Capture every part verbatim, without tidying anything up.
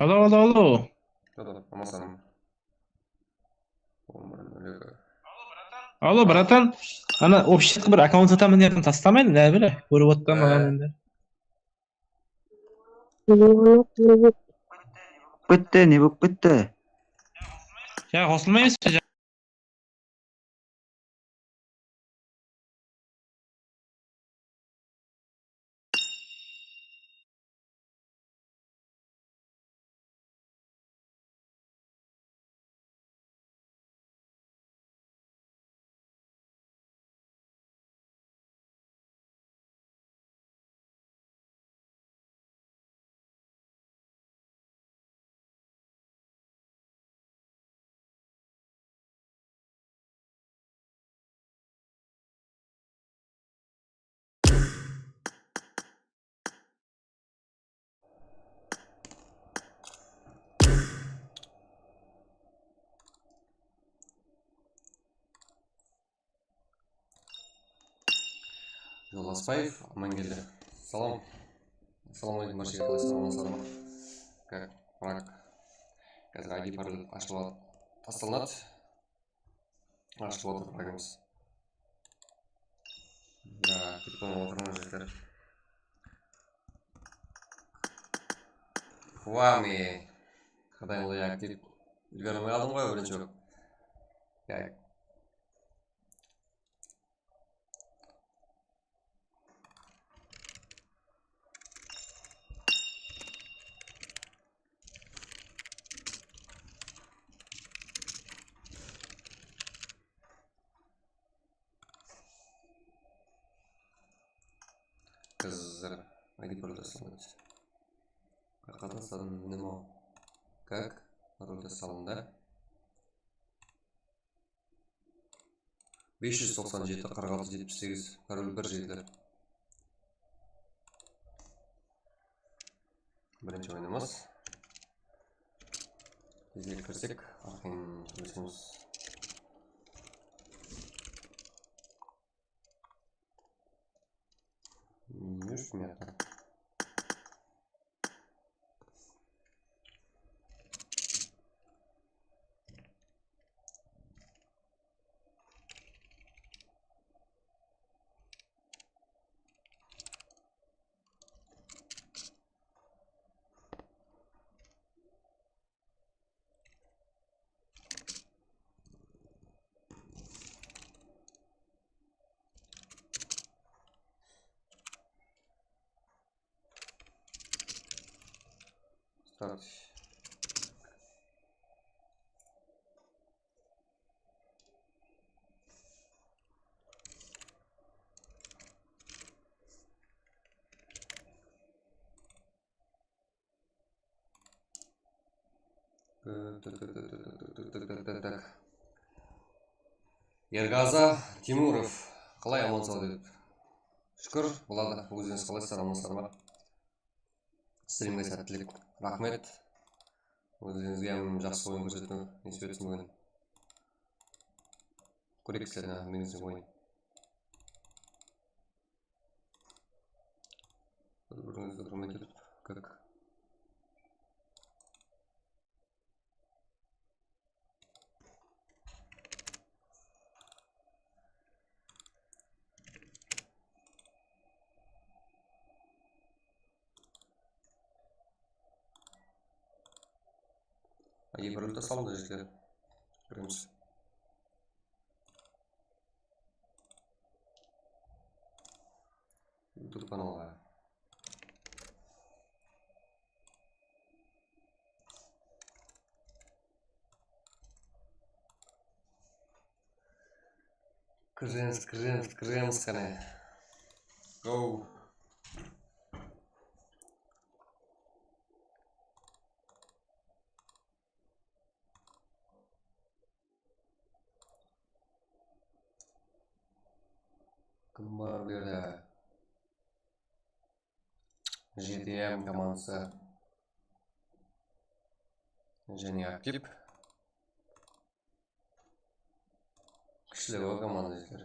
Alo, alo, alo. Alo, amansan. Alo, bratan. Ana, общий bir akkaunt sataman dep tastamayın, ne bile, kórip otırman maǵan endi. Bitti, ne bolıp ketti? Ya, qosılmaymız ba? Jollasbaev Amangeldi. Salam. Assalawma aleykum, bárshege, qalaysızlar, amansızlar ma? Kak, rak. Házir I D parolь ashılıp taslanadı. Ashılıp atır parolimiz. Da, kútip otırman, jigitler. Huami. Qıdayın, ol aktiv. Úlgermey aldım ǵoy, birinshi bolıp. Ya. Qızlar, I D parolь tasladı. Qayaqqa tasladım, nima? Kak? Parolь taslandı. Bes júz toqsan jeti, qırq altı, jetpis segiz, parolь bir, jigitler. Birinshi oyınımız. Tezirek kirsek, arqayın sóylesemiz. Ne ushın mıyaqta? Start. Tak, tak, tak. Ergaza Timurov, qalay, aman-saw dep? Shúkir, buladı. Ózińiz qalaysızlar, amansızlar ma? Strimge sáttilik. Raxmet. Ózińizge hám jaqsı oyın kórsetiw nesip etsin búgin. Kóreyik sizlerden hám, menińizden oyın. Bir-birińizdi húrmet etip, kak. Ege bir últa salındı, jigitler. Kóremiz. YouTube kanalǵa. Kiremiz, kiremiz, kiremiz qáne. Go. Kim bar bu jerde? G T M komandası. Jáne aktiv. Kúshli ǵoy komanda, jigitler.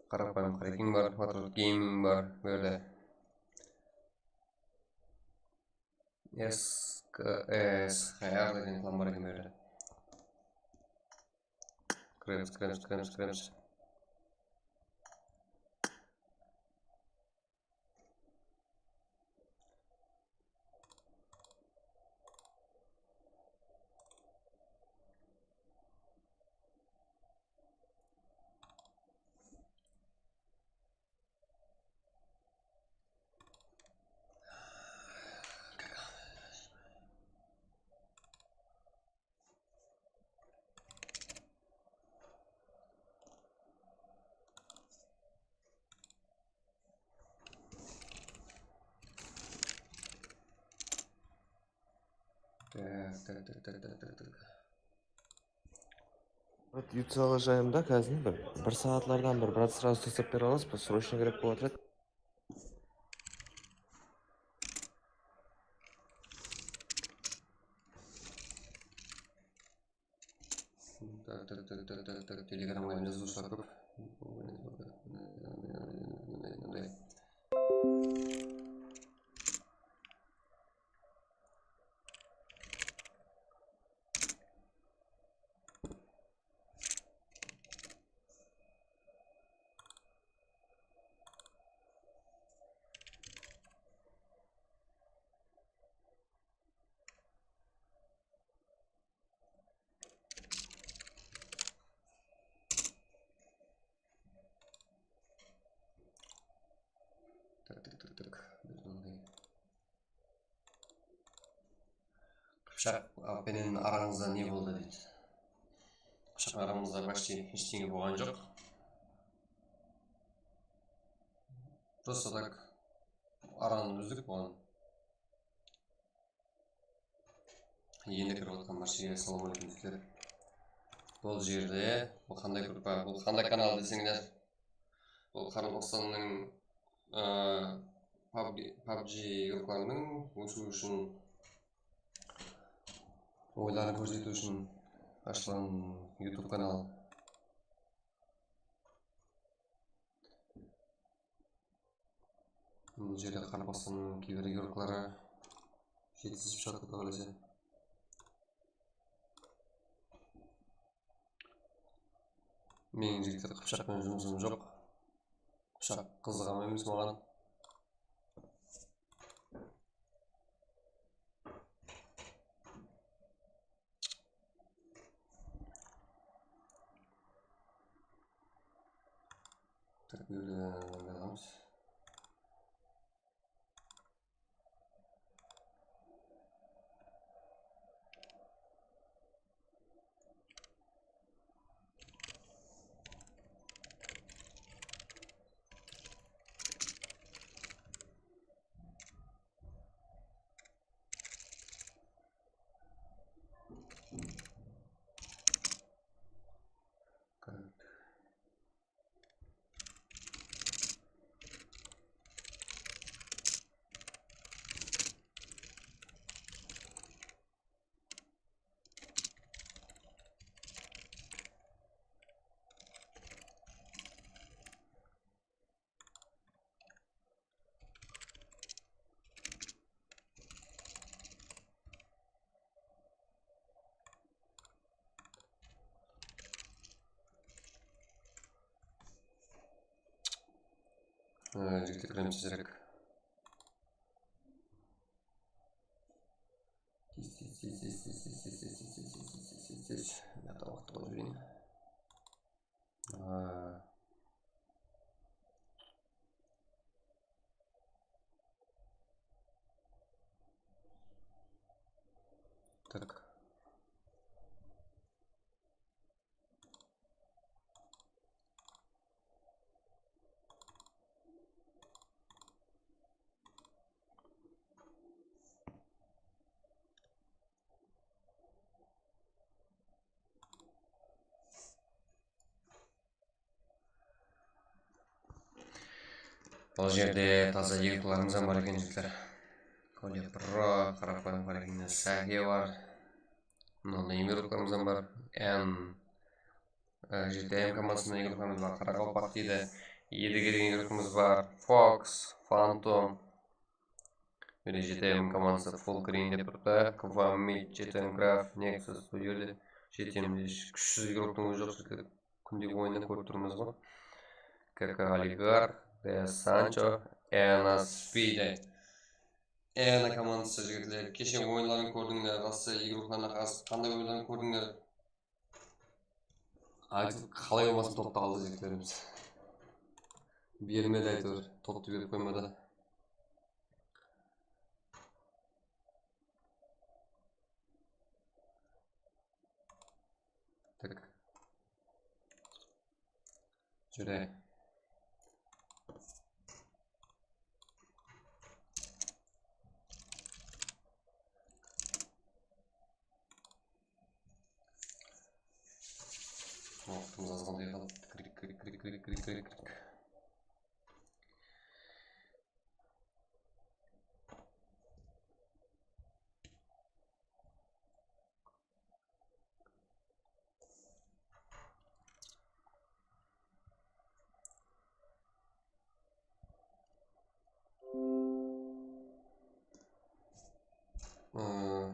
Qarapayım Kraken bar, Patriot Gaming bar, bu jerde. S K S H R degen klan bar eken bu jerde. Kiremiz, kiremiz, kiremiz, kiremiz. Tak, tak, tak, tak, tak, tak, tak. Brat, yutsaǵa jayımda kázir bir, bir saatlardan bir, brat, srazı taslap bere alasız ba? Srochno kerek bolıp atır edi. Tak, tak, tak, tak, tak, tak, Telegramǵa endi jazıwshılar kóp. Tak, tak, tak, tak. Biz mınday. Qıpshaq penen arańızda ne boldı deydi. Qıpshaq aramızda почти eshteńe bolǵan joq. Просто так aranı úzdik bolǵan. Endi kirip atqan bárshege assalawma áleykum, doslar. Bul jerde, bul qanday gruppa, bul qanday kanal deseńler, bul Qaraqalpaqstannıń, ı, pabg, pabg gruppalarınıń ósiwi ushın, oyların kórsetiw ushın ashılǵan YouTube kanalı. Bul jerde Qaraqalpaqstannıń keyber yurtları jetisip shıǵadı, Quday qálese. Meniń, jigitler, qıpshaq penen jumısım joq. Qıpshaq qızıǵa emes maǵan. Tak, bul jerde alamız. Ee, jigitler, kiremiz tezirek. Tez, tez, tez, tez, tez, tez, tez, tez, tez, tez, tez, tez, tez, tez, tez. Mına waqıttı qoyıp jibereyin. Aa. Tak. Bul jerde taza egilklarımız hám bar eken, jigitler. Kolya Pro, Qaraqalpaq bar eken, Sake bar. Mınanday egilklarımız hám bar. N, e, G T M komandasında egilklarımız bar, Qaraqalpaq deydi. Edige degen igrokımız bar. Fox, Phantom. Mine, G T M komandası full green dep turıptı. Kvamit, G T M Graf, Nexus, bul jerde G T M de hech kúshsiz igroktıń ózi joq, jigitler. Kúndegi oyınnan kórip turmız ǵoy. K K Oligarx, Sancho, Ena Spide. Ena komandası, jigitler. Keshe oyınların kórdińler, Rossiya igroklarına qarsı qanday oyınların kórdińler? Aytıp, qalay bolmasın, topta qaldı jigitlerimiz. Bermedi, áytewir, toptı berip qoymadı. Tak. Júre. Waqtımız azǵantay qaldı. Kirik, kirik, kirik. Aa,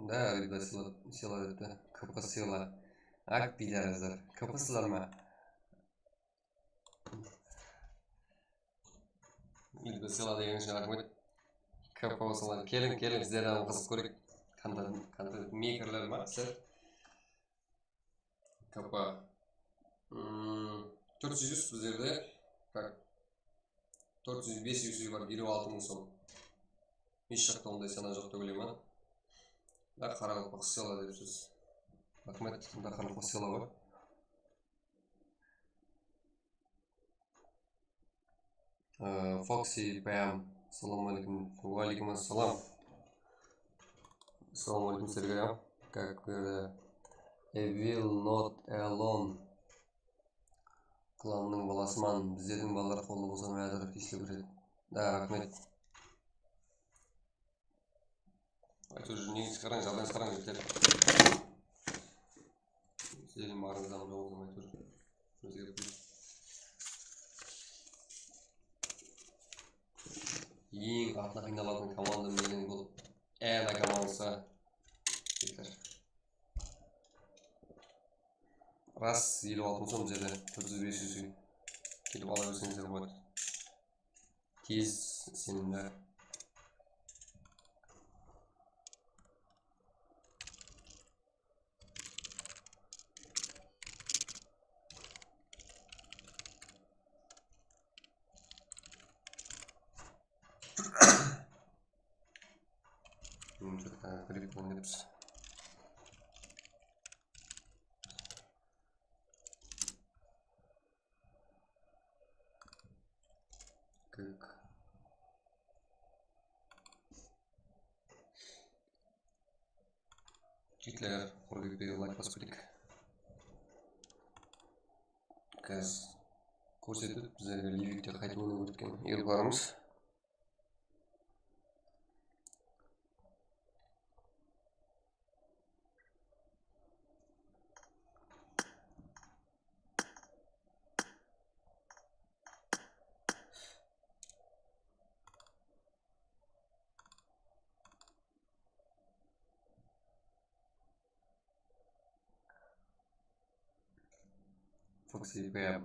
da, Rida Sila, Sila depti. K P Sila. Ak, piydarızlar. K P Sila ma? Rida Sila degen ushın raxmet. K P Sila. Keliń, keliń, sizlerden qızıq kóreyik. Kontent, kontent meykerler ma sizler? K P. Hmm, tórt júz bizlerde. Как? Tórt júz, bes júz bar, eliw altı mıń som. Hesh jaqta onday sana joq dep oylayman. Da qaraqalpaq sıyla dep sóz. Raxmet, da qaraqalpaq sıyla bar. Э, Foxy P M, assalamu aleykum. Wa aleykum assalam. Assalamu aleykum, Sergey. Как, э, I will not alone. Klanımnıń balasıman, bizlerdiń balalar qollı bolsa, mázir, tiyisli kóredi. Da, raxmet. Áytewir, negiz qarań, jaǵdayıńız qarań, jigitler. Sizlerdiń barıńızdan joǵıp, áytewir, ózgerip. Eń atına qıynalatuǵın komanda menen bul Ena komandası, jigitler. Ras, eliw altı mıń som bizlerde, tórt júz bes júz kelip ala berseńizler boladı. Tez isenimli. Bunı jaqta grip oynayapız. Klik. Jigitler, qurı ketpege layk basıp keteyik. Házir kórsetip, bizlerge Livikte qaytıp oynap ótken igroklarımız. Foxy P M.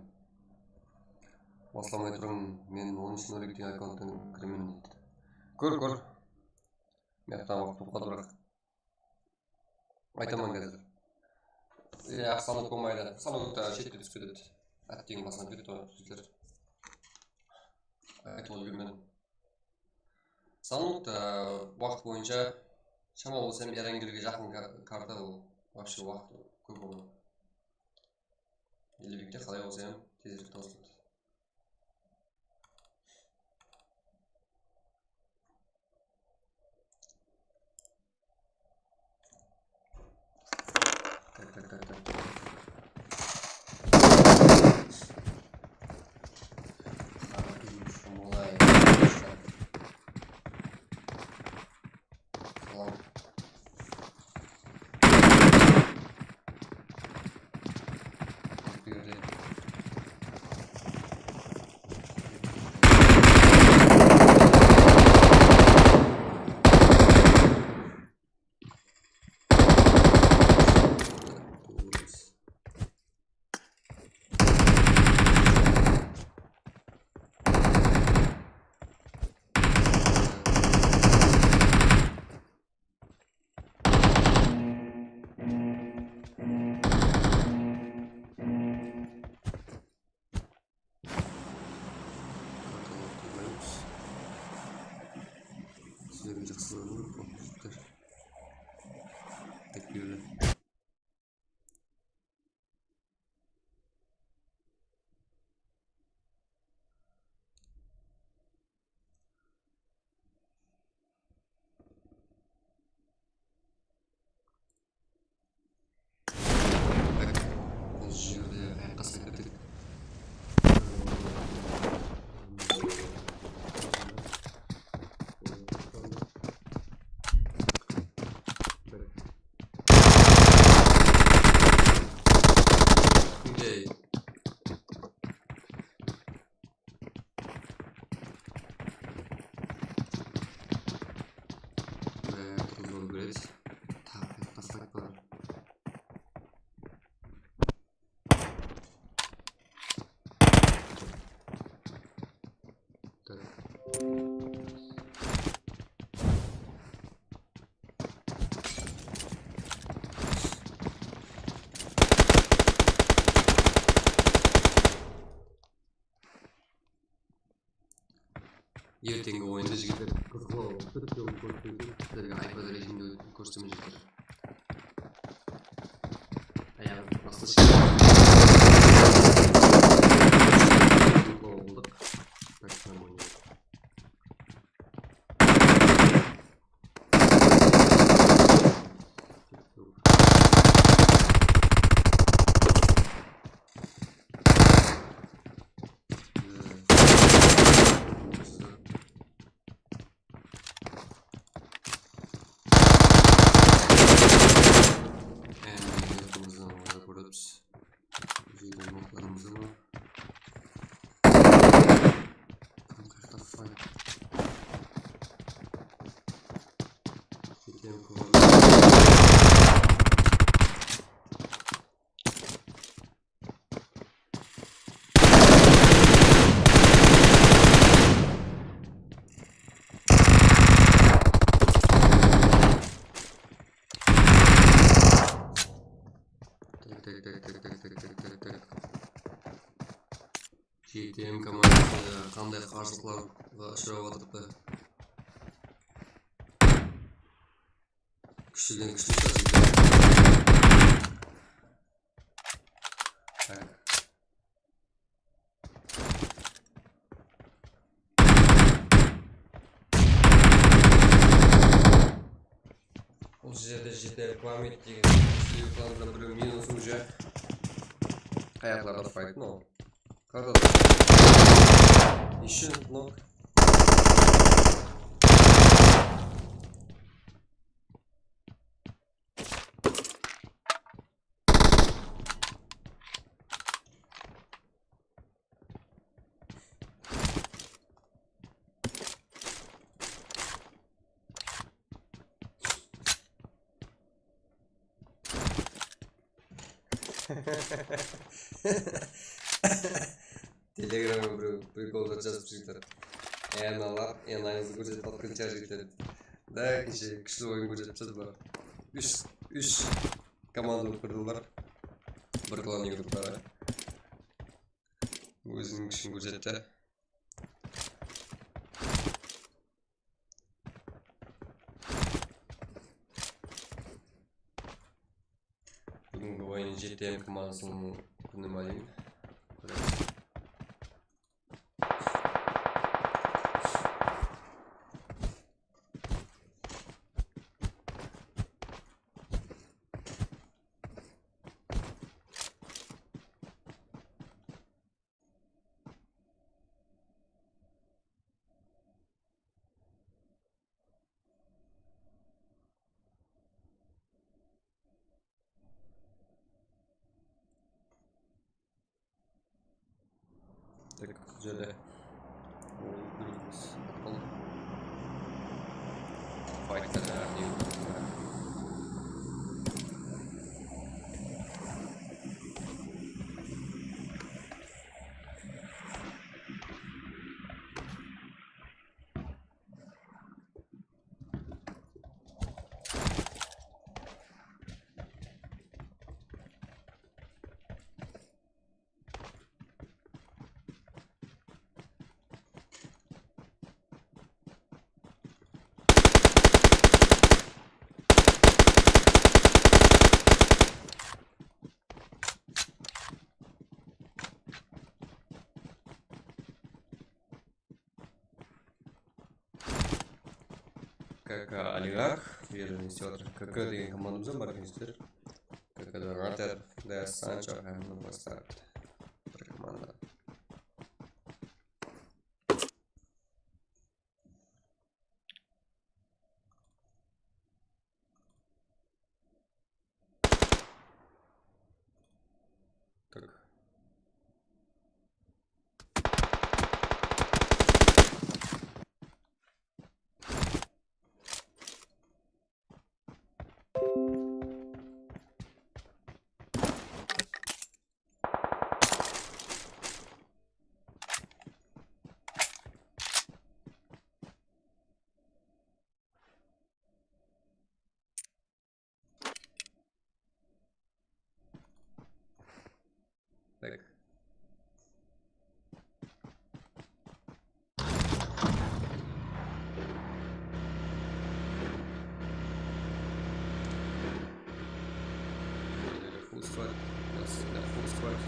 Baslamay turıń, men onınshı Norik degen akkaunttan kiremen deydi. Kór, kór. Miyaqta waqıt bolıp qaldı, biraq. Aytaman házir. Iya, sanok bolmaydı. Sanokta shette túsip ketedi. Áttegen baslanıp ketipti, jigitler. Aytıp úlgermedim. Sanokta waqıt boyınsha shamalı bolsa hám Erangelge jaqın ka-, karta ol. Вообще waqıt kóp onıń. Ellikte qalay bolsa hám tezirek tawsıladı. Tak, tak, tak, tak. Qara kúyim shumalay. Salam. Bu jerde. Sizlerge jaqsı bolar, kompozittor. Tek buyurın. Tak, bul jerde ayaqqa sekirdik. Kúndey. Bári turıp úlgiredi. Taq, taq, taq, taq. Erteńgi oyındı, jigitler, qızıqlı, túrtke bolıp kórip qoyıń. Sizlerge iPad rejimde kórsetemen, jigitler. Ayaǵı basqasha. Qızıqlı boldıq. Tak, nормально. Endi yurtımızdan oynap kóremiz. Bizde notlarımız da bar. Tam qıyaqta fight. Ketemen, kóp. Tak, tak, tak. G T M komandası qanday qarsılıqlarǵa ushırap atırıptı? Kúshliden kúshli shıǵar. Tak. Usı jerde jete kúlmet degen sıyıqlardan birew minus уже. Qayaqlarda fight, no. Qarada. Ещё nok. Telegramǵa birew prikollar jazıp jigitler. Enalar, enayıńızdı kórsetip atqan shıǵar jigitler. Da, keshe kúshli oyın kórsetipsiz ba? Úsh, úsh komanda bolıp kirdi olar. Bir klan gruppada. Óziniń kúshin kórsetti. Búgingi oyın G T M komandasınıń kúni, málim. Kóremiz. Tak, bul jerde. Ol bir qız atqan. Faytta ne? K K Oligarx, bu jerde ne islep atır? K K degen komandamız bar, genshler. K K donator, Death Sancho hám Nova Start. Bir komanda. Tak. Tak. Full squad. Nasıl full squad?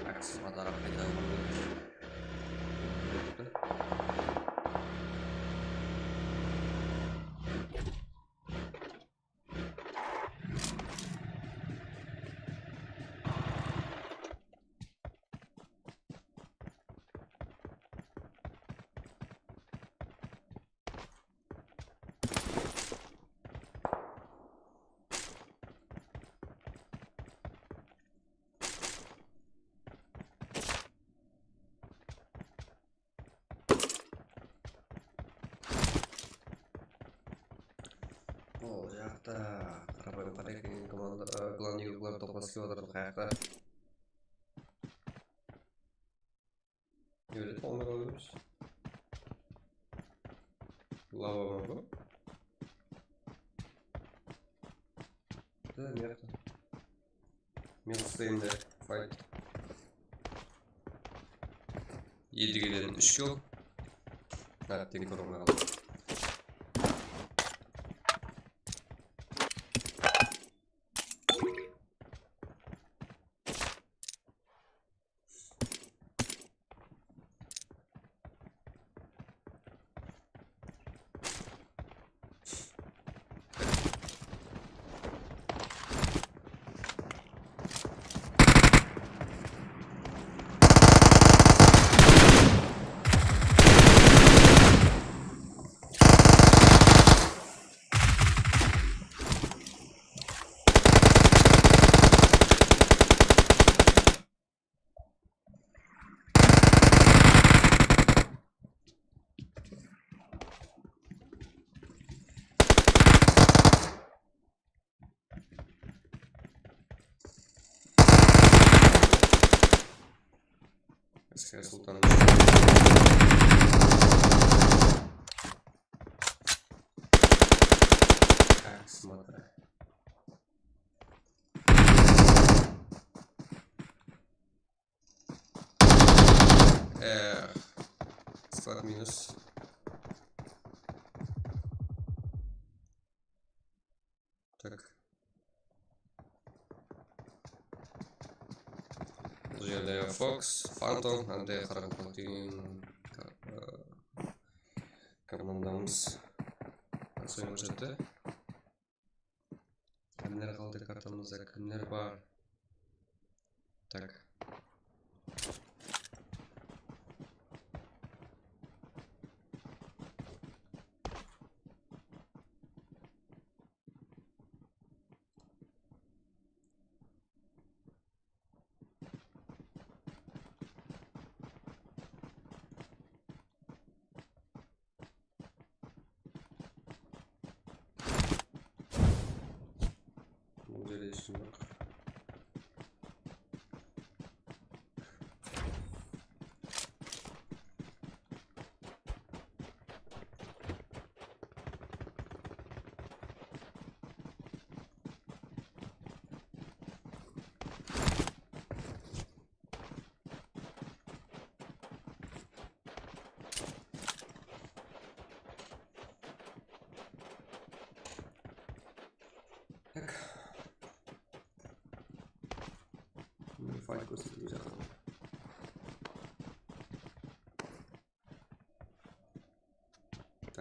Aksıma taraf qaytarılmadı. O jaqta qarapayım, qanday komanda, e, Glan Eagle'lar toplası kep atır, qayaqta. Öyle olmay qalmız. Lava bar bu. Da, ne yaptı? Men qıstayım da, fight. Edigiden úsh kill. Ha, teń korónmey qaldı. Esker Sultan. Как смотрит. Э, склад минус. Так. Bul jerde Fox, Phantom, ande Qaraqullaq degen, e, komandamız. Soń kórsetti. Kimler qaldı kartamızda, kimler bar? Tak. Bul jerde hesh kim joq. Tak. Bunday fayl kórsetip jaqın.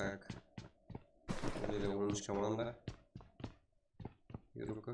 Tak. Bul jerde on úsh komanda. Yurka.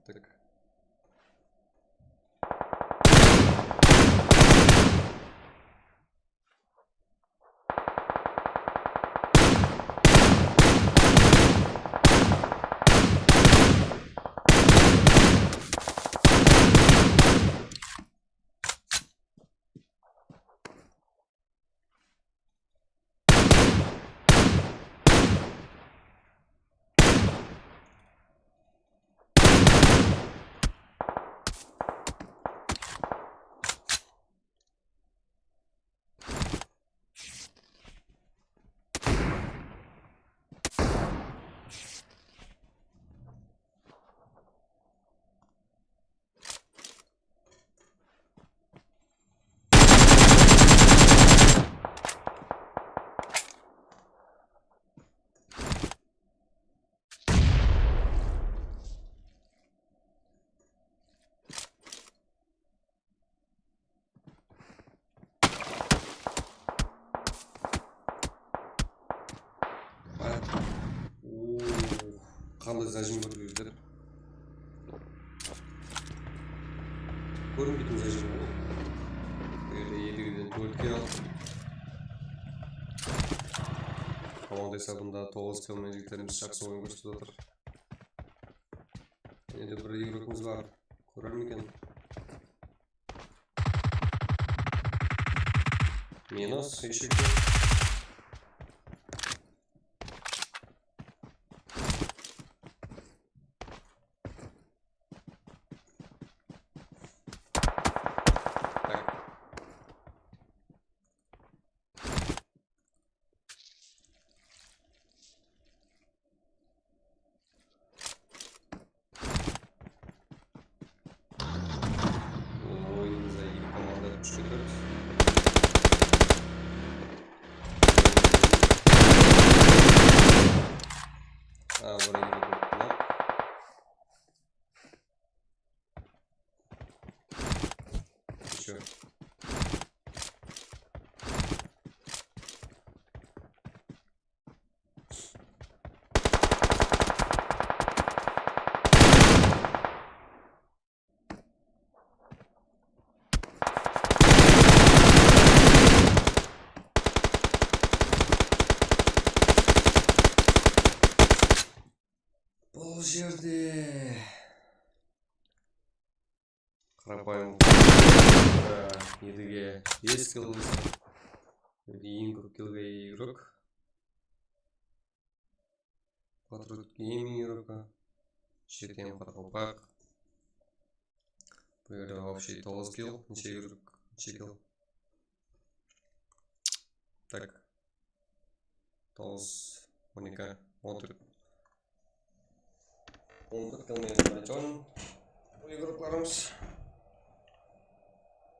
Tak. Oo, qanday zajim kórip júrler. Kórinbeytin zajim ǵoy. Bul jerde edigiden tórtke al. Komanda esabında toǵız killmen jigitlerimiz jaqsı oyın kórsetip atır. Jáne de bir igrokımız bar. Kórer meken? Minus, eshek. Tak. Oyunımızda eki komanda úshke tórt. Aa, bir eki tórt. Ещё. Bul jerde qarapayım, Edige bes kill, eń kóp killge iye igrok. Patriot Gaming igrok. Shetem qaraqalpaq. Bul jerde вообще toǵız kill, neshe igrok, neshe kill. Tak. Toǵız, on eki, on tórt. On tórt killmen Jon. Bul igroklarımız.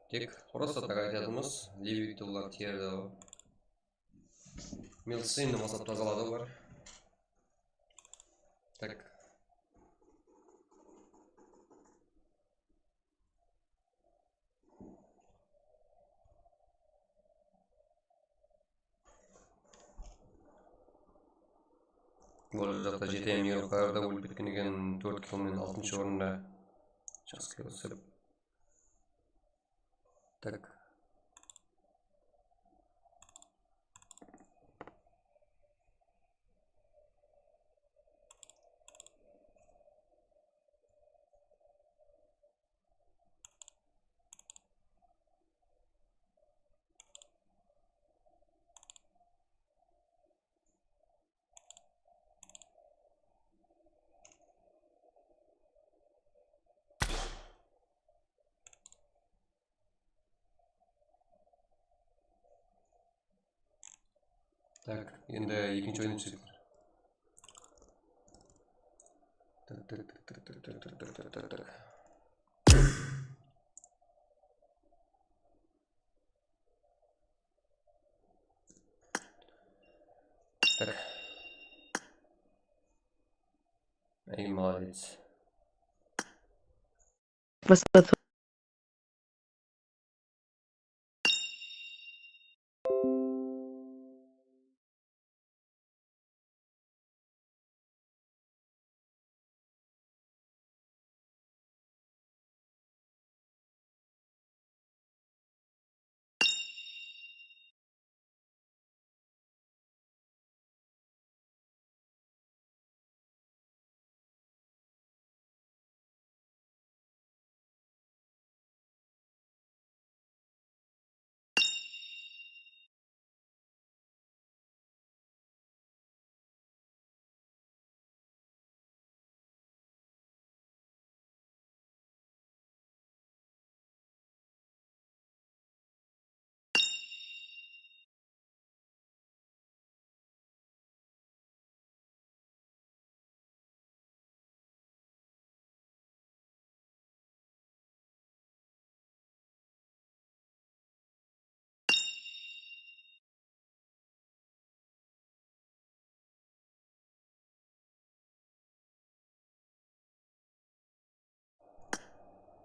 Tek просто так aytatınımız, левый тылlar tiyerdi. Milsinni maslap tazaladı olar. Tak. Bul jaqta jetem igroklar da ólip ketken eken, tórt killmen altınshı orında. Jaqsı kill. Tak. Tak, endi ekinshi oyın túsedi. Tak, tak, tak. Tak. Ey, молодец.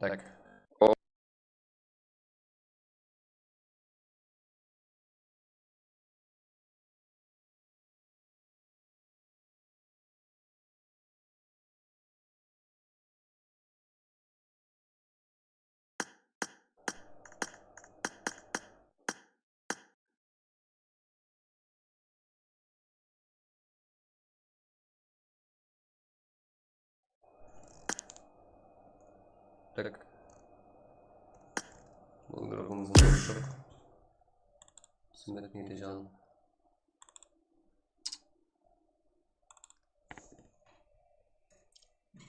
Tak. Tak. Bul grupamızdıń bosı joq. Xızmet etedi jan.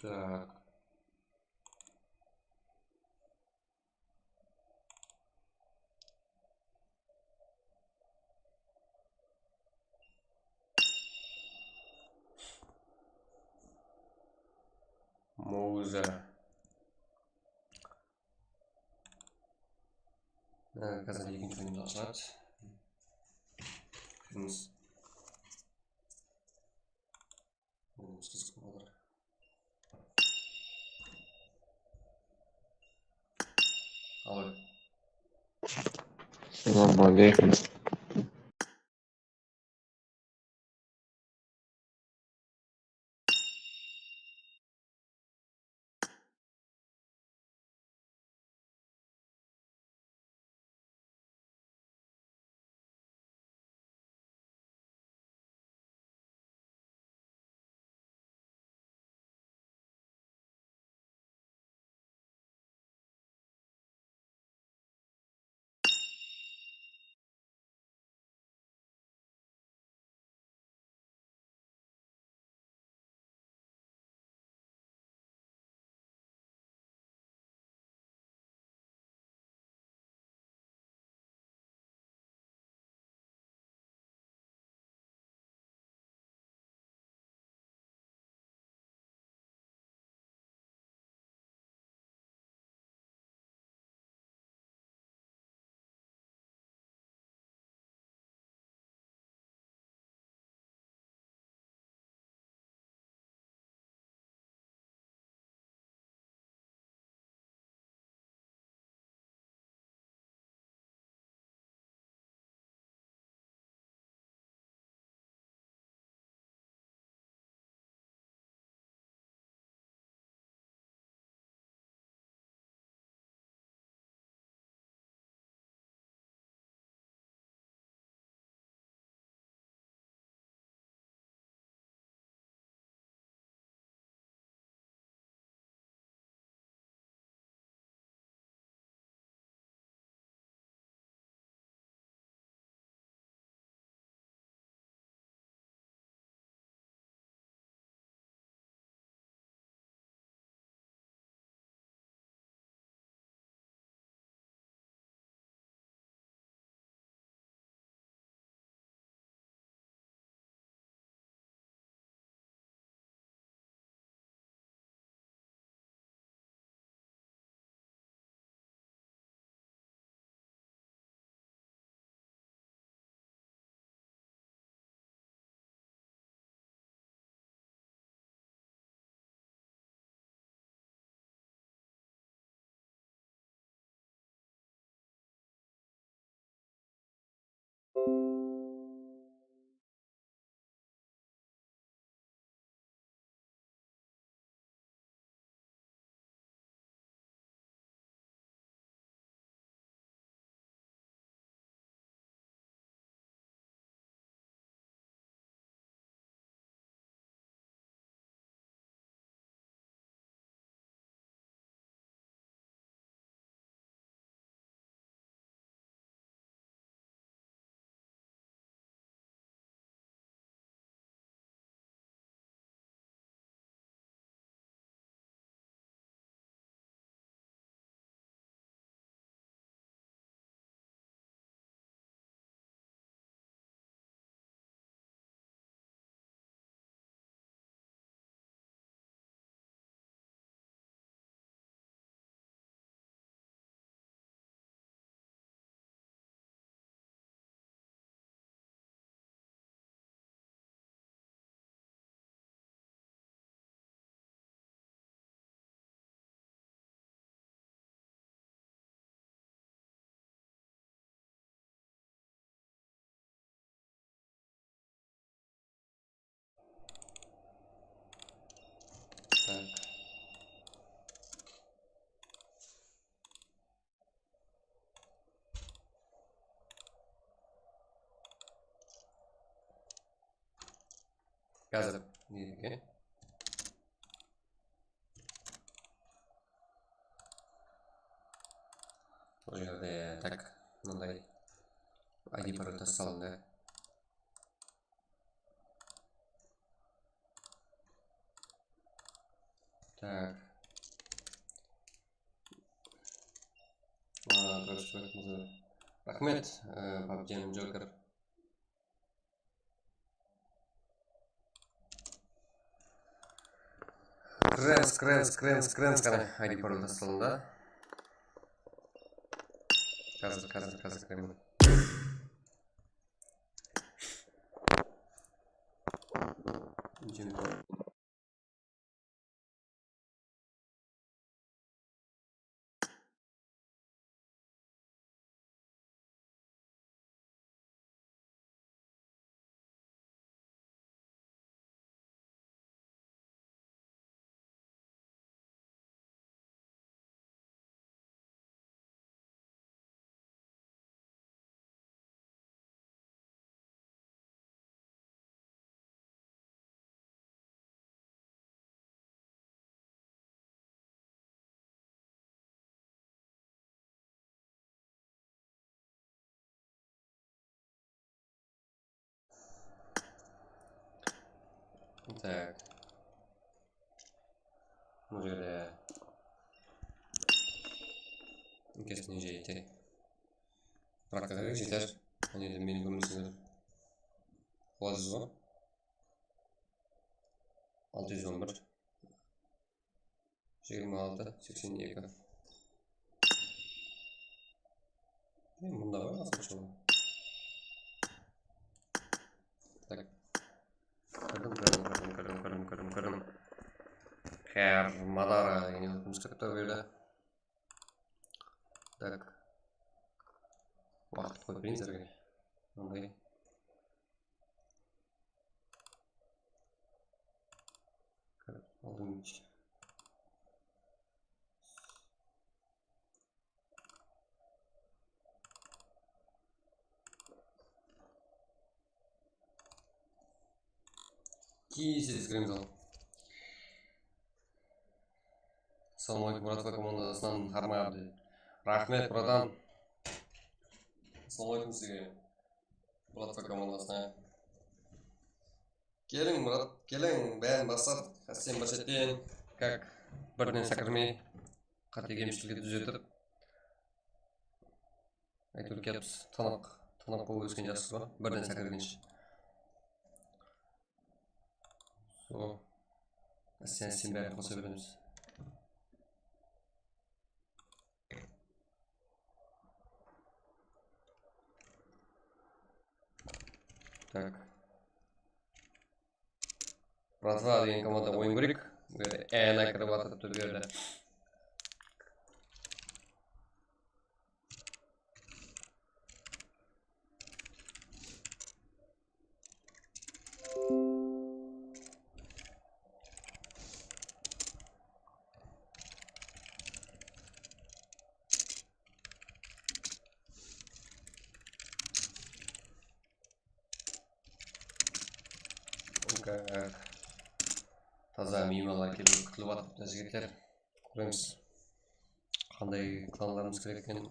Tak. Muza. Há, házir ekinshi oyındı ashıladı. Kútemiz. Oyınımız qızıq bolar. Alo. Assalawma aleykum. Házir nege? Bul jerde, tak, mınday I D parol tassalındı. Tak. Aa, durıs, durıs, durıs. Raxmet, e, PUBG Joker. Kiremiz, kiremiz, kiremiz, kiremiz, qáne, I D parol tassalındı. Házir, házir, házir kiremen. Так. Bul jerde kesine jeydi. Biraq jeter. Áne de meni kórmesizler. Qolasız ba? Altı yüz on bir. Jigirma altı, seksen eki. E, mında ǵoy, asılshı. Tak. Kirdim, kirdim, kirdim, kirdim, kirdim, kirdim, kirdim. Her madara degen ótimiz kiripti bul jerde. Tak. Waqıt qoyıp bereyin sizlerge. Mınday. Aldım. Tez kiremiz al. Assalawma aleykum, Muratova komandasınan Harma Abdi. Raxmet, bratan. Assalawma aleykum sizge. Muratova komandasına. Keliń, Murat, keliń, bárin basladıq. Hássen bir shetten, как, birden sákirmey, qáte kemshilikti dúzetip. Áytewir, kepsiz, tınıq, tınıq bolıp ósken jaqsı ǵoy, birden sákirgenshe. So, sen, sen bárin qosa beremiz. Tak. Bratva degen komanda oyın kóreyik. Bul jerde ena kirip atırıptı bul jerde. Taza miymanlar kelip kútilip atırıptı, jigitler. Kóremiz, qanday klanlarımız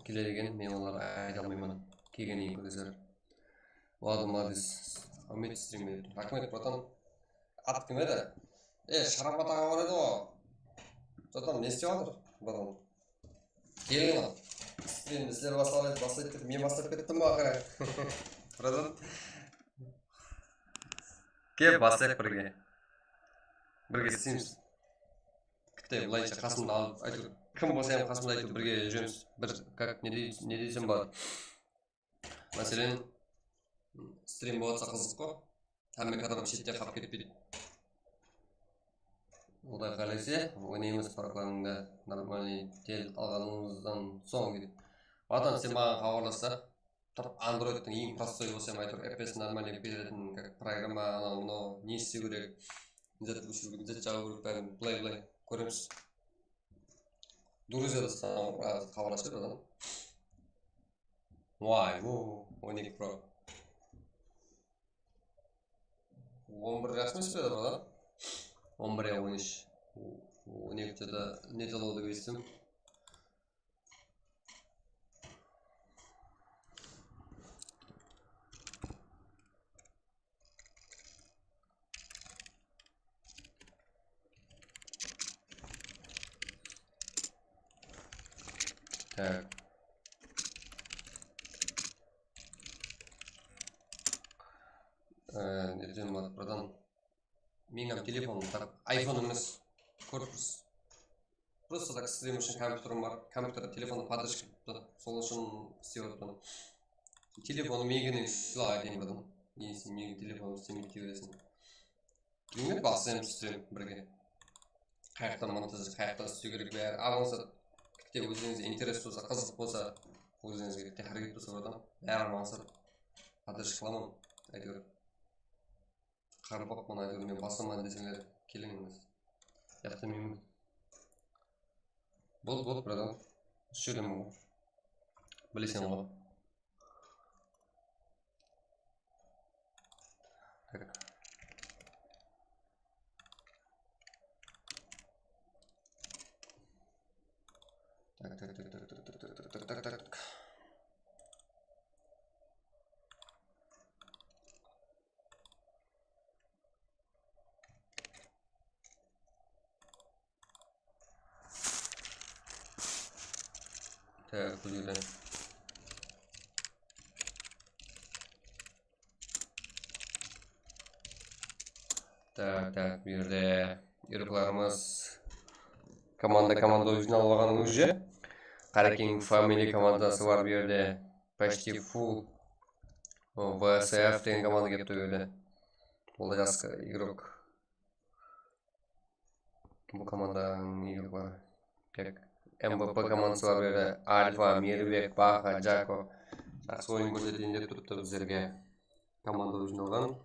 keledi eken, men olardı ayta almayman. Kelgennen keyin kóresizler. Vlad, молодец. Hámme stream. Raxmet, bratan. Atı kim edi? E, Sharapat aǵa bar edi ǵoy. Bratan, ne islep atır, bratan? Keliń ǵoy. Stream bizler baslaydı, baslaydı dep, men baslap kettim ǵoy aqırı. Bratan. Kel, baslayıq birge. Birge isleymiz. Bitta, bılayınsha qasımda alıp, áytewir, kim bolsa hám qasımda, áytewir, birge júremiz. Bir, как, ne dey-, ne desem boladı? Máselen, strim bolıp atsa qızıq ǵoy. Hámme adam shette qalıp ketpeydi. Quday qálese, oynaymız, parklarıńda нормальный tel alǵanımızdan soń, deydi. Bratan, sen maǵan xabarlas ta. Tap Androidtıń eń prostoy bolsa hám, áytewir, F P S нормальный beretin, как, programma, anaw, mınaw, ne istew kerek, ne zat óshiriw kerek, ne zat jaǵıw kerek, bárin bılay-bılay kóremiz. Druziyada xabarlasıp adam. Way, bu on eki Pro. On bir jaqsı emes pe, bratan? On bir ya on úsh. On ekide de net aladı dep esittim. Tak. Ee, nerden bar, bratan? Meniń telefonım, tak, iPhone emes. Korpus. Просто так, stream ushın kompyuterim bar. Kompyuter, telefonım podrıjka boldı. Sol ushın islep atırman. Telefonım egenen isla aytayın, bratan. Endi sen meniń telefonım islemeydi dep beresiń. Bilmeymen, baslayın stream birge. Qayaqtan montaj, qayaqtan istew kerek, bári. A bolmasa, bitte ózińizge interes bolsa, qızıq bolsa, ózińizge bitte háreket bolsa, bratan. Bári maǵan podrıjka qılaman. Áytewir. Qaraqalpaqpan, áytewir, men basaman deseńler, kelińiz. Jaqtırmayman. Bol, bol, bratan. Usı jerdemen ǵoy. Bileseń ǵoy. Tak. Tak, tak, tak. Tak, bul jerde. Tak, tak, bul jerde igroklarımız, komanda, komanda oyın alıp alǵanıń ózi. Qarekeńniń Family komandası bar bul jerde. Почти full. O, V S F degen komanda kelipti bul jerde. Bul da jas igrok. Bul komandanıń igrokları. Tak, M V P komandası bar bul jerde. Alfa, Mirbek, Baha, Jako. Jaqsı oyın kórseteyin dep turıptı bizlerge. Komanda oyın alǵan.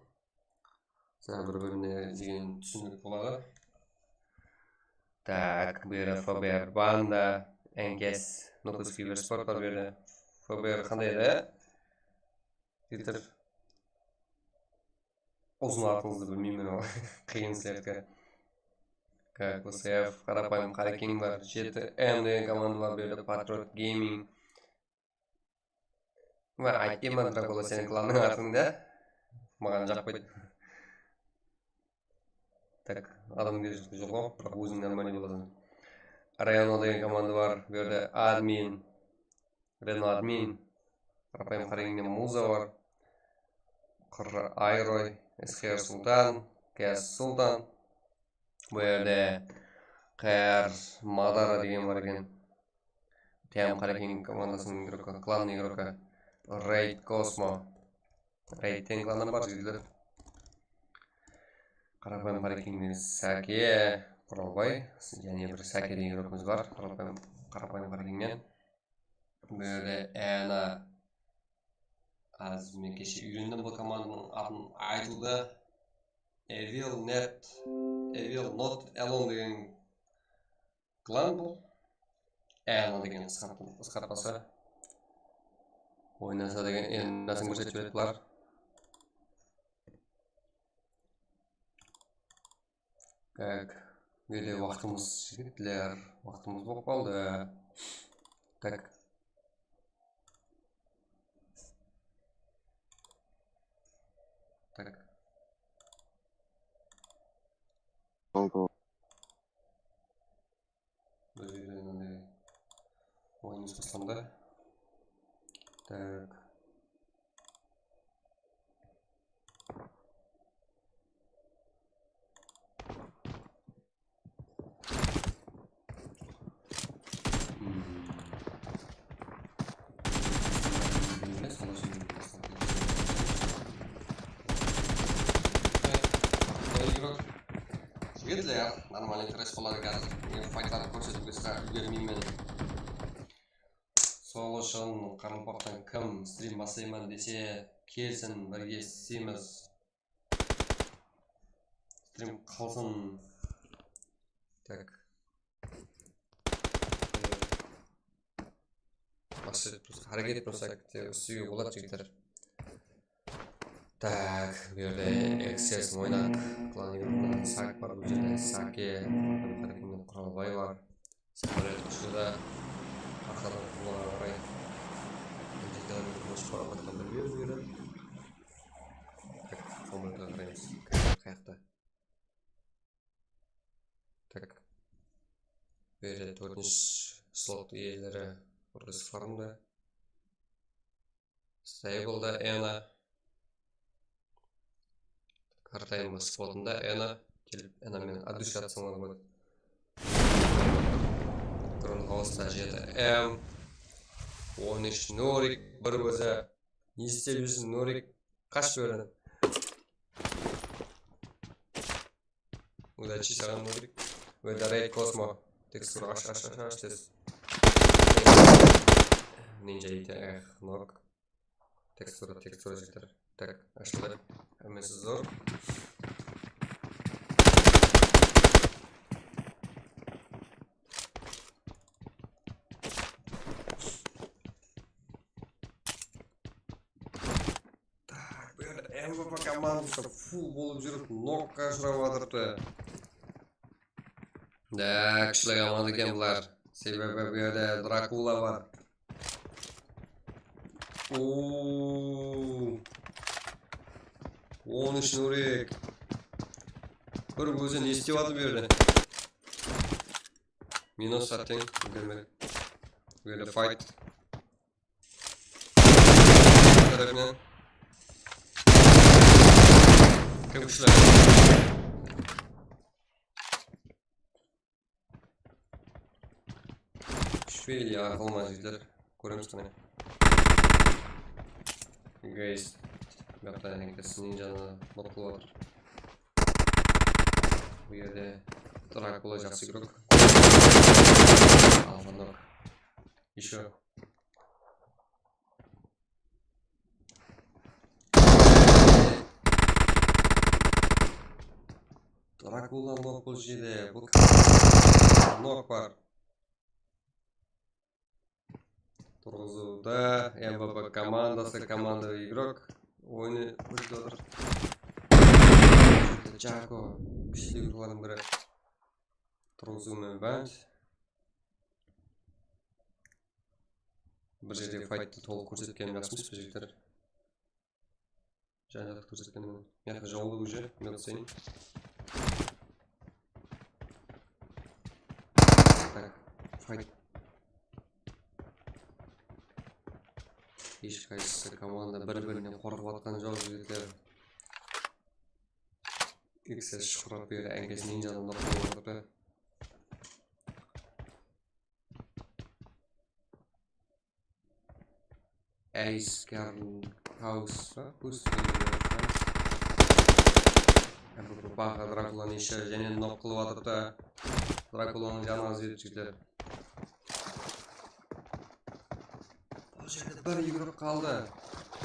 Sál bir-birine degen túsinik boladı. Tak, bul jerde F B R Banda, N K S, Nukus Kibersport bar bul jerde. F B R qanday edi? Twitter. Uzın atıńızdı bilmeymen, ol qıyın sizlerdiki. K K S F, Qarapayım Qarekeń bar, jeti M degen komanda bar, bul jerde Patriot Gaming. Men aytpayman, Drakula, seniń klannıń atıń da. Maǵan jaqpaydı. Tak, adamgershilik joq ǵoy, biraq óziń normalnıy bolasań. Reno degen komanda bar, bul jerde admin, Reno admin, Qarapayım Qarekeńde Muza bar, Qırrı Ayroy, S Q R Sultan, Kiyas Sultan, bul jerde Q R Madara degen bar eken. T M Qarekeń komandasınıń igrokı, klannıń igrokı. Raid Cosmo. Raid degen klannan bar, jigitler. Qarapayım Qarekeńden Sake, Quralbay. Jáne bir Sake degen igrokımız bar. Qarapayım, Qarapayım Qarekeńden. Bul jerde Ana. Az men keshe úyrendim bul komandanıń atın aytıwdı. Evil Net, Evil Not Alone degen klan bul. Ana degen qısqartpası. Oynasa degen endi nársen kórsetip beredi bular. Tak, bul jerde waqtımız, jigitler, waqtımız bolıp qaldı. Tak. Tak. Bul jerde mınanday oyınımız baslandı. Tak. Jigitler, normalnıy interes boladı házir. Men faytlardı kórsetiwge sirá úlgermeymen. Sol ushın qaraqalpaqtan kim strim baslayman dese, kelsin, birge isleymiz. Strim qılsın. Tak. Baslayıq, háreket qılsaq, islewge boladı, jigitler. Tak, bu jerde Excess, Moynaq, Klan Yurtınıń Sak bar, bul jerde Sake, Hakim Quralbay bar. Samolyot ushıda, arqadan qumlarǵa qaray. Qanshaydan ushıp baralatqanın bilmeymen bu jerden. Tak, samolyotqa qaraymız. Qayaqta? Tak. Bu jerde tórtinshi slot iyeleri Fortress Farmda. Stablda Ena. Qartayım spotında Ena. Kelip Ena menen отдышаться qılaman. Dron house'ta jeti M. On úsh Nurik, bir ózi. Ne istep júrsiń, Nurik? Qash bu jerden. Udachi saǵan Nurik. Uda Raid Cosmo. Tekstura ash, ash, ash, ash, tez. Ninja iti, eh, nok. Tekstura, tekstura jeter. Tak, ashıldı. Hámmesi zor. Tak, bu jerde M V P komandası full bolıp júrip, nokqa ushırap atırıptı. Da, kúshli komanda eken bular. Sebebi bu jerde Drakula bar. Oo. On úsh Nurik. Bir ózi ne istep atır bu jerde? Minus, ateń, úlgermedi. Bu jerde fight. Tárepinen. Kim kúshli? Kúshpeyli, ya, qılma, jigitler. Kóremiz qáne. Guys, bu jaqta Ninjanı nok qılıp atır. Bu jerde Drakula jaqsı igrok. Alǵan nok. Ещё. Drakula nok bul jerde. Bul nok bar. Turǵızıwda M V P komandası, komandovoy igrok. Oyını kórsetip atır. Jako, kúshli igroklardıń biri. Turǵızıw menen bánt. Bir jerde fayttı tolıq kórsetkenim jaqsı emes pe, jigitler? Jan-jaqtı kórsetkenim. Mıyaqta jawıldı уже, minut sayın. Tak, fayt. Hesh qaysı komanda bir-birinen qorqıp atqan joq, jigitler. X S shuqırap beri, N K S Ninjanı da qoyıp atırıptı. Ace Garden House pa? Baqa Drakulanı ishı jáne nok qılıp atırıptı. Drakulanıń janı az edi, jigitler. Bul jerde bir igrok qaldı.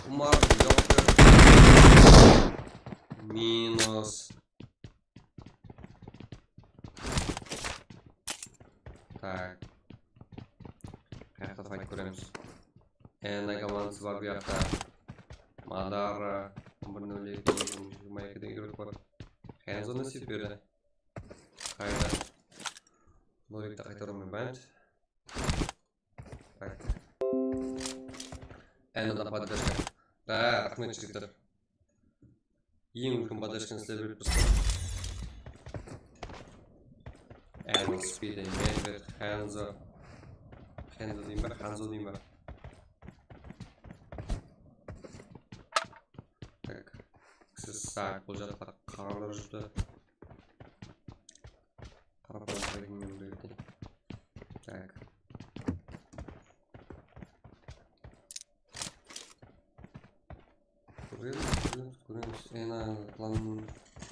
Umar joq. Minus. Tak. Qayaqta fayt kóremiz? Ena komandısı bar bu jaqta. Madara, on bir nol eki, jigirma ekiden igrok bar. Hanzo ne istep berdi? Qayda? Lorikti qaytarıw menen bánt. Tak. Enadan podderjka. Da, raxmet, jigitler. Eń úlken podderjkanı islep berip turıptı. Ena, Spidi, Medved, Hanzo. Hanzo deyin ba, Hanzo deyin ba? Tak. Siz saq, bul jaqta qarlar júrdi. Qaraqalpaq region. Tak. Kóremiz, kóremiz, kóremiz. Ena klan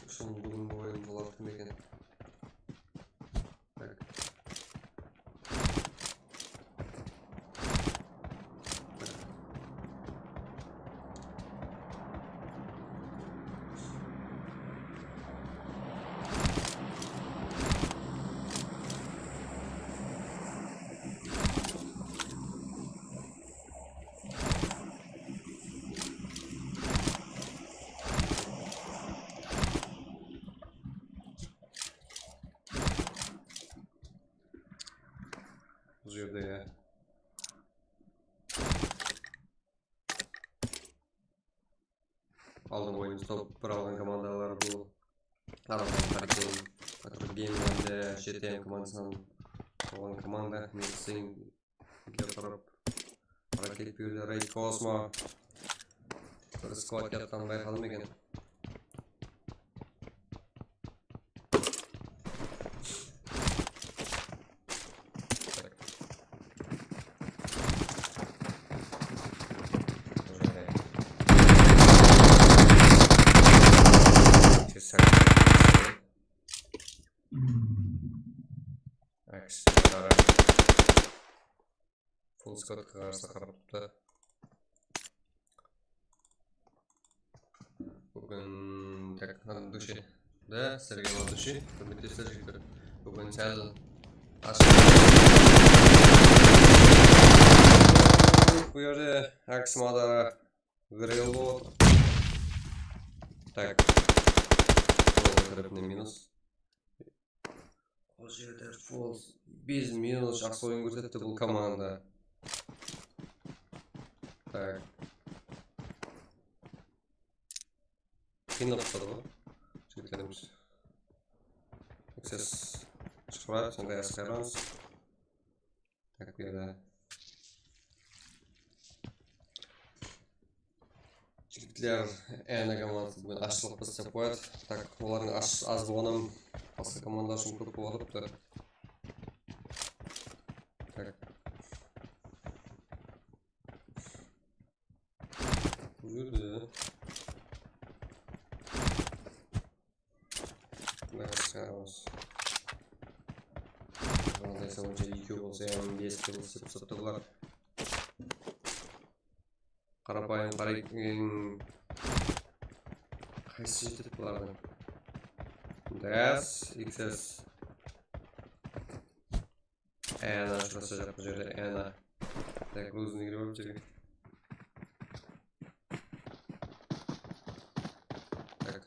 ushın búgingi oyın boladı, kim eken? Tak. jerde, ya. Aldın oyın top bir alǵan komandalar bul. Araldan Karkin, Patrick Game hám de J T M komandasınan bolǵan komanda. Mixing Getrop. Raket berdi, Raid Cosmo. Bir squad yattı, bayqadım eken. Full squadqa qarsı qarap turıptı. Búgin, tak, Ladushe. Da, sizlerge Ladushe. Húrmetli jigitler. Búgin sál ashıq. Bul jerde Aksmada Gril bolıp otır. Tak. Sol tarafına minus. Bul jerde full bes minut jaqsı oyın kórsetti bul komanda. Tak. Qıyınlap tasladı ǵoy jigitlerimiz. Access shıǵıp atır, sonday asqayırmamız. Tak, bu jerde. Jigitler, Ena komandası búgin ashshılıq islep qoyadı. Tak, olardıń ash-, az bolǵanı hám basqa komandalar ushın kóp bolıp atırıptı. Tak. Bul jerde. Mına shıǵarmız. Mınaday sawınsha ekew bolsa hám bes kill islep tasladı bular. Qarapayım, qarayın, qaysı jetedi bulardıń? Das, X S. Ena, shurasa jaqın jerde, Ena. Tak, Groznyge kirip alıp jerge. Tak.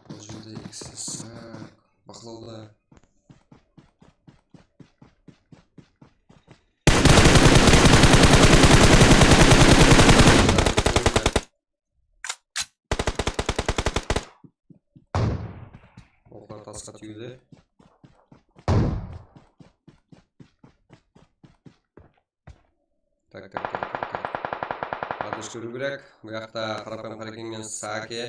Bul jerde X S baqlawda. Oqlar tasqa tiywdi. Tak, tak, tak, tak, tak. Adreskeriw kerek. Bu jaqta qarapayım Qarekeng menen Sake.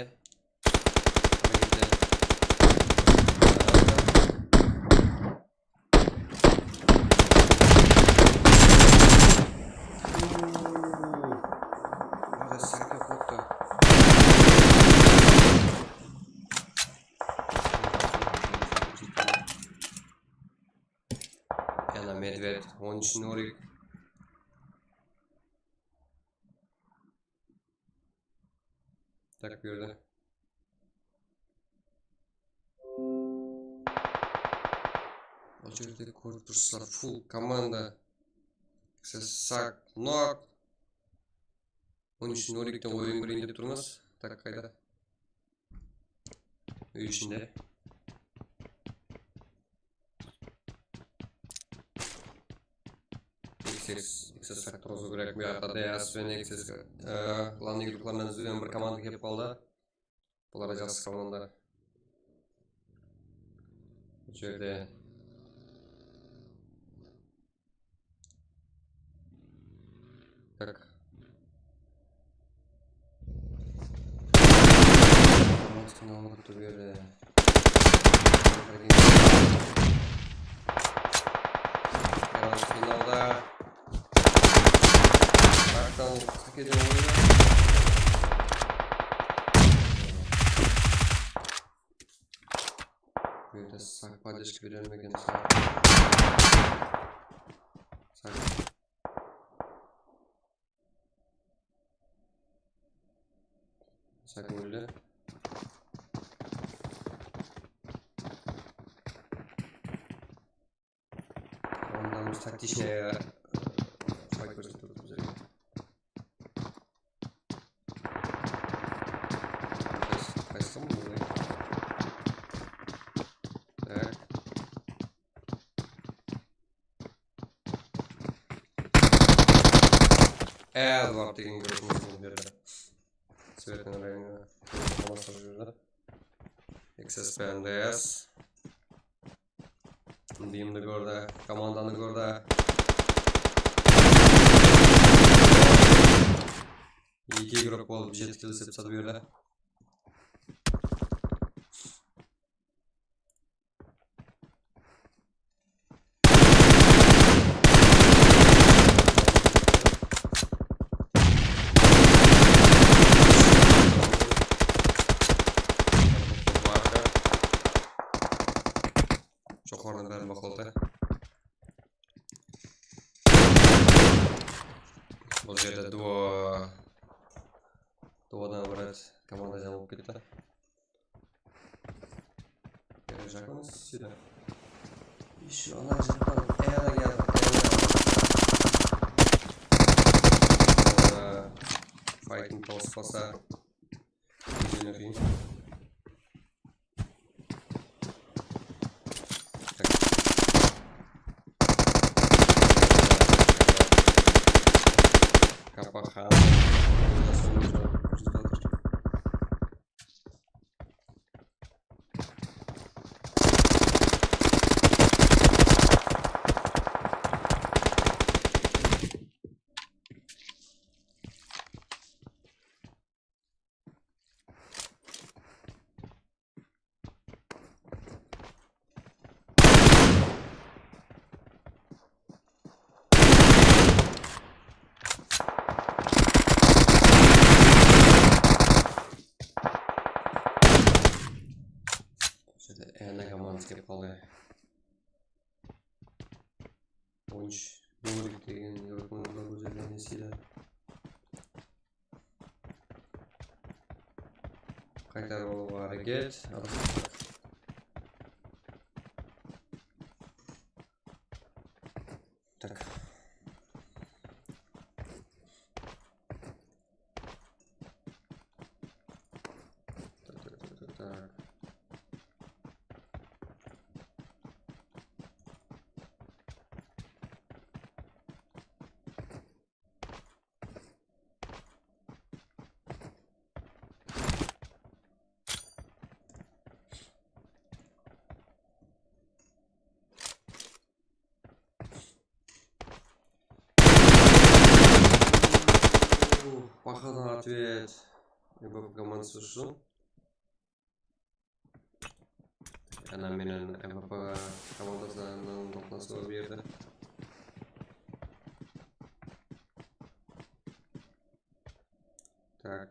Mınaday Sake qoptı. Yana Medved, on úshinshi Norik. Tak, bu jerde. Bul jerde kórip tursızlar, full komanda. Sak, nok. Onıncı Norikten oyın kóreyin dep turmız. Tak, qayda? Úy ishinde. X S, X S sak turǵızıw kerek. Bu jaqta D S penen X S, e, Lan Eagle klannan izlegen bir komanda kelip qaldı. Bular da jaqsı komanda. Bul jerde. Tak. Tamam, tamam, turıp beri. Tamam, finalda. Saktan qısqa kede oynadı. Bu jerde Sak podeshka berermi eken? Sak. Sak. Sak óldi. Onda biz taktichniy, e, fight kórsetip turıptı bizlerge. Qaysı, qaysı kim bul? Tak, Edward degen gruppamız bul jerde. Svetniń rangı almastırıp jiberdi. X S P N D S. Dıyımdı kórdi, komandanı kórdi. Eki grupp bolıp, jeti kill sepsat berdi. Joqarıdan bárin baqladı. Bul jerde duo, duodan ibarat komanda jańılıp ketti. Beri jaqın sıydı. Ещё ana jaqtan, e, ana keldi, e, ana keldi. Ee, faytın tawıspasa, ózine qıyın. Kappaxan. Endi komandası kelip qaldı. On úsh Dorik degen yurtımız bar, ózlerine ne sıydı. Qaytarıp alıwǵa háreket. Tak. Tak, tak, tak, tak, tak. Paxadan otvet. Evropa komandası ushın. Ana menen Evropa komandasınıń toqlanısıwı berdi. Tak.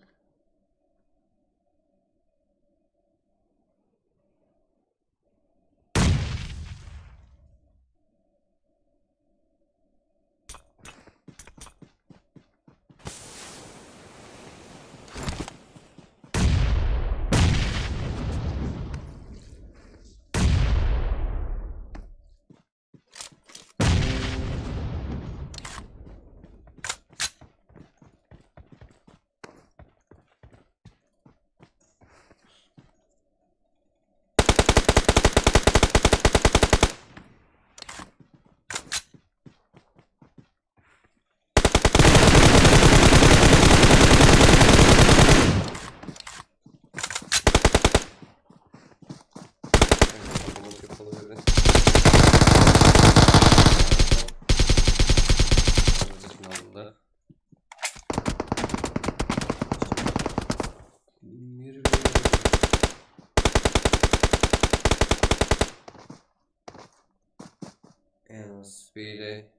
Endi speydi.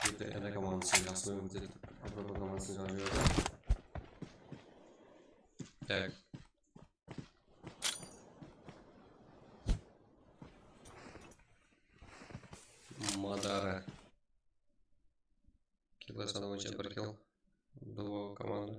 Bitta ene komandasın jaqsı ómir etip, Evropa komandasın jaǵıp jiberdi. Tak. Madara. Kill sanı boyınsha bir kill. Duo komanda.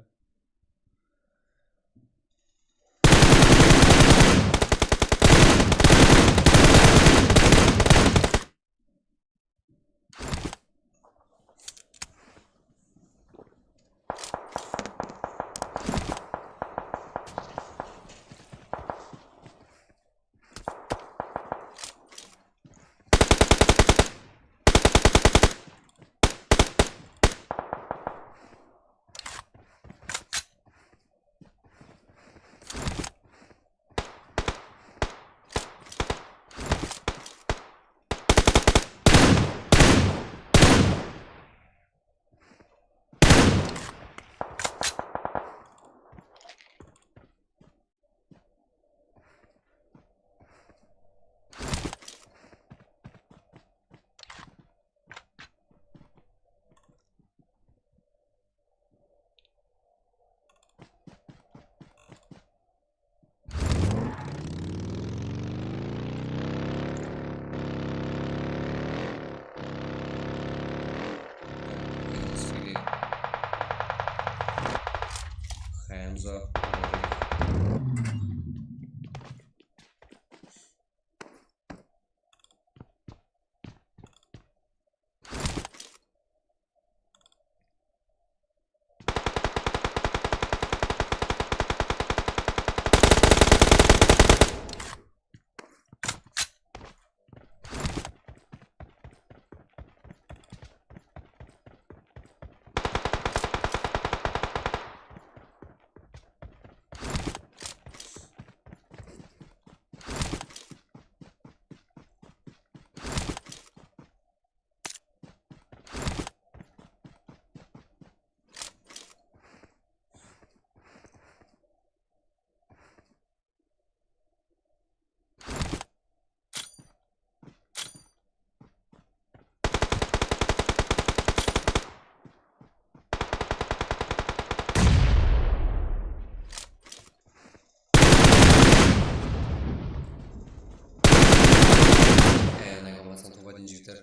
jigitler.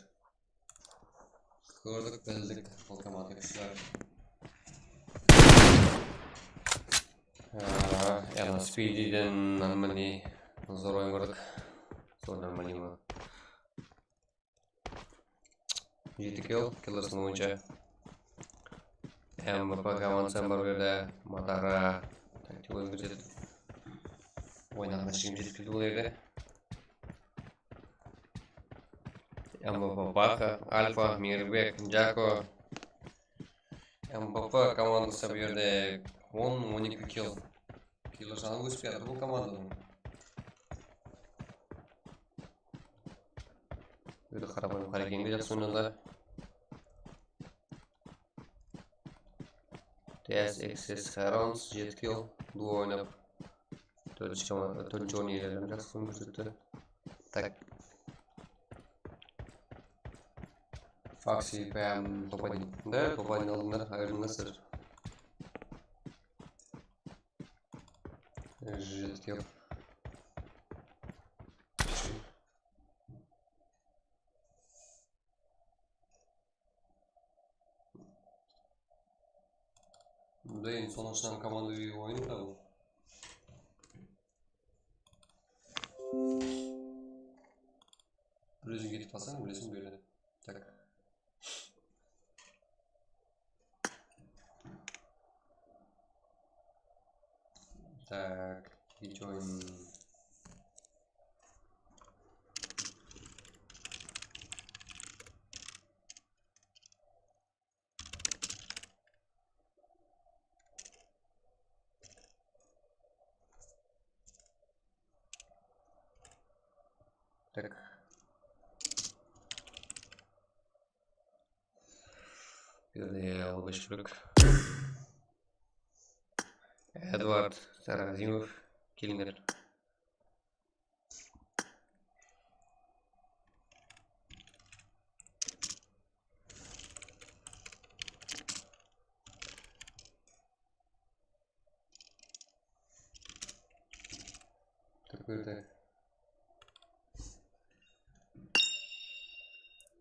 Kórdik, bildik, bul komanda kúshli. Aa, yaǵnıy Spididen, mine, zor oyın kórdik. Zor, nормально. Jeti kill, killersin boyınsha. M V P komandası bar bu jerde. Madara. Taktik oyın kórsetip. Oynaǵan jigirma jeti kill bul jerde. M V P Baxa, Alfa, Mirbek, Jako. M V P komandası bu jerde on, on eki kill. Killer sanı ósip kiyatır bul komandanıń. Ózi qarabayım Qarekeń de jaqsı oynadı. T S X S Herons jeti kill, duo oynap. Tórtinshi koma-, tórtinshi orın iyeledi, jaqsı oyın kórsetti. Tak. Foxy P M Topadin. Da, Topadin aldında, ayırılmasır. Jeti kill. Bunda endi sonıń ishinen komandovıy oyın da bul. Bir óziń ketip qalsań, bilesiń, bu jerden. Tak. Tak, ekinshi oyın. Tak. Bu jerde alıp júrek. Eduard Sarazimov, kelińler. Tak, buyur, tak.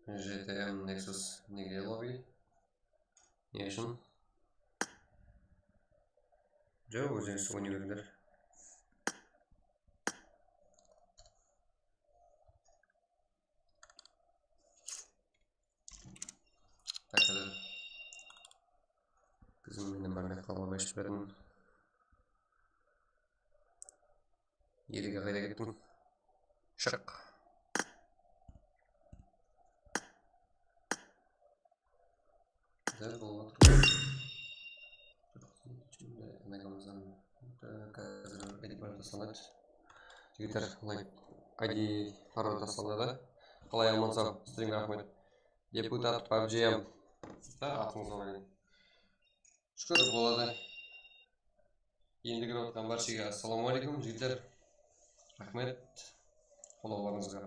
G T M Nexus nege lobby? Ne ushın? Joq, ózińiz oynay berińler. Tak, házir biziń menen barmay qalǵan berip berdim. Edege qayda kettiń? Shıq. Dál bolıp atır. Házir edit taslanat. Jigitler, layk, I D parol taslanadı. Qalay, aman-saw, strimge raxmet. Deputat PUBG. Da, atıńız bar eken. Shúkir, boladı. Endi kirip atqan bárshege assalamu aleykum, jigitler. Raxmet qollawlarıńızǵa.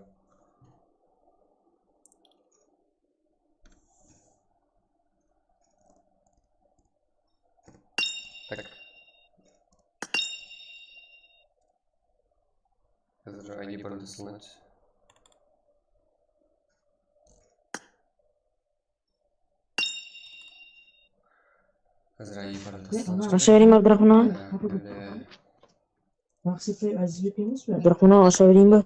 Tak. Házir I D parol taslanadı. Házir I D parol taslanadı. Asha bereyim be, Abduraxman aǵa? Ee, Abduraxman aǵa, asha bereyim be?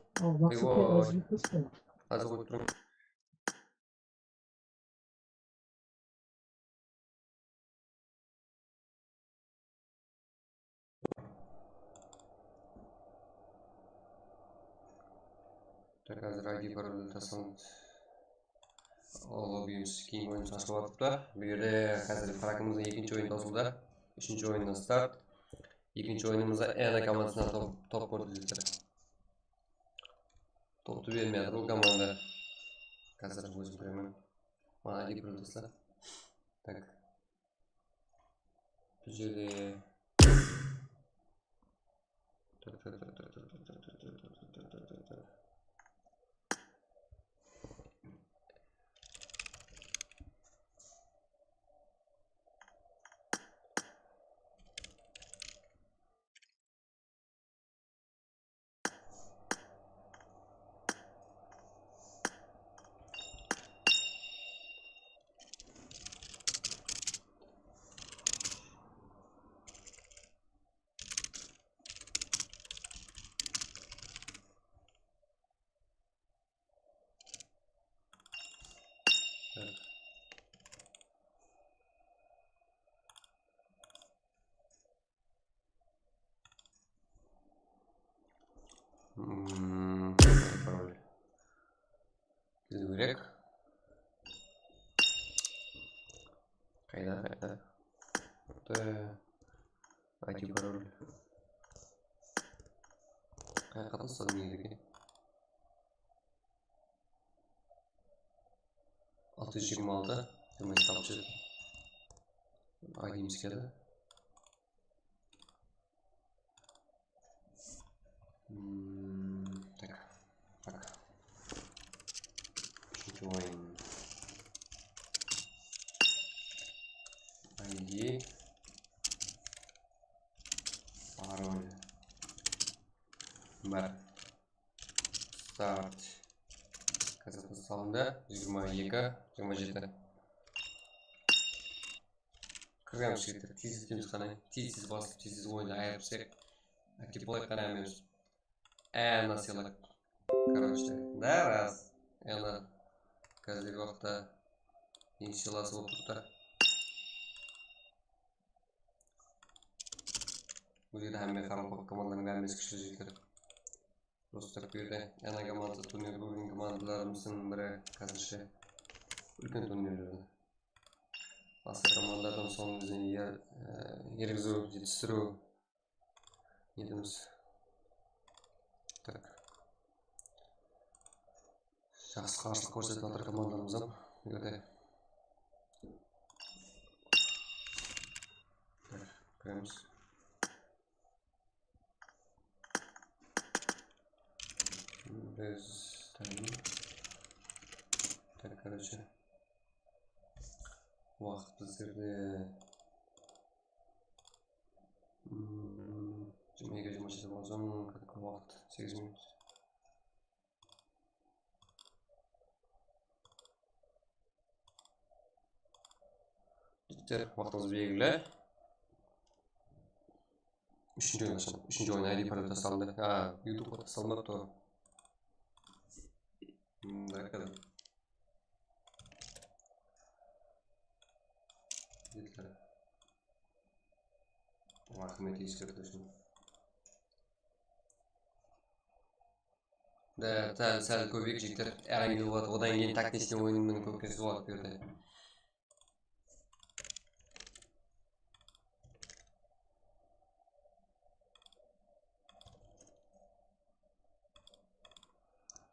Házir qoyıp turıń. Tak, házir I D paroldi taslań. Ol lobbiyimiz keyingi oyın ashılıp atıptı. Bu jerde házir frakımızdıń ekinshi oyını tawsıldı. Úshinshi oyınnan start. Ekinshi oyınımızda Ena komandasına top, top kórdi, jigitler. Toptı bermey atır bul komanda. Házir ózim kiremen. Maǵan I D parol tasla. Tak. Bul jerde. Hmm, parol. Keliw kerek. Qayda, qayda? Bitta I D parol. Qayaqqa tasladım nerege? Altı júz jigirma altı, jigirma jeti, altı júz jeti. I D-miz keldi. Hmm, tak, tak. Úshinshi oyın. I D. Parol. Bar. Start. Kasseta salındı. Jigirma eki, jigirma jeti. Kirgenbiz, jigitler, tez etemiz qáne. Tez-tez basıp, tez-tez oyındı ayırıp islesek. Ákep bolayıq qáne, hámmemiz. Ana sıyla. Короче, da, raz. Ana. Házirgi waqıtta eń sıylasıp otırıptı. Bul jerde hámme qaraqalpaq komandalarınıń hámmesi kúshli, jigitler. Просто bul jerde ana komandası, turnir búgin komandalarımızdıń biri házirshe úlken turnirlerde. Basqa komandalardan sonıń izinen er-, e, ergiziw, jetistiriw etemiz. Tak. Jaqsı qarshılıq kórsetip atır komandamız hám bul jerde. Tak, kóremiz. Biz, tamam. Tak, короче. Waqıt bizlerde, mm, jigirma eki, jigirma jeti bolsam, waqıt segiz minut. Jigitler, waqtımız belgili. Úshinshi oyın asham. Úshinshi oyın I D parol tasladı. Ha, YouTube-qa taslamaptı ǵoy. Hmm, darkar. Jigitler. Raxmet eskertiw ushın. Da, sál, sál kóbeyik, jigitler. Áreńge boladı. Odan keyin taktichniy oyınnıń kópkesi boladı bul jerde.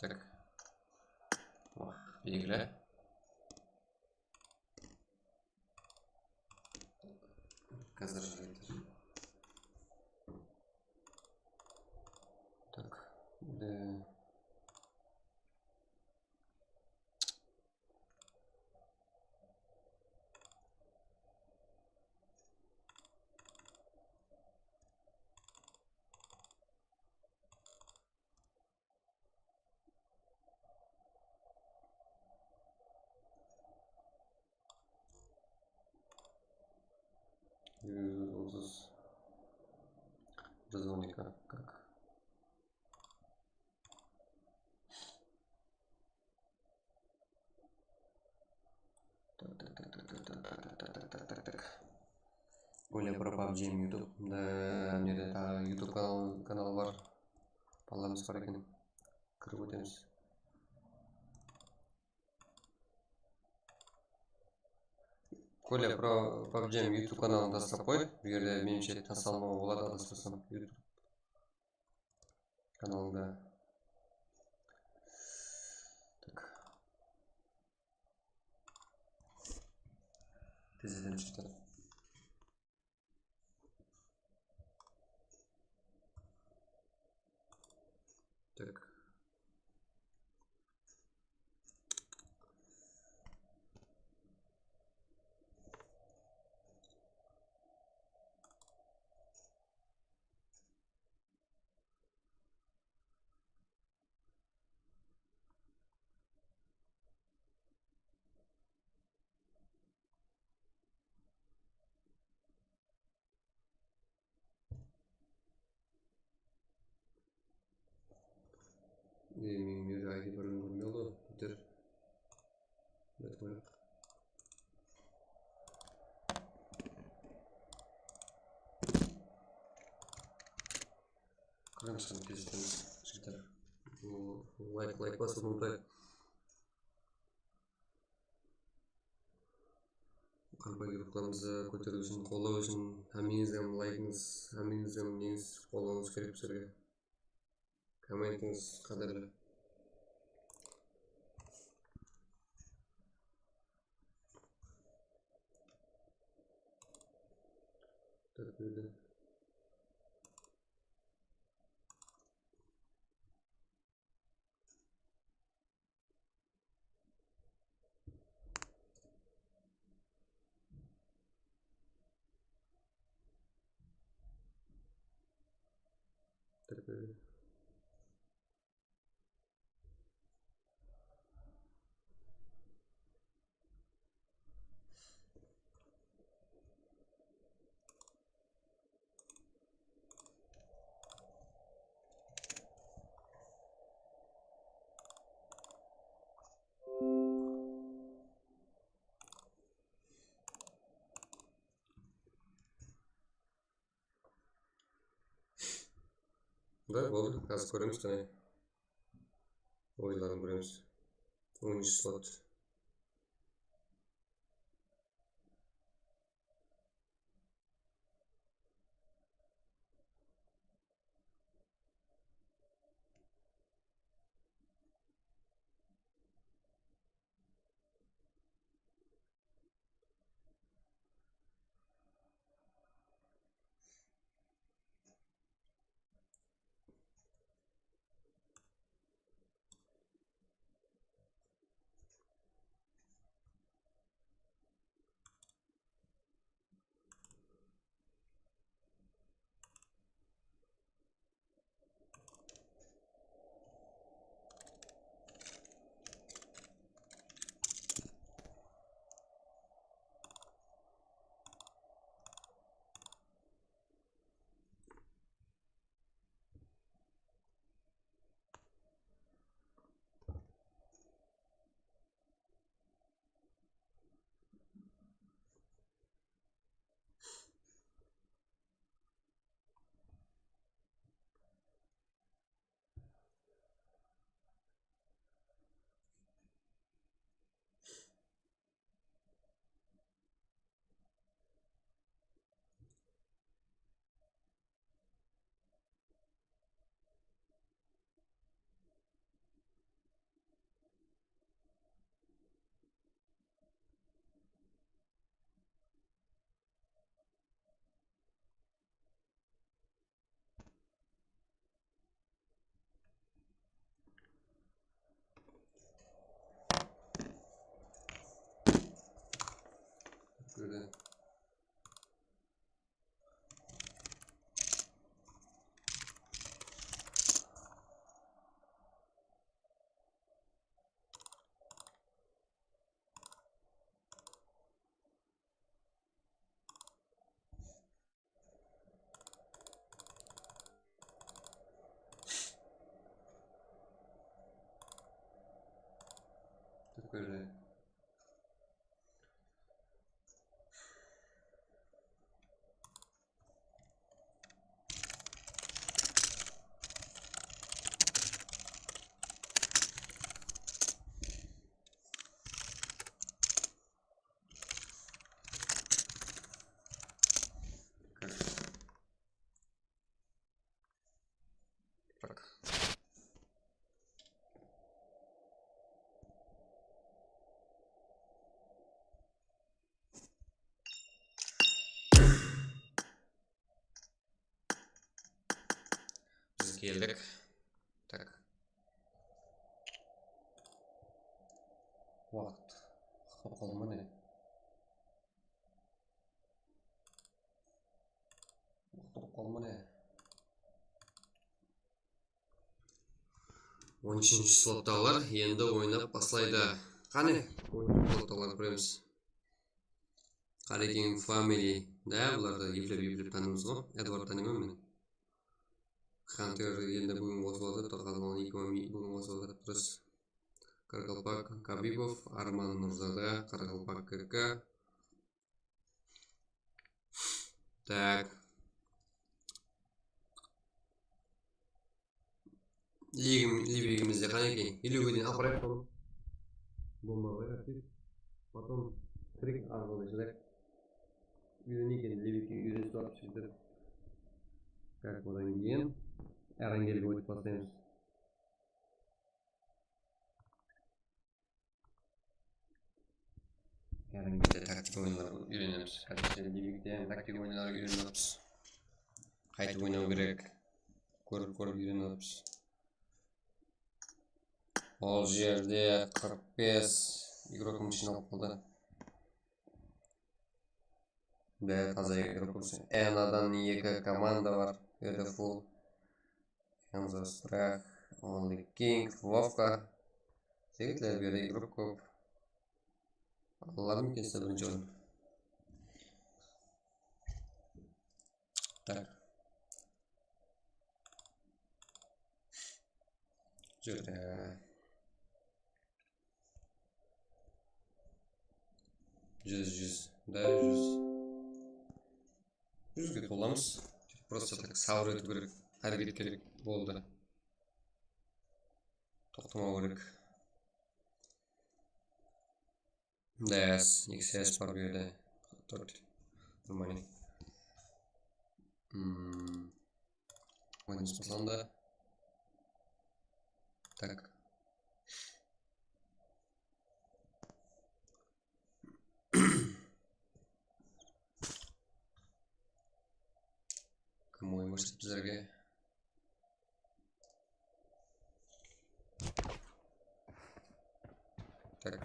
Tak. Wah, belgili. Házir jigitler. Tak, endi Otuz, otuz on eki, как. Tak, tak, tak. Kolya Pro PUBG YouTube. Da, mende de taǵı YouTube kanal, kanalı bar. Balalarımız bar eken. Kirip ótemiz. Kolya Pro PUBG YouTube kanalın taslap qoy. Bul jerde, menimshe, taslamawǵa boladı, adaspasam, YouTube kanalında. Tak. Tezden shıqtı. Tak. E, men mende I D parolın kórmey qaldı, bitir. Bitir qoyaq. Qırqınshı tez etemiz. Layk, layk basıwdı umıtpayıq. Qaraqalpaq gruppalarımızdı kóteriw ushın, qollaw ushın hámmeńizden laykińiz, hámmeńizden neńiz, qollawıńız kerek bizlerge. Kommentińiz qádirli. Da, boldı. Házir kóremiz, qáne. Oyınların kóremiz. Onınshı slot. Tükürdi. Biz keldik. Tak. Waqıt. Waqıt bolıp qaldı ma ne? Waqıt bolıp qaldı ma ne? On úshinshi slottaǵılar endi oynap baslaydı. Qáne, on úshinshi slottaǵılardı kóremiz. Qarekeńev family. Da, bulardı eplep-eplep tanıymız ǵo. Edvard tanıyman men. Hunter endi búgin qosıp atır, Toqadan eki búgin qosıp atır, durıs. Qaraqalpaq Kabibov, Arman Murzada, Qaraqalpaq K K. Так. Levigim-, levigimizde qanekey, elewge deyin aparayıq bunı. Bomba qoyayıq, aktiv. Potom tirik arqalı shıdayıq. Úyreneyik endi, levikti úyrenip turıp, jigitler. Tak, odan keyin Erangelge ótip baslaymız. Erangelge taktika oyınlar úyrenemiz. Házir levikte hám taktika oyınlar úyrenemiz. Qaytıp oynaw kerek. Kórip-kórip úyrenemiz. Ol jerde qırq bes igrok mashina alıp qaldı. Bári taza igrok bolsa. Enadan eki komanda bar. Berde full. Enzo Strah, Only King, Vovka. Jigitler, berde igrok kóp. Alarmı eken sizler birinshi orın? Tak. Júr, e. Júz, júz. Da, júz. Júzge tolamız. Просто так sabır etiw kerek. Háreket kerek. Boldı. Toqtamaw kerek. Yes, X S bar bu jerde. Tórt. Нормально. Hmm. Oynamız baslandı. Tak. Kim oyın kórsetti bizlerge? Tak.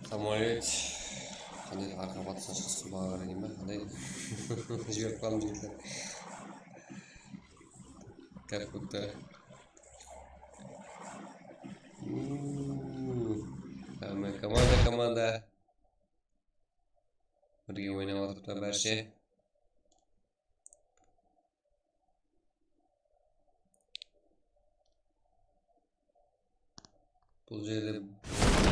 Samolyot qanday arqa batıstan shıǵıp baǵa qaraǵan ba? Qanday? Jiberip qaldım, jigitler. Как будто. Uuu. Hámme komanda, komanda. Birge oynap atırıptı bárshe. Bul jerde,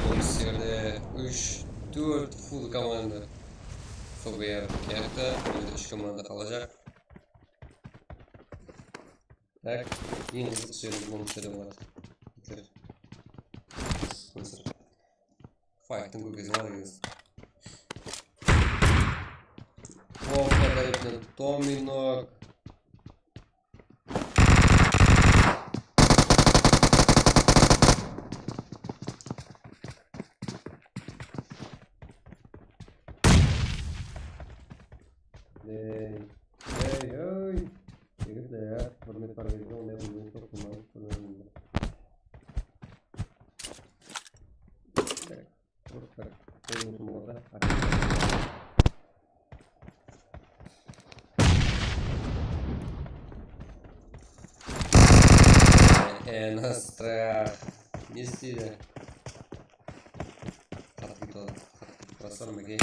bul jerde úsh, tórt full komanda F B R kiyaptı. Endi úsh komanda qalajaq. Tak, eń qızıq jeri bunıń ishinde boladı. Hitler. Fayttıń kókesi bar ekensiz. Vovka tárepinen Tominok. Ey, ey, ey. Jigitler, húrmet bar gezde onday húrmet joq, bundan. Eee, nasıl? Ne isteydi? Qatı kete, qatı kete turasızlar ma, ey?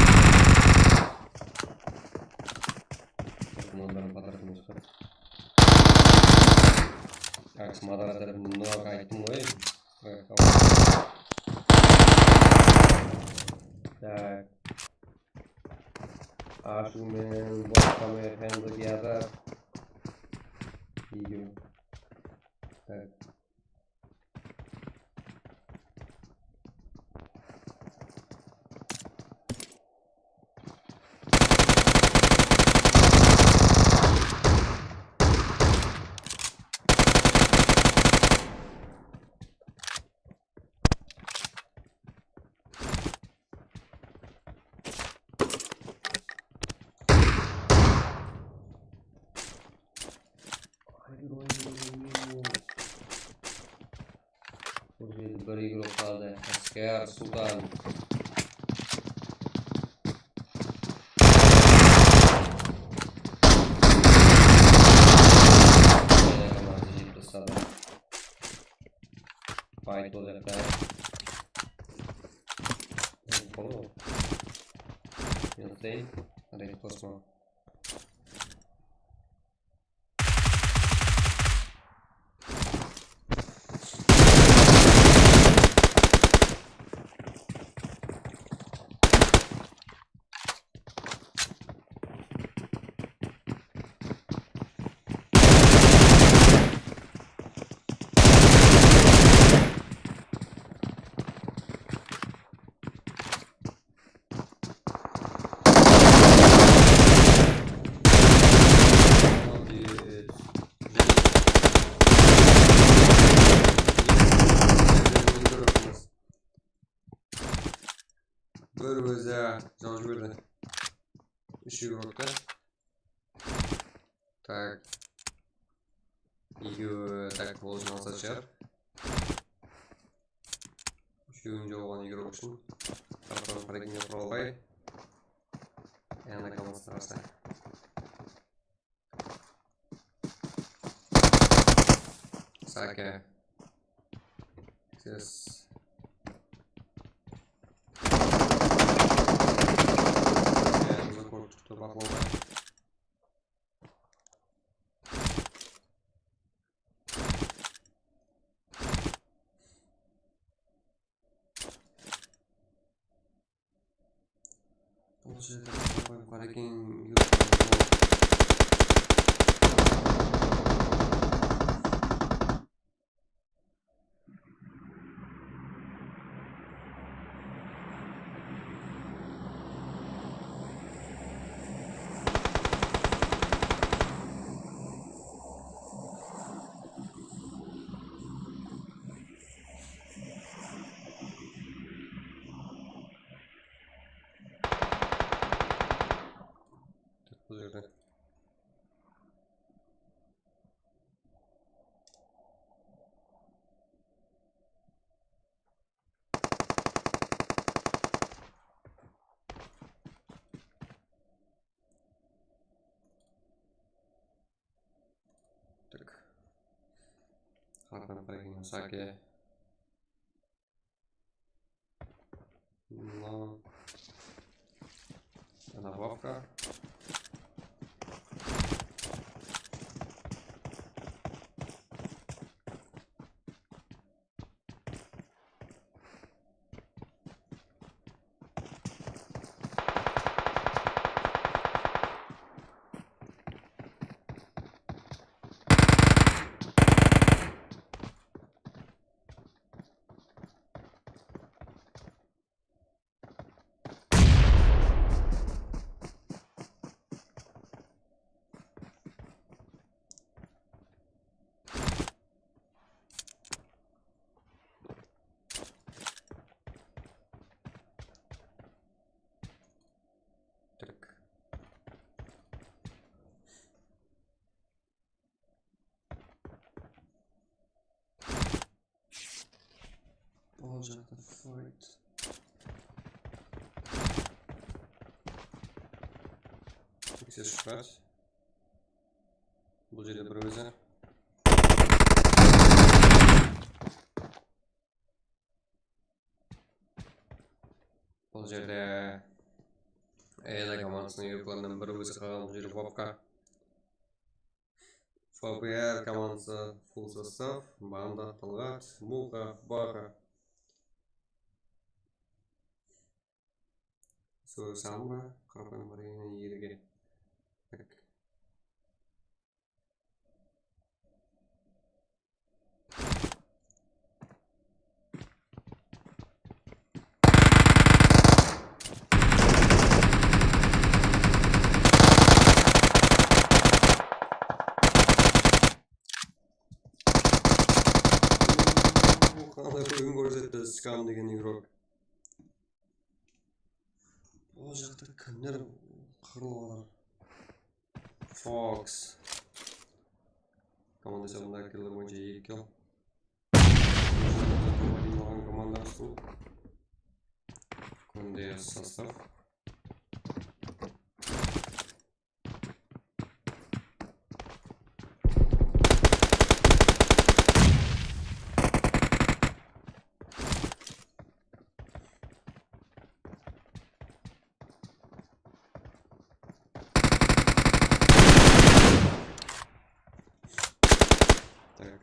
Komandalariń patratın bolsa. Tak, moderator, mına ayttım ǵoy. Tak. Ashıw menen bos kamer handle kiyatır. Video. Tak. Beyar Sultan. Fight ol jaqta. Qol. Yılsayın. Red Cosmo. Bir ózi jawıp jiberdi. Úsh igrókti. Tak. Ekewi tak bolışın alsa shıǵar. Úshewin jawǵan igrok ushın. Qaraqalpaq Qarakeńge quralbay. Yana komandası qarsa. Sake. Ses. Baqlawda. Bul jerde qaraqalpaq Qarakeń yurtı. Bul jerde. Tak. Qaraqalpaq Qarakeńi Sake. Mına. Ana Vovka. Tak. Bul jaqta fight. Tekser shıqpayıq. Bul jerde bir ózi. Bul jerde Eda komandasınıń igroklarınan bir ózi qalǵan, bul jerde Vovka. F B R komandası full sostav, Banda, Talǵat, Muqa, Baqa. Soy Samba, Qaraqalpaq Qarakeńi Erge. Tak. Qanday kóbin kórsetti, Skam degen igrok. Ol jaqta kimler qırılıp alır? Fox. Komanda esabında killer boyınsha eki kill. Mınadan komanda ushın. Bunday sostav. Tak.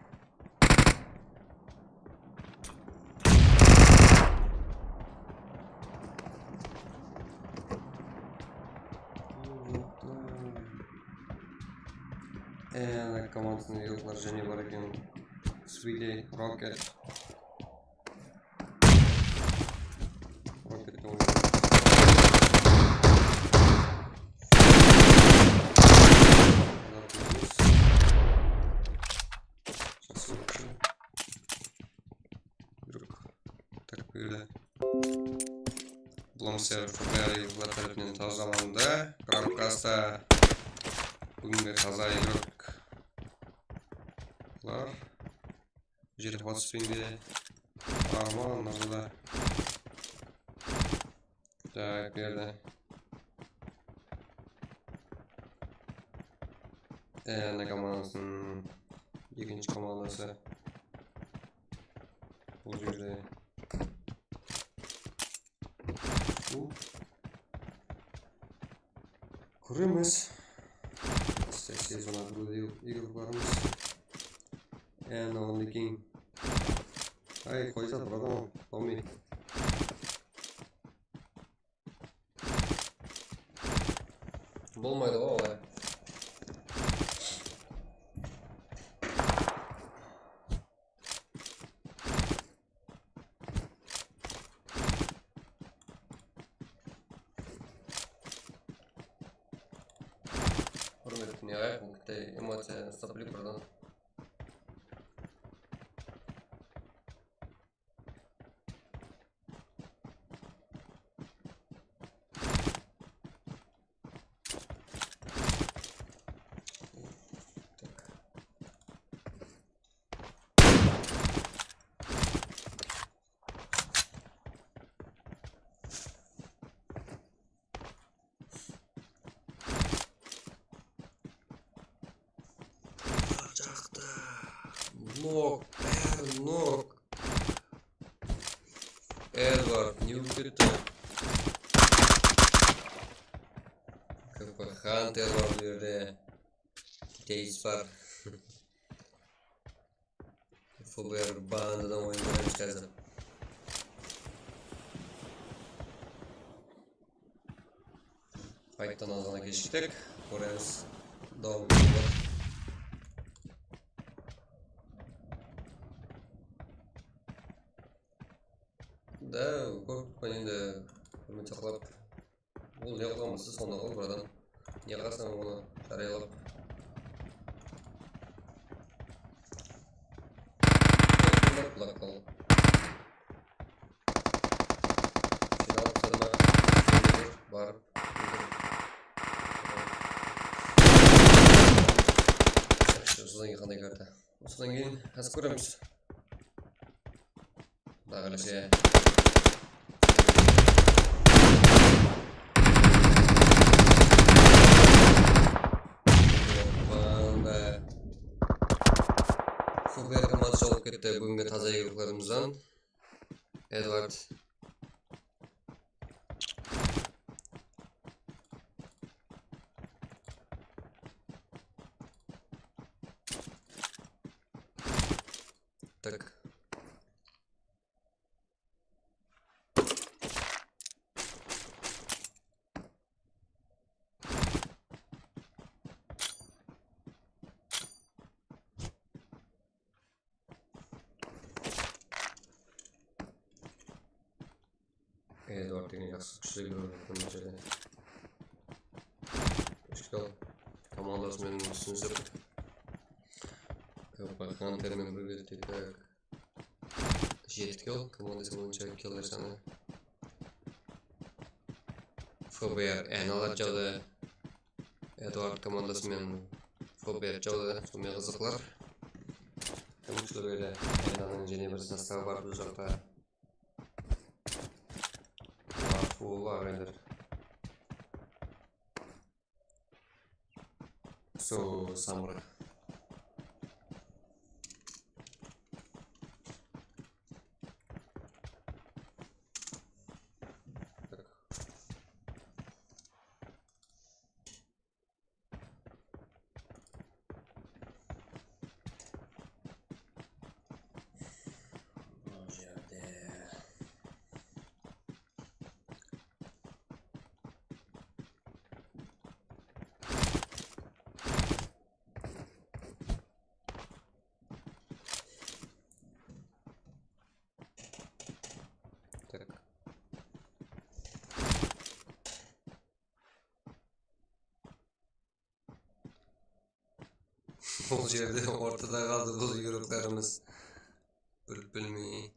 Eee, komandasında yıqlar jáne bar eken. Sweetie, Rocket. Rocket oynaydı. Jaqsı. Yurıq. Tak, buyırdı. Bulamser F B I yıqlar tárepinen tazalandı. Kravkasta búgingi taza yurıqlar. Jerge batıspayın be? Aman, mırda. Tak, berdi. Endi komandasınıń ekinshi komandası. Bul jerde. Bul. Kóremiz. Sezon abrudey igroklarımız. Endi ondan keyin. Ay, qoysa, bratан, Tomi. Bolmaydı ǵoy olay. Húrmet, ne qılayıq, bul kitte emociya ustap bileyik, bratан. Jaqtı. Nok, bári nok. Edward, ne bolıp ketti? K P Hunter bar bul jerde. Kiteys bar. F B R bandadan oyın kóremiz házir. Qayttan azǵana keshiktik. Kóremiz. Dawam etedi. Da, kórip turman endi. Húrmet saqlap. Ol ne qılǵan bolsa, sonda ǵoy, bratан. Ne qılsań, onı jarayalap. Qulaq qal. Jıynalıp sırma, barıp. Sozdan keyin qanday karta? Sozdan keyin házir kóremiz. Quday qálese. F B R komandası alıp ketti búgingi taza igroklarımızdan. Edward. Tak. Edward degen jaqsı kúshli bir oynadı mına jerde. Ishkal komandası menen túsinisip, Hunter menen birge tetak. Jeti kill, komandası boyınsha killer sanı. F B R N aladı jawdı. Edward komandası menen F B R jawdı. Sonday qızıqlar. Kim kúshli beredi? N-nıń jáne bir sostavı bar bul jaqta. Bular Ol aǵaylar. So, samurı. Bul jerde. Tak. Bul jerde ortada qaldı bul yurıqlarımız. Bilip bilmey.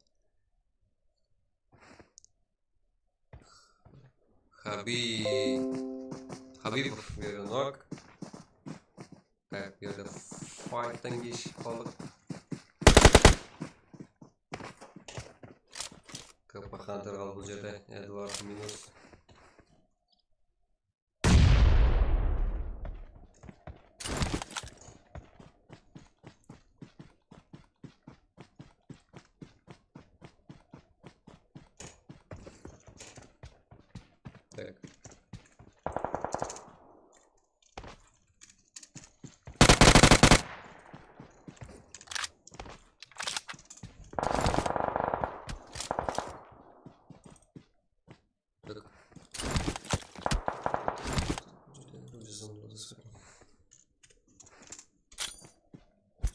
Habi-, Habibov, bu jerde nok. Tak, bu jerde fayttan keship qaldıq. K P Hunter qaldı bul jerde. Edward minus. Tak. Tak.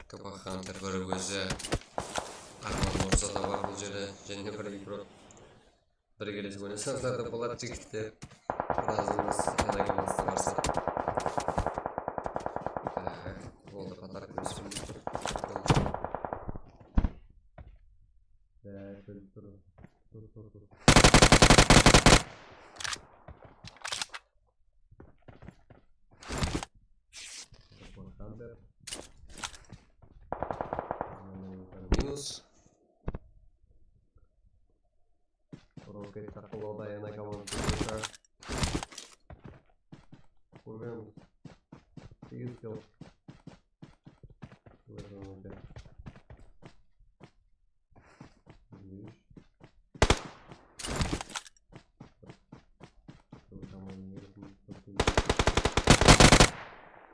K P Hunter bir ózi Arman Murza da bar bul jerde. Jáne bir igro. Birgelisip oynasańızlar da boladı, jigitler. Razımız, enagamızdı barsa. Tak, boldı, patar kórispeymiz. Tak, kórip tur. Tur, tur, tur. Minus. Roket taqıp aldı, yana komanda. Kóremiz. Segiz kill.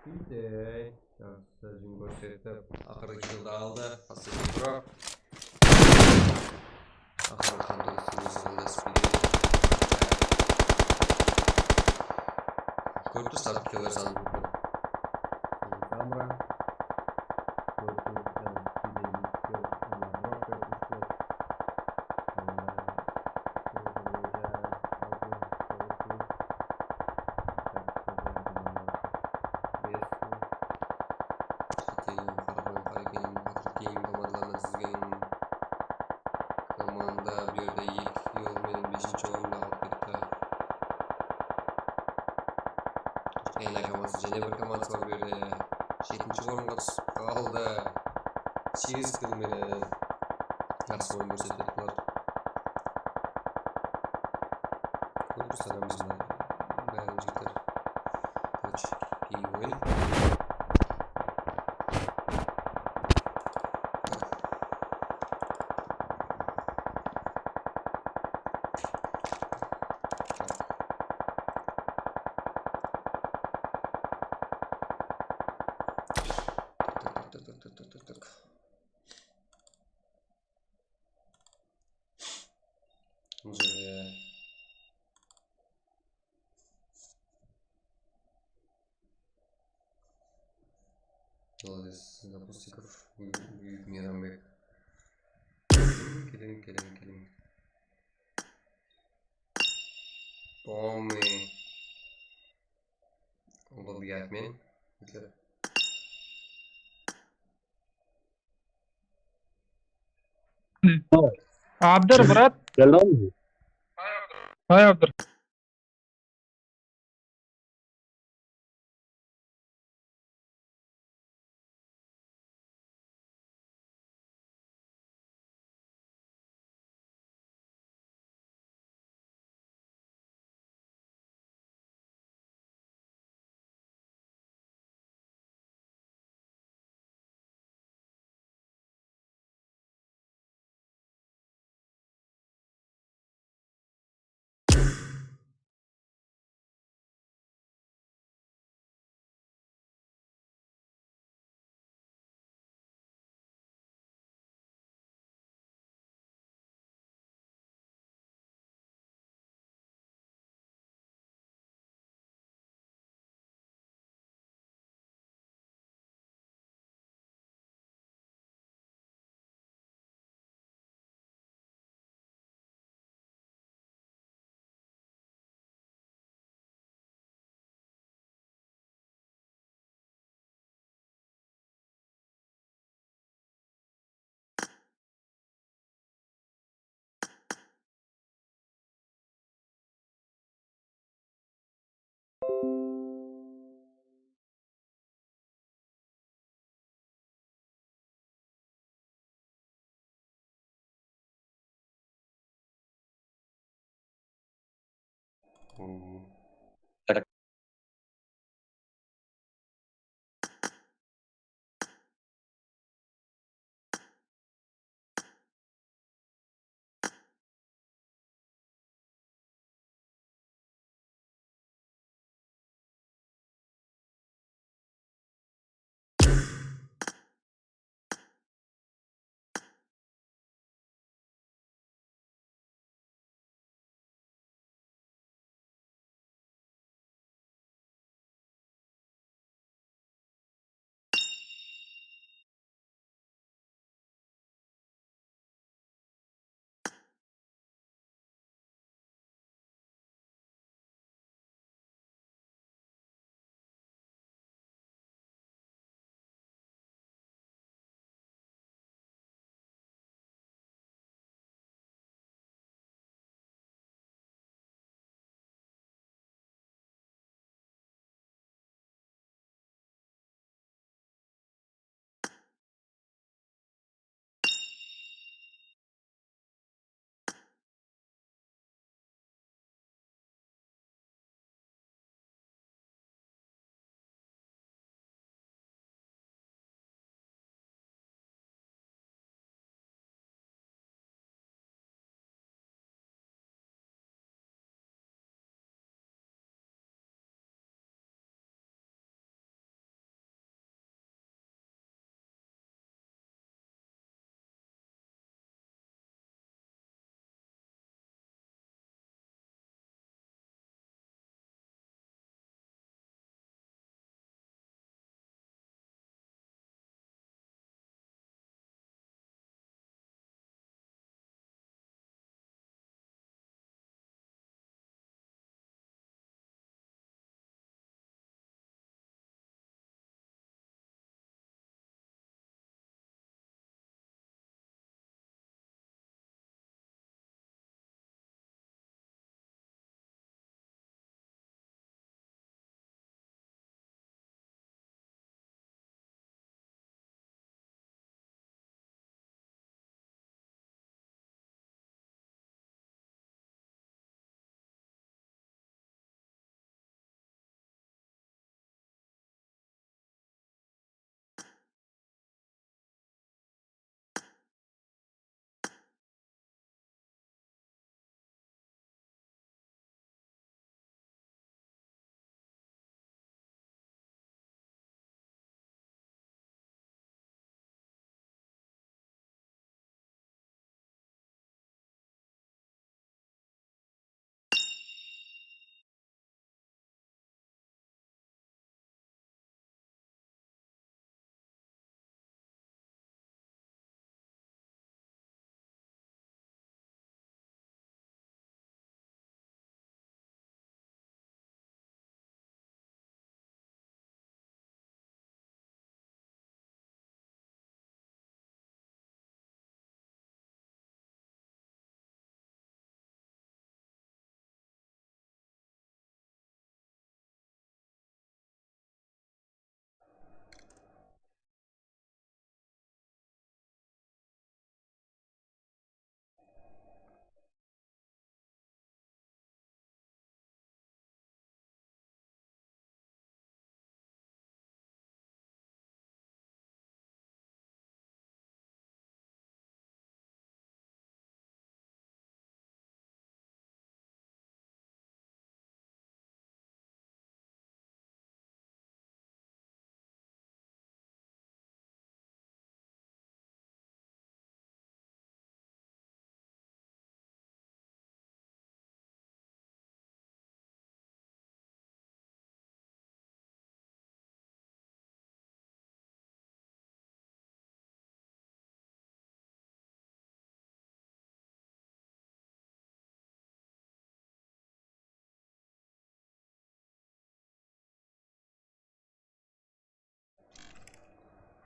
Pitey. Jaqsı, jim kórsetip, aqırǵı killdi aldı. Последний игрок. Aqırǵı qandı ústinde jıldı spidi. Kórip tursań, killer sanın. Samra. Kórip tursań, spidi. Keyin Qaraqalpaq ekenin, Batir Keyim komandalarına dizgen komanda bu jerde eki kill menen besinshi orındı alıp ketti. Ena komandası, jáne bir komandası bar bu jerde. Jetinshi orınǵa túsip qaldı. Segiz kill menen. Jaqsı oyın kórsetedi bular. Kórip tursańlar, bárin jigitler. Короче, keyin oyın. Tak, tak, tak, tak, tak, tak, tak. Bul jerde Молодец, Zapustikov, Búyik Meyranbek. Keliń, keliń, keliń. Tommi. Ullıbek admin. Abdur, Murat. Geldi mi? Hay, Abdur.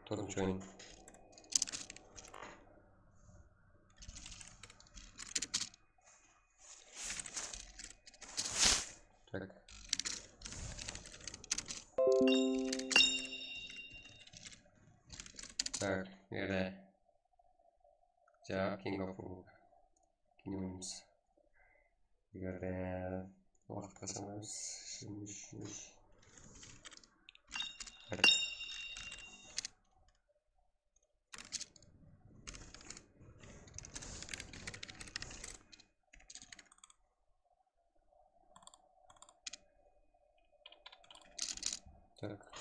Tórtinshi oyın. Tak. Tak, beri. Ja, King of Ur. Kine oynaymiz. Eger de waqıt qalsa oynaymiz. Shimish, shimish. Tak,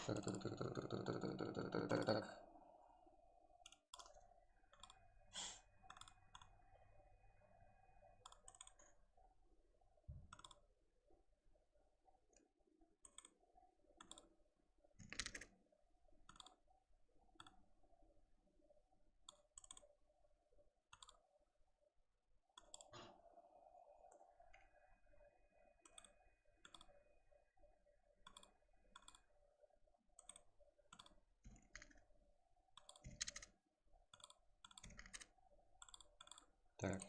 tak, tak. Tak.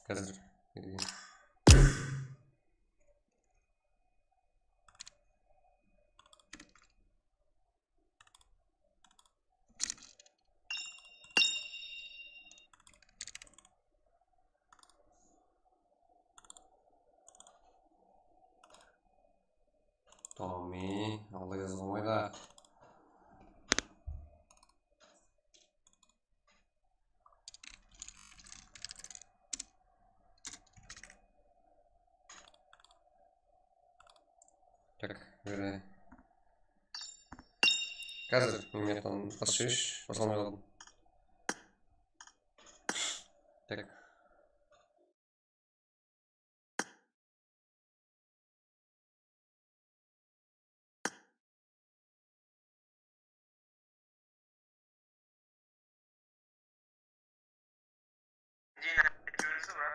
Házir. Tommy, alday qızıq bolmaydı. Tak, beri. Házir, men miyaqtan basıp jibershi, basa almay qaldım. Tak.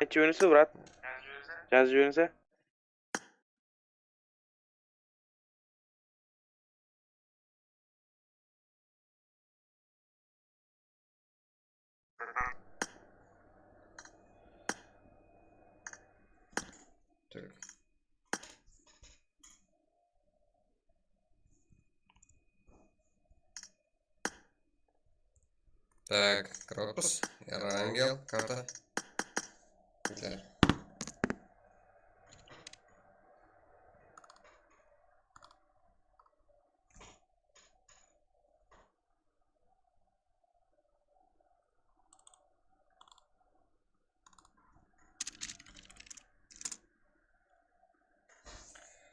Aytıp jiberińizshi, brat. Jazıp jiberińizshi. Tak. Tak, kropos, Erangel, karta. Bitti.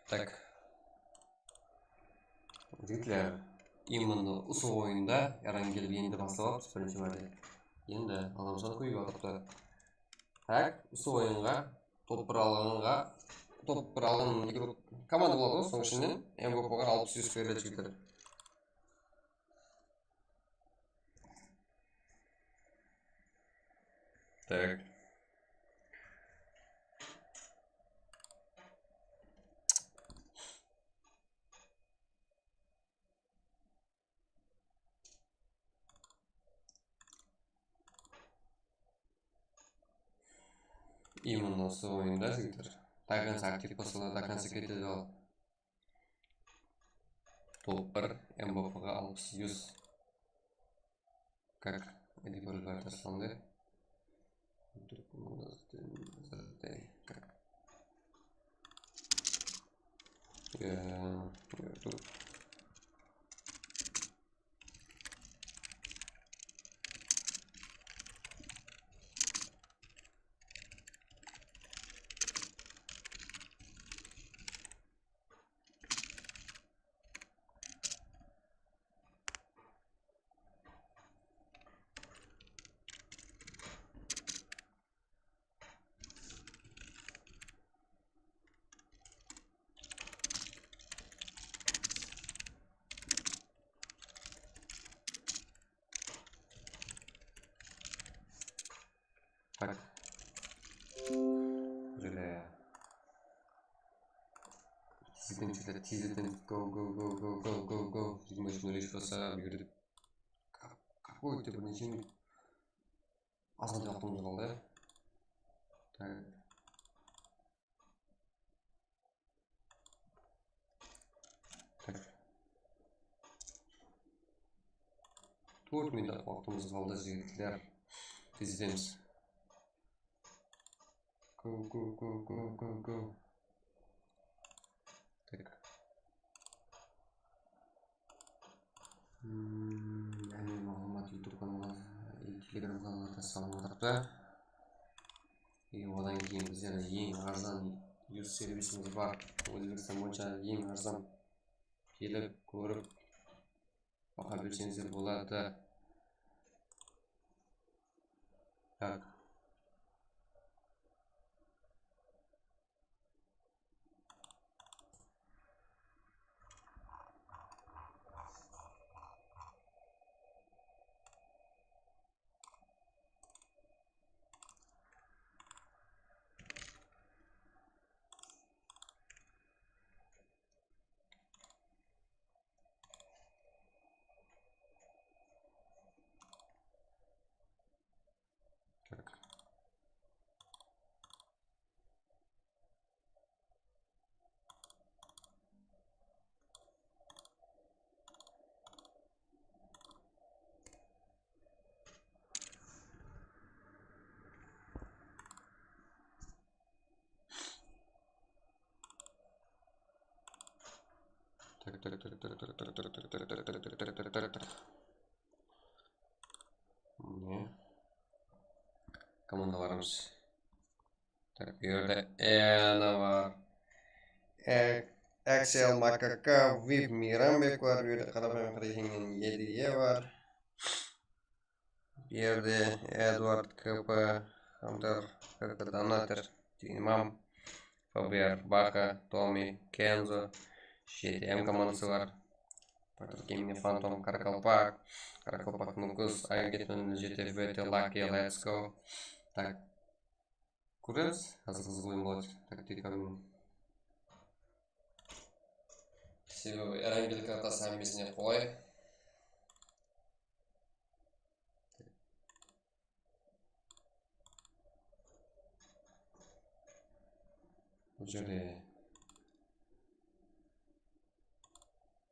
Tak. Jigitler, именно usı oyında Erangel endi baslap atırmız birinshi márte. Endi adamzat kóbeyip atırıptı. Tak, usı oyınǵa top bir alǵanǵa, top bir alǵan igrok, komanda boladı ǵoy, sonıń ishinen M V P ǵa alpıs yus beriledi, jigitler. Так. Именно usı oyında, jigitler. До конца aktiv basıladı, до конца ketedi al. Top bir M V P ǵa alpıs yus. Как? Editor Gartaslandı. Eee, YouTube. Tak. Júre. Tizleten, tizleten, tizleten. Go, go, go, go, go, go, go. Jigirma úsh nol úsh bolsa, bul jerde. Какой-то bir neshe minut. Azǵantay waqtımız qaldı, ya. Tak. Tak. Tórt minut waqtımız qaldı, jigitler. Tez etemiz. Go, go, go, go, go, go. Tak. Hmm, áne, maǵlıwmat YouTube kanalı, e, Telegram kanallarda salınıp atırıptı. E, odan keyin bizlerde eń arzan yus servisimiz bar. Ózbekstan boyınsha eń arzan. Kelip, kórip, baha berseńizler boladı. Tak. Tak. Tak, tak, tak. Mine. Komandalarımız. Tak, bu jerde Ena bar. Ek-, Axel Makaka, Vip Mirambek bar. Bu jerde qarapayım qaraysıńnan Ediye bar. Bu jerde Eduard K P, Hunter K P Donater, Imam, Faber, Baka, Tomi, Kenzo, J T M komandası bar. Patrick Gaming, Phantom, Karakalpak, Karakalpak Nukus, Agetman, J T V T, Lucky, Let's Go. Tak. Kóremiz, házir qızıq oyın boladı, taktika menen. Sebebi Erangel kartası hámmesine qolay. Bul jerde.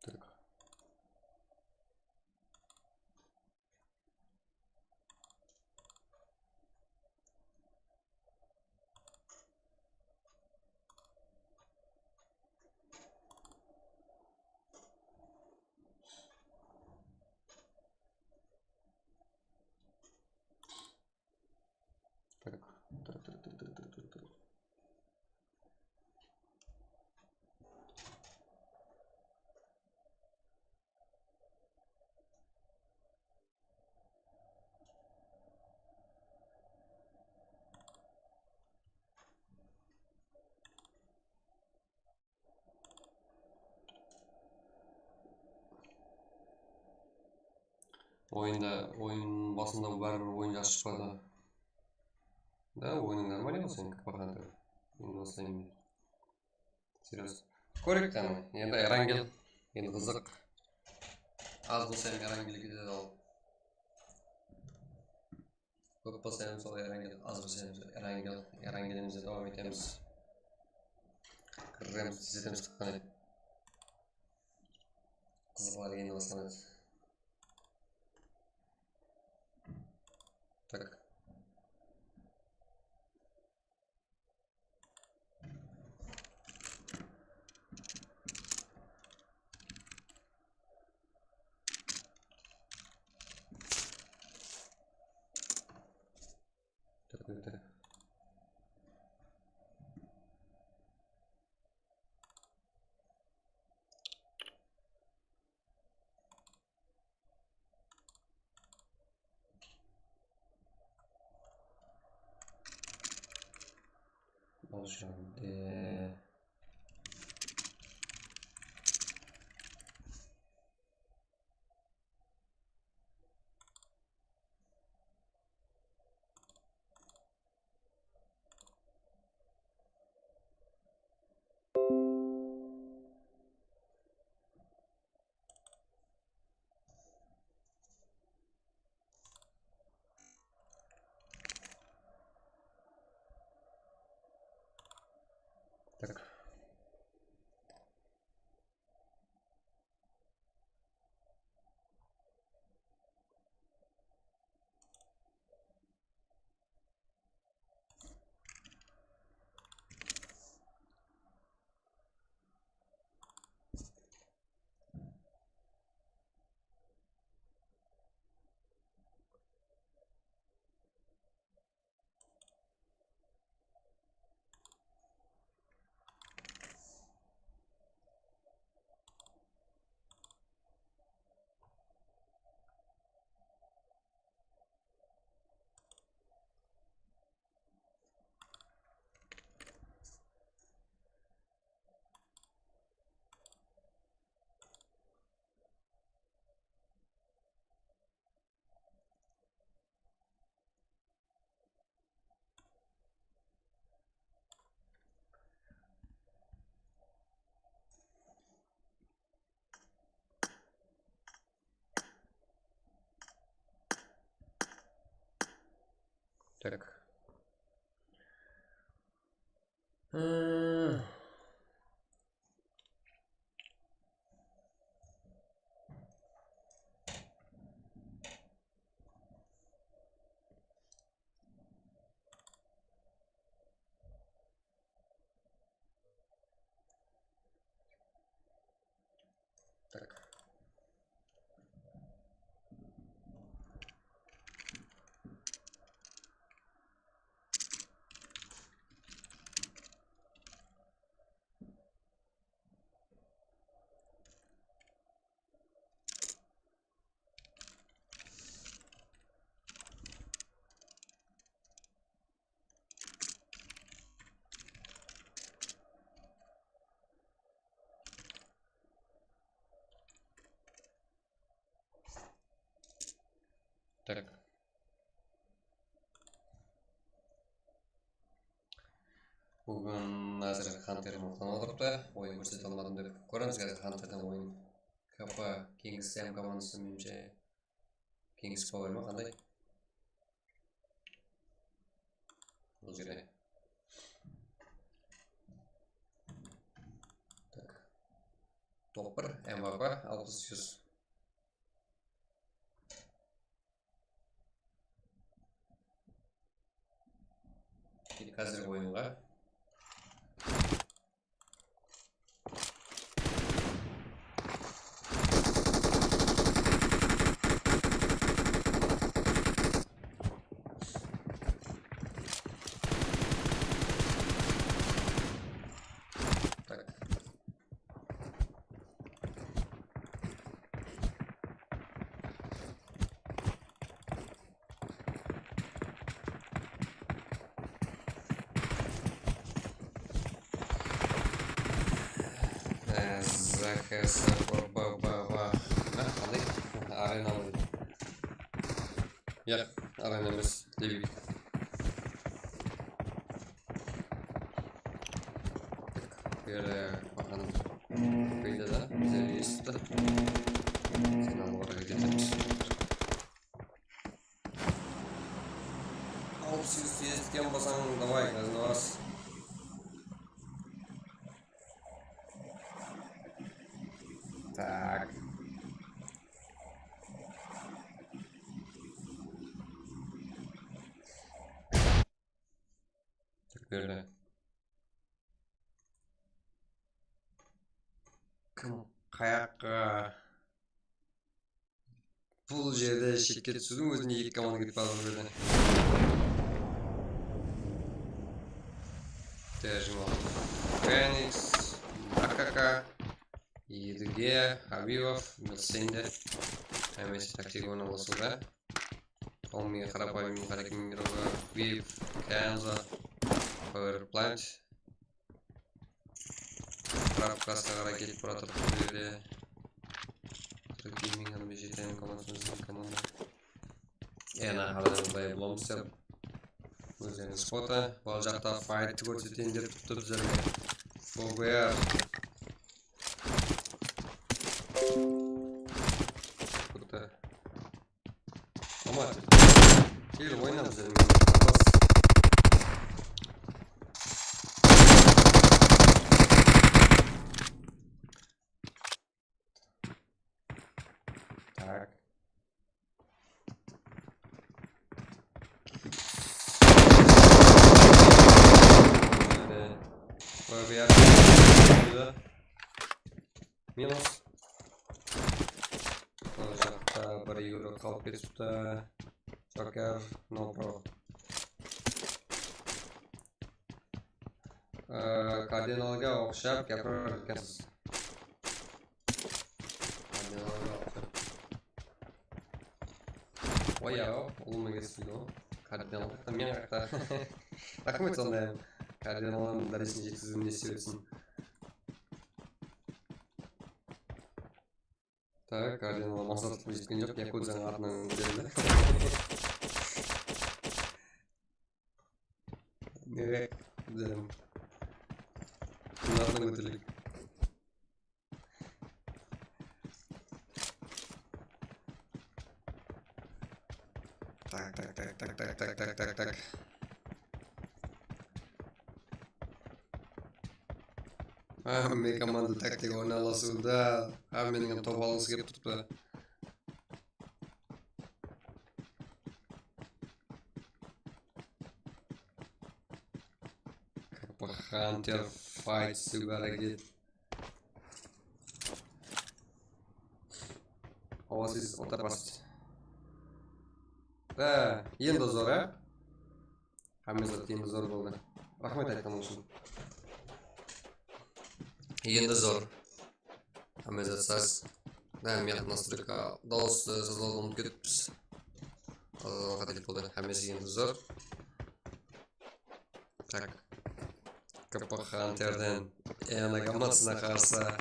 Tak. Tak, tak, tak. Oyında, oyın basında báribir oyın jaqsı shıqpadı. Da, oyınıń normalnıy bolsa, endi K P H-dı. Endi baslayın. Seryoz. Kóreyik qáne. Endi Erangel. Endi qızıq. Az bolsa hám Erangelge de al. Kóp bolsa hám sol Erangel, az bolsa hám Erangel. Erangelimizdi dawam etemiz. Kiremiz, tizletemiz qáne. Qızıqlar endi baslanadı. Tak. Bul jerde. Tak. Hmm. Tak. Tak. Búgin házir Hunter mıqlanıp otırıptı. Oyın kórsete almadım dep kóremiz házir Hunterden oyın. K P Kings M komandası menimshe. Kings Power ma qanday? Bul jerde. Tak. Top bir M V P alpıs júz. Keldik házirgi oyınǵa. Tak. Ee, Zakasa, ba, ba, ba, ba. Há, qalay? Arena ǵoy. Yaq, arena emes, debit. Beri maqan qoydı da, bizler esittik. Sen alıp oraya ketemiz. Alpıs júz esitken bolsań, davay, raznobas. Tak. Tek berdi. Kim qayaqqa? Bul jerde shekke túsiwdiń ózinde eki komanda ketip atır bul jerde. Terjima. Feniks, Makaka, Edige, Habibov, Milsende. Hámmesi taktik oynap atır da. Tommi, Qarapayım, Hakim, Miroga, Vip, Kenzo, Power Plant. Krab klasqa qaray ketip baratır bul jerde. Gaming hám J T M komandası, komanda. Ena, házir Play Blooms dep. Ózleriniń spotı. Bul jaqta fayttı kórseteyin dep turıptı bizlerge. O B R. Bitti. Amat, kel, oyna bizler menen. Tak. Minus. Bul jaqta bir euro qalıp ketipti. Joker, no pro. Ee, kardinalǵa uqsap gapirar ekensiz. Kardinalǵa uqsap. Oy, awa, ulıwma kestiydi ǵoy. Kardinal, men haqta. Raxmet sonday. Kardinallardıń dárejesine jetkizgenine nesip etsin. Tak, kardinal maqsatqa jetken joq, Yakuzadıń atınan kóterildi. Nege kóterildi? Kimniń atınan kóterildi? Tak, tak, tak, Tak, tak, tak, tak, tak, tak. Hámme komanda taktika oynay alasızda. Hámmeniń top alǵısı kelip turıptı. K P Hunter fight islewge háreket. Oasis ota past. Há, endi zor, á? Hámme zat endi zor boldı. Raxmet aytqanıń ushın. Endi zor. Hámme zat saz. Há, men nastroyka, dawıstı sazlawdı umıtıp ketippiz. Azǵana qátelik boldı. Hámmesi endi zor. Tak. K P Hunterden Eana komandasına qarsı.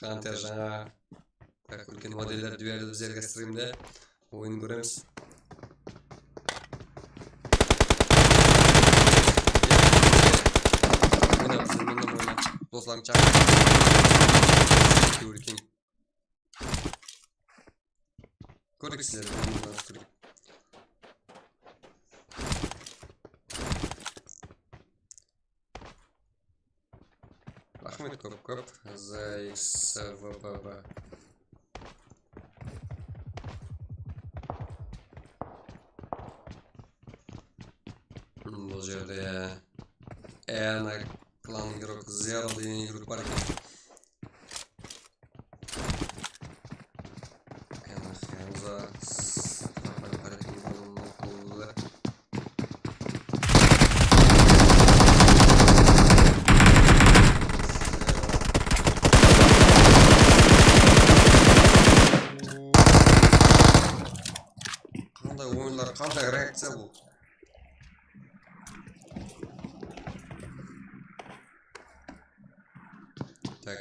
Hunter jańa, tak, úlken modellerdi berdi bizlerge strimde. Oyın kóremiz. Oynap júr, menen oynap. Doslarıń shaqır. Kórkem. Kóreyik sizlerdi. Raxmet kóp-kóp, Z X V P B. Bul jerde Eana klan igrok Zero degen igrok bar eken. Qanday oyınlar, qanday reakciya bul? Tak.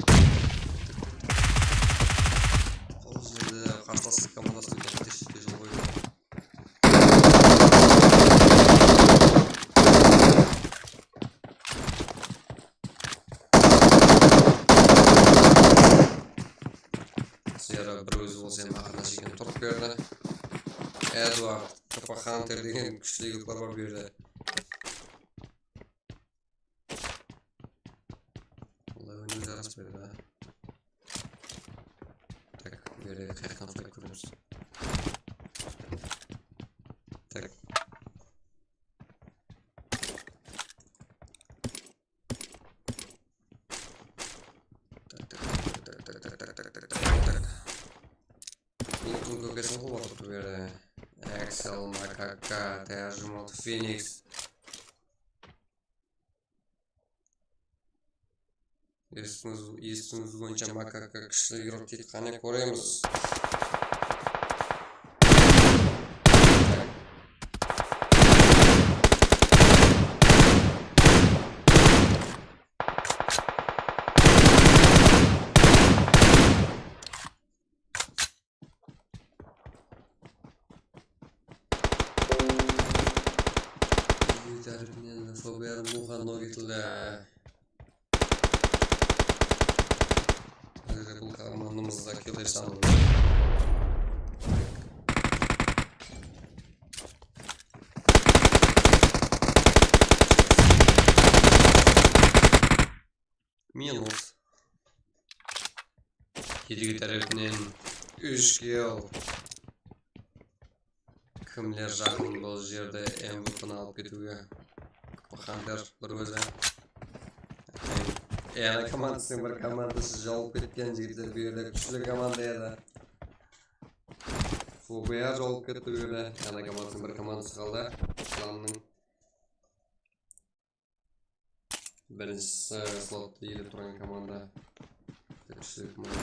Bul jerde qarsaslıq komandası óte qáte shette jol qoydı. Zero bir ózi bolsa endi aqırına shekem turıp berdi. Edward, K P Hunter degen kúshli igroklar bar bu jerde. Bunday oynaw jaraspaydı, a. Tak, bu jerde qayaqtan uslap kóremiz. Tak. Tak, tak, tak. Bultıń kókesin qılıp otırıptı bu jerde. Axel, M K K, Tayar Jumotov, Phoenix. Esitiwińiz, esitiwińiz boyınsha M K K kúshli igrok deydi, qáne kóremiz. Bizler tárepinen F B R Muxan nok etildi. Bizler bul komandamızda killer sanı. Minus. Kedigi tárepinen úsh kill. Kimler jaqın bul jerde M V P-ni alıp ketiwge? Hunter bir ózi. Eana komandasınıń bir komandası jawıp ketken jigitler, bu jerde kúshli komanda edi. F B R jawıp ketti bu jerde. Eana komandasınıń bir komandası qaldı. Klannıń Birinshi slottı iyelep turǵan komanda. Kúshli komanda.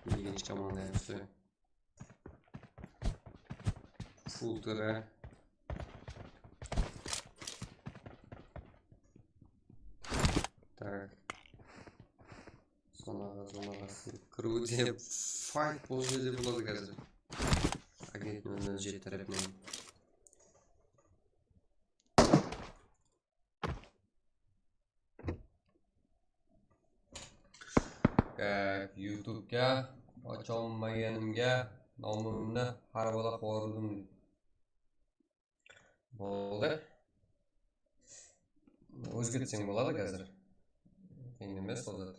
Ekinshi komanda kúshli. Fultırı. Tak. Zonaǵa, zonaǵa sıyıp kiriwde fight bul jerde boladı házir. Agent nol nol jeti tárepinen. e, YouTubeǵa ochamaganimga nomimni har bala qo'ydim, deydi. Boldı. Ózgertseń boladı házir. Qıyın emes ol zat.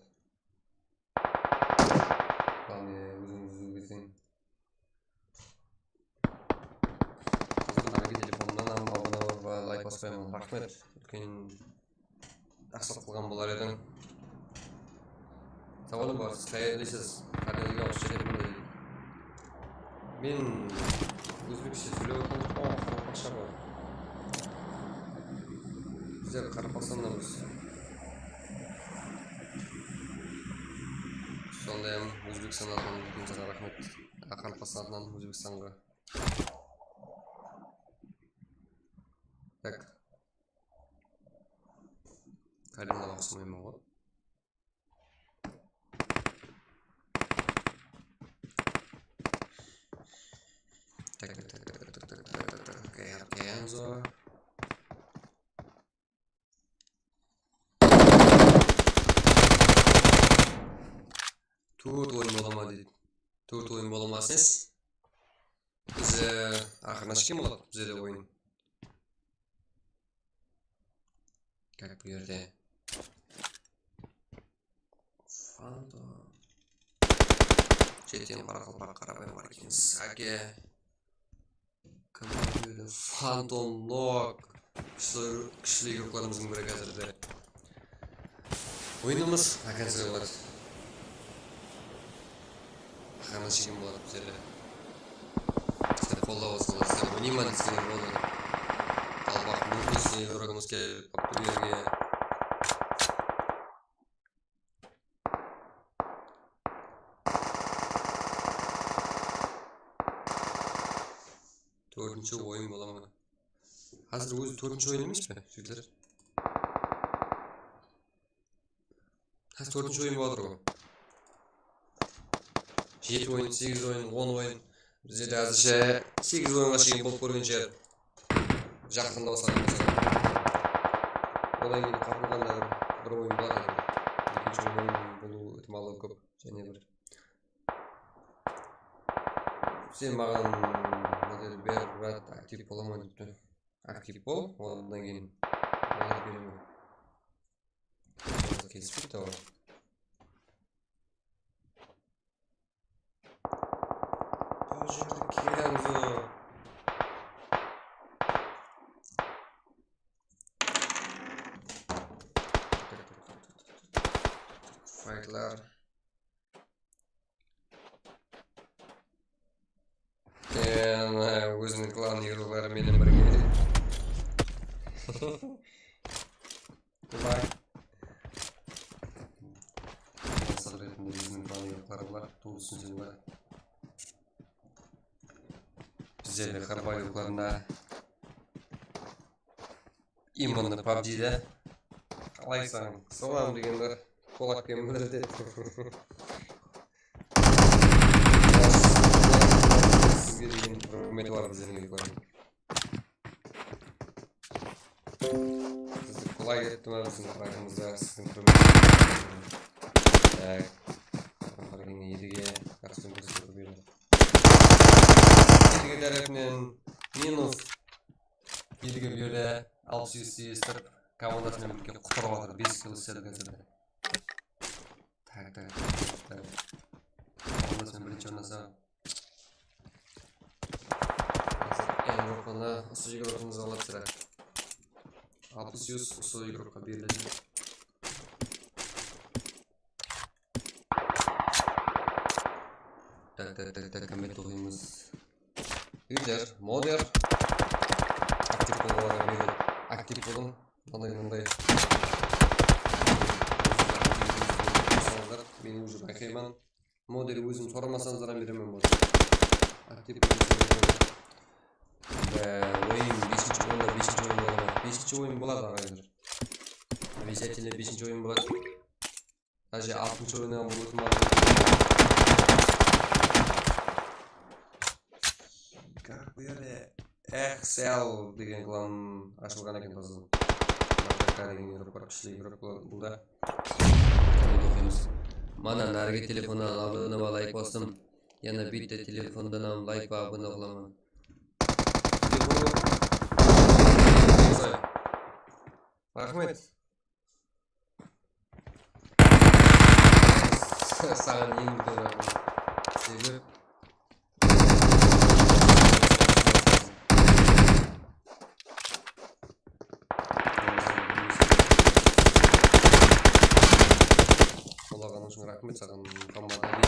Главное, ózińiz ózgertseń. Házir narigi telefonımnan hám abuna bolıp, layk baspayman. Raxmet. Úlken jaqsılıq qılǵan bolar ediń. Sawalım bar, siz qayerdesiz? Qáne, úyge awısıp ketemen, deydi. Men ózbekshe sóylep atırman, o, qaraqalpaqsha bar. Bizler Qaraqalpaqstandanbız. Sonday-aq Ózbekstannan úlken sanaw raxmet. Qaraqalpaqstannan Ózbekstanǵa. Tak. Karinaǵa uqsamayman ǵoy. Tak, tak, tak. Okey, okey, Enzo. Tórt oyın bola ma deydi. Tórt oyın bola ma deseń, biz, e, aqırına shekem boladı bizde de oyın. Tak, bu jerde Fantom. Shetten qaraqalpaq qarabay bar eken. Sake. Kim bar bu jerde? Fantom Nok. Kúshli, kúshli igroklarımızdıń biri házirde. Oyınımız aqırına shekem boladı. Aqırına shekem boladı bizlerde. Sizler qollap atsańlar, sizler oynayman deseńler boladı. Qalpaq, Nukus, igrogımız kelip qaptı bu jerge. Tórtinshi oyın bola ma? Házir ózi tórtinshi oyın emes pe, jigitler? Házir tórtinshi oyın bolıp atır ǵoy. Jeti oyın, segiz oyın, on oyın. Bizde de házirshe segiz oyınǵa shekem bolıp kórgen shıǵar. Jaqında basqan bolsa. Odan keyin qapılǵanda bir, bir oyın boladı. Ekinshi oyın bolıw itimallıǵı kóp. Jáne bir. Sen maǵan model ber, brat, aktiv bolaman depti. Aktiv bol, odan keyin model beremen. Kelispeydi ǵoy. Bul jerde Kenzo. Faytlar. Eee, óziniń klan igrokları menen birge. Qulay. Mısal retinde óziniń klan igrokları bar, tuwısın seni bar. Bizlerde qarabay igroklarında именно pabjide. Qalaysań? Salam degende qolak penen bildiredi. Sizge degen húrmeti bar bizlerdiń igroklardıń. Sizdi qolay ketti ma biziń qaraqalpaqımızda sizdiń húrmetińiz? Tak. Qaraǵanda Edige jaqsı kórsetiw berdi. Edige tárepinen minus. Edige bu jerde alpıs segiz estirip, komandası menen birge qutarıp atır. Bes kill isledi házirde. Tak, tak, tak, tak. Komandası menen birinshi ornasa. Házir Evropanı usı igrokımız aladı sirá. Alpıs yuz usı igrokqa beriledi. Tak, tak, tak, tak, komment oqıymız. Jigitler, moder. Aktiv bolıwǵa beriledi. Aktiv bolıń. Mınday, mınday. Men уже bayqayman. Model ózim soramasańız da beremen model. Aktiv bolıń. Oyın besinshi oyında besinshi oyın boladı. Besinshi oyın boladı aǵaylar. Обязательно besinshi oyın boladı. Даже altınshı oyınnan bul ótim aldı. Как bu jerde Excel degen klan ashılǵan eken tazadan. Marka degen igrok bar, kúshli igrok bul da. Komment oqıymız. Mana, narigi telefonnan abunama layk bastım. Yana bitta telefondan ham layk ba abuna qılaman. Raxmet. Saǵan eń úlken raxmet. Sebep Qolaǵanıń ushın raxmet saǵan, Muhammad Ali.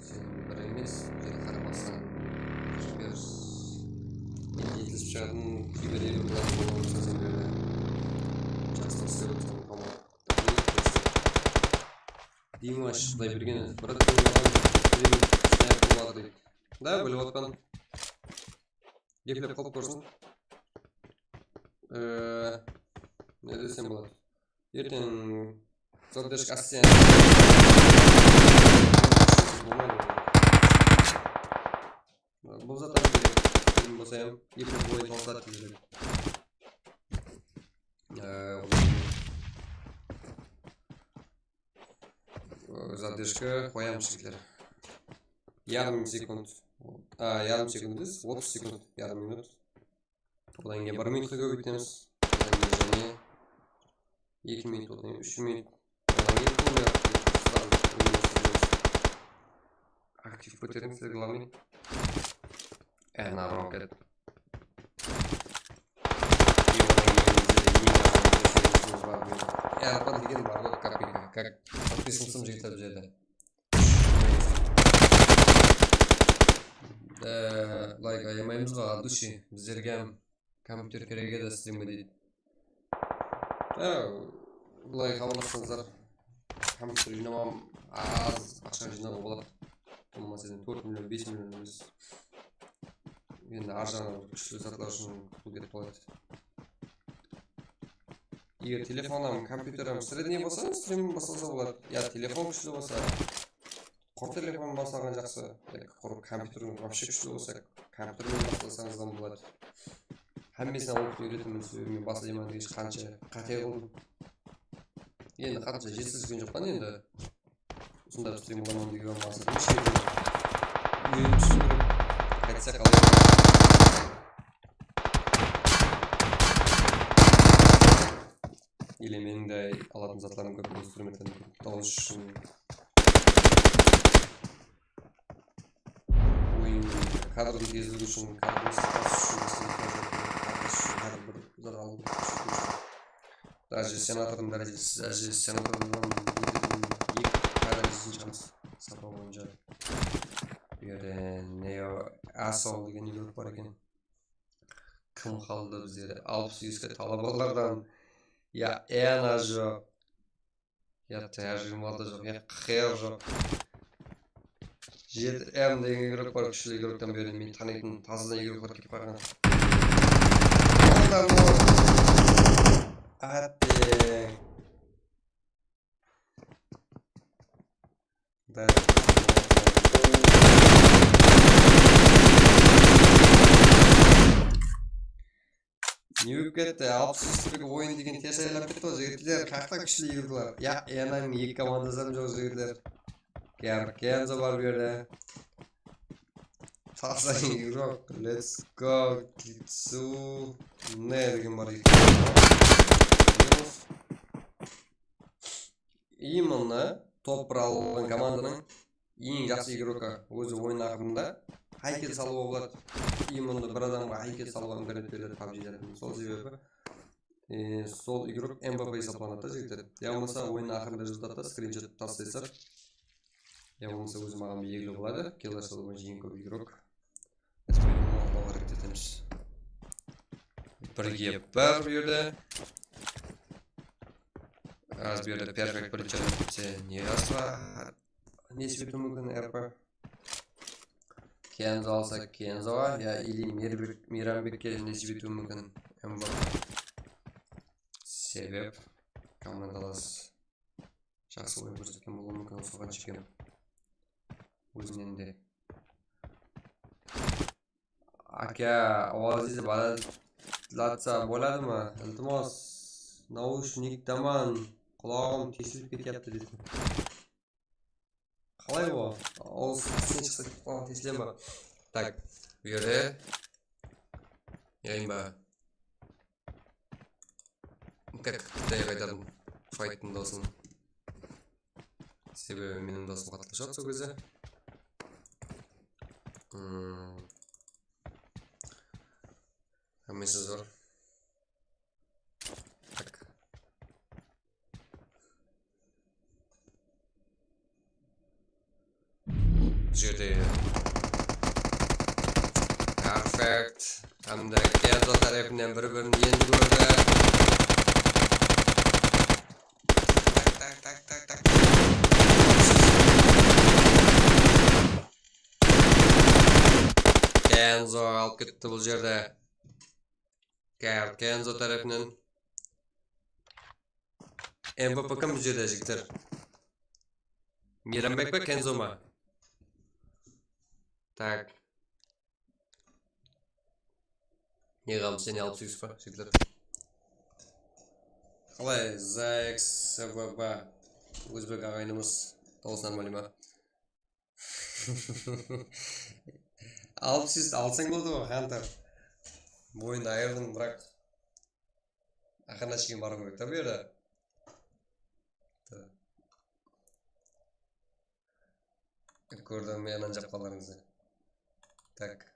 Sen bir emes, bir qaramastan bir endi etilisip shıǵatın kiberdegi bir plan bolıp atırsań sen berde. Jaqsılıq islep atırsań, Muhammad. Dimash Qudaybergen, brat, sen maǵan stream snayper boladı deydi. Da, bilip atpan. Geplep qılıp kórsin. Ee, ne desem boladı? Erteń Zadeshka assiyan. Bul zatlar kerek. Film bolsa ham, epi boyı tawısadı tezirek. Ee, Zadeshka qoyamız, jigitler. Yarım sekund. A, yarım sekund emes, otız sekund, yarım minut. Odan keyin bir minutqa kóbeytemiz. Odan keyin jáne eki minut, odan keyin úsh minut. Odan keyin to'lmayapti. Srazı oynamasın. Aktiv kóterińizler, главный. Ana, roket. И odan keyin bizde eń azı servisimiz bar. Erpa degen bar ǵoy, kopeyka. Как подписываться jigitler bizde. Layk ayamaymız ǵo, от души. Bizlerge hám kompyuter kerek edi, sizlerge deydi. Há, bılay xabarlassańızlar. Kompyuter jıynap az aqsha jıynawǵa boladı. Bolmasa endi tórt million, bes million emes. Endi arjaǵınan bir kúshli zatlar ushın pul ketip qaladı. Eger telefon hám kompyuter hám sredniy bolsa, streaming baslasa boladı. Ya telefon kúshli bolsa, qurı telefon baslaǵan jaqsı. Ya qurı kompyuter вообще kúshli bolsa, kompyuter menen baslasańız da boladı. Hámmesine opıt úyretemen, sebebi men baslayman degenshe qansha qáte qıldım. Endi qansha jetisken joqpan endi. Usınday stream qılaman degen maqsadım ishke úyrenip shıǵıw kerek. Qaytsa qalay. Ele meniń de alatın zatlarım kóp, instrumentlerim kóp. Dawıs ushın, oyın kadrdıń tezligi ushın, kadrdıń sapası ushın, karkos ushın hár bir zat alıp. Даже senatordıń dárejesi, даже senatordıń eki dárejesi shıǵamız sapa boyınsha. Bu jerde Neo Asshole degen igrok bar eken. Kim qaldı bizlerde? Alpıs segiz talabalardan. Ya Ena joq. Ya T H G malda joq, ya Qıyaw joq. Jeti M degen igrok bar, kúshli igroktan beri men tanıytın, tazadan igroklar kelip qalǵan. Onda bu. Átteń. Ne bolıp ketti? Alpıs segiz oyın degen tez aylanıp ketti ǵoy, jigitler. Qaqta kúshli igroklar. Ya, Enanıń eki komandası hám joq, jigitler. Ken-, Kenzo bar bu jerde. Taza igrok. Let's go. Kitsune degen bar. Именно top bir alǵan komandanıń eń jaqsı igroka. Ózi oyın aqırında haykel salıwǵa boladı. Именно bir adamǵa haykel salıwǵa imkaniyat beriledi pabjide. Sol sebebi, e, sol igrok M V P esaplanadı da, jigitler. Ya bolmasa oyın aqırında jıltadı da, skrinshot taslaysızlar. Ya bolmasa ózi maǵan belgili boladı. Killer salıw boyınsha eń kóp igrok. Allahu háreket etemiz. Birge bir bu jerde. Az bu jerde perfekt birinshi jerde bitse, ne jaqsı nesip etiwi múmkin, R P. Kenzo alsa Kenzoǵa, ya ili Mirbek-, Miyrambekke nesip etiwi múmkin, M V P. Sebep komandalas jaqsı oyın kórsetken bolıwı múmkin, soǵan shekem. Ózinen de. Aka, ovozingizni balandlatsa boladimi? Iltimos, naushnikdaman, qulogʻim tesilip ketyapti, desin. Qalay o? Awız sen shıqsa ketip qalǵan, tesile ma? Tak, bu jerde. Yayın ba? Kak, jay qaytardım. Fayttıń dosın. Sebebi meniń dosım qattıqshaq sol gezde. Hmm. Hámmesi zor. Tak. Jerde. Perfekt. Hám de Kenzo tárepinen bir-birin endi kórdi. Tak, tak, tak, tak, tak. Kenzo alıp ketti bul jerde. Ker-, Kenzo tárepinen. M V P kim bul jerde, jigitler? Miyranbek pe, Kenzo ma? Tak. Ne ǵam, sen alpıs segiz pa, jigitler? Qalay, Zaex S V B, ózbek aǵaynımız, dawıs normal ma? Alpıs segiz alsań boldı ǵoy, Hunter. Boyındı ayırdıń, biraq. Aqırına shekem barıw kerek ta bu jerde. Kórdim, men anjap qaldıńız. Tak.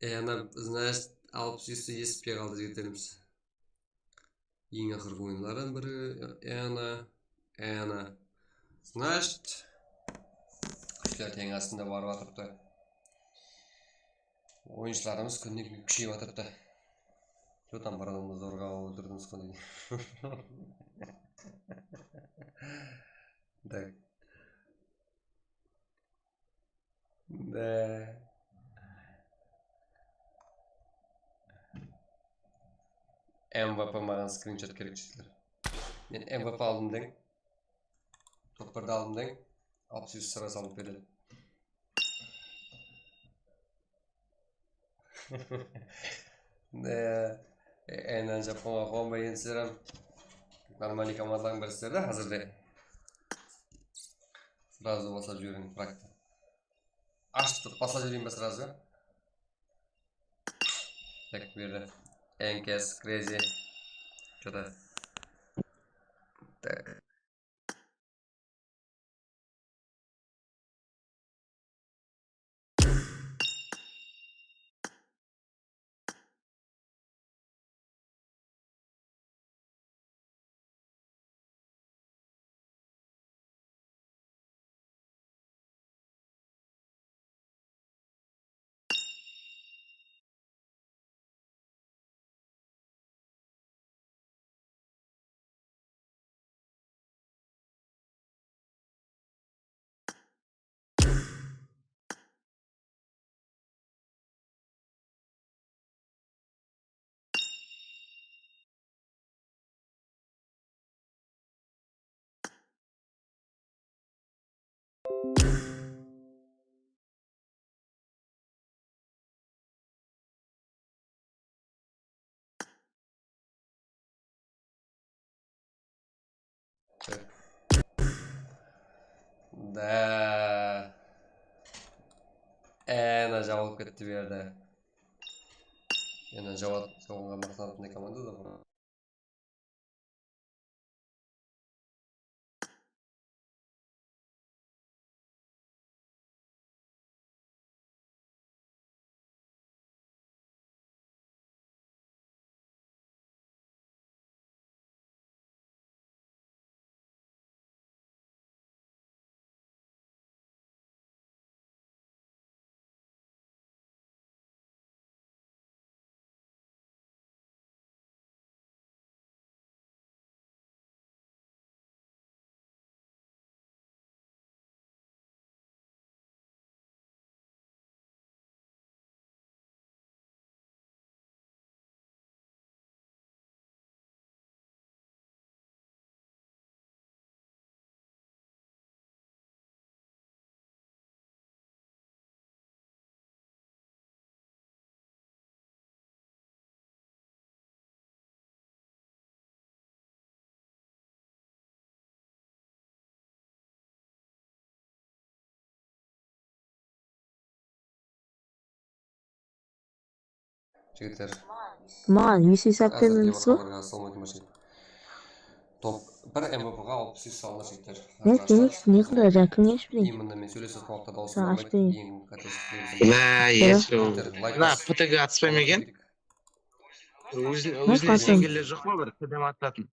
E, ana, значит, alpıs segiz esitpey qaldı, jigitlerimiz. Eń aqırǵı oyınlardan biri, e, ana, e, ana. Значит, kúshler teń astında barıp atırıptı. Oyınshılarımız kúnne-kúnge kúsheyip atırıptı. Что там, bir adamdı zorǵa óltirdińiz ǵo, deydi. Так. Да. M V P maǵan skrinshot kerek, jigitler. Men M V P aldım deń. Top birdi aldım deń. Alpıs segiz sırası alıp beredi. Ne, e, endi Japonǵa quvonbay, endi sizler hám нормальный komandalardıń birisizler de házirde. Сразу baslap jiberiń, bırak. Ashıp turıp baslap jibereyin be сразу? Так, bu jerde Enkes, Crazy. Что-то. Так. Da. Ena, jabılıp ketti bu jerde. Ena, jawat, jawınǵa maqtanatınday komanda da bul. Jigitler. Maǵan esi esap bermemiz ǵo. Top bir M V P-ǵa alpıs úsh salınır, jigitler. Ne, ne qıldı, ja, kimge ishpediń? Именно men sóylesip, qulaqta dawısım barmay, eń qáte. Mına, P T G atpay ma eken? Ózine, ózine islengenler joq pa bir P T G atlatın?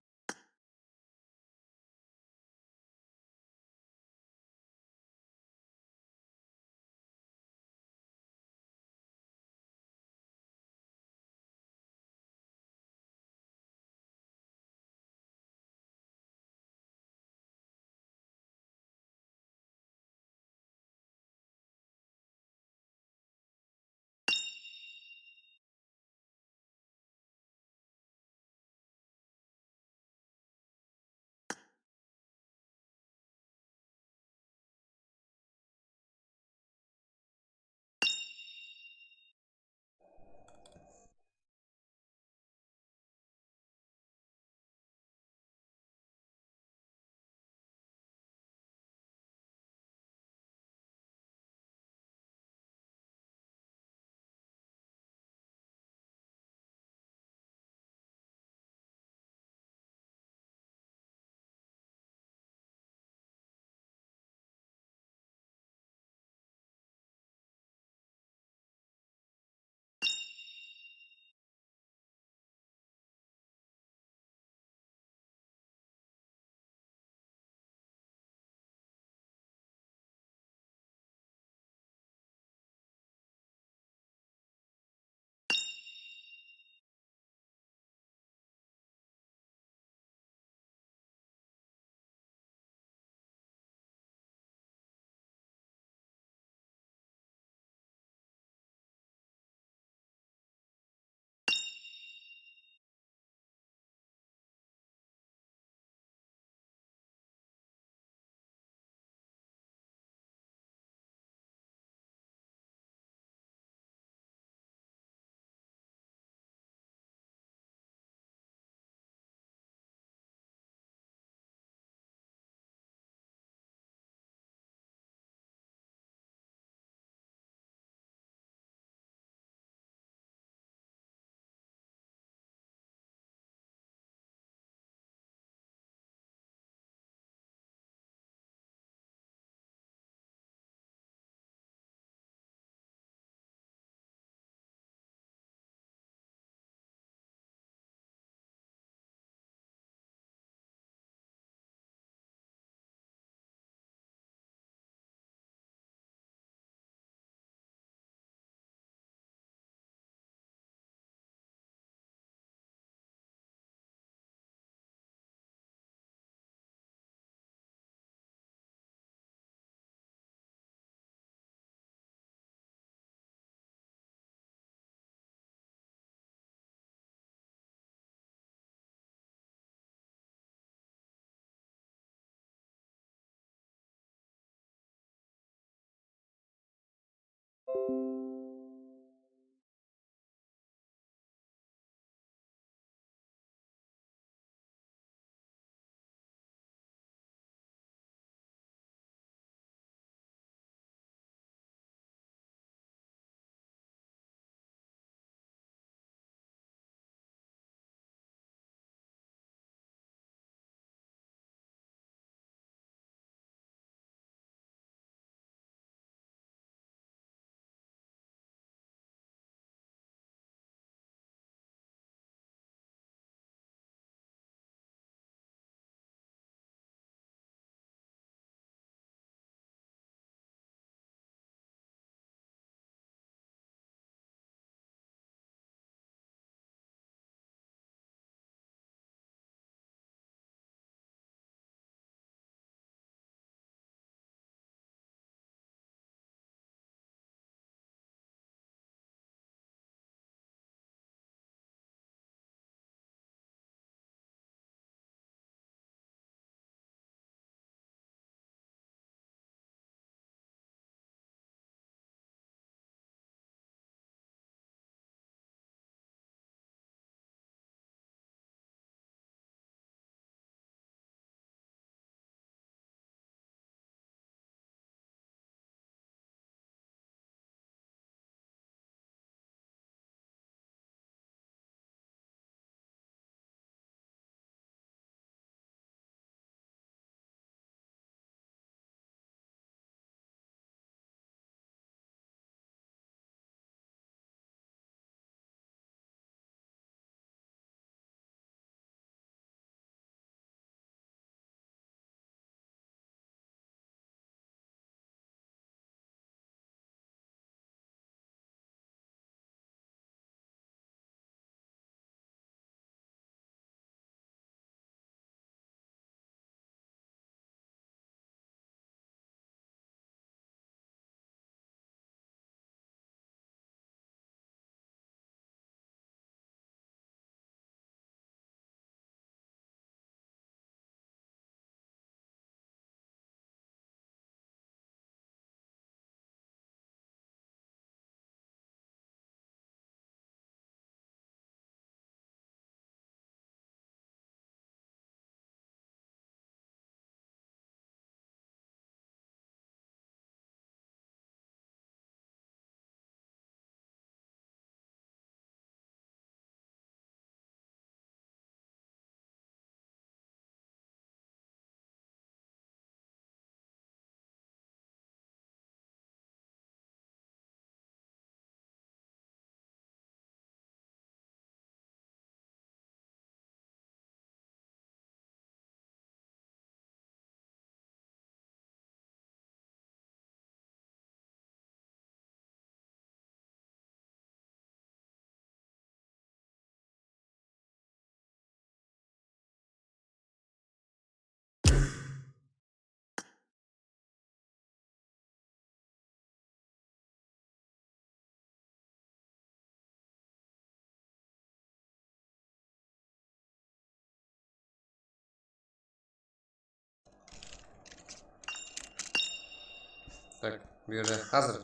Tak, bu jerde házir,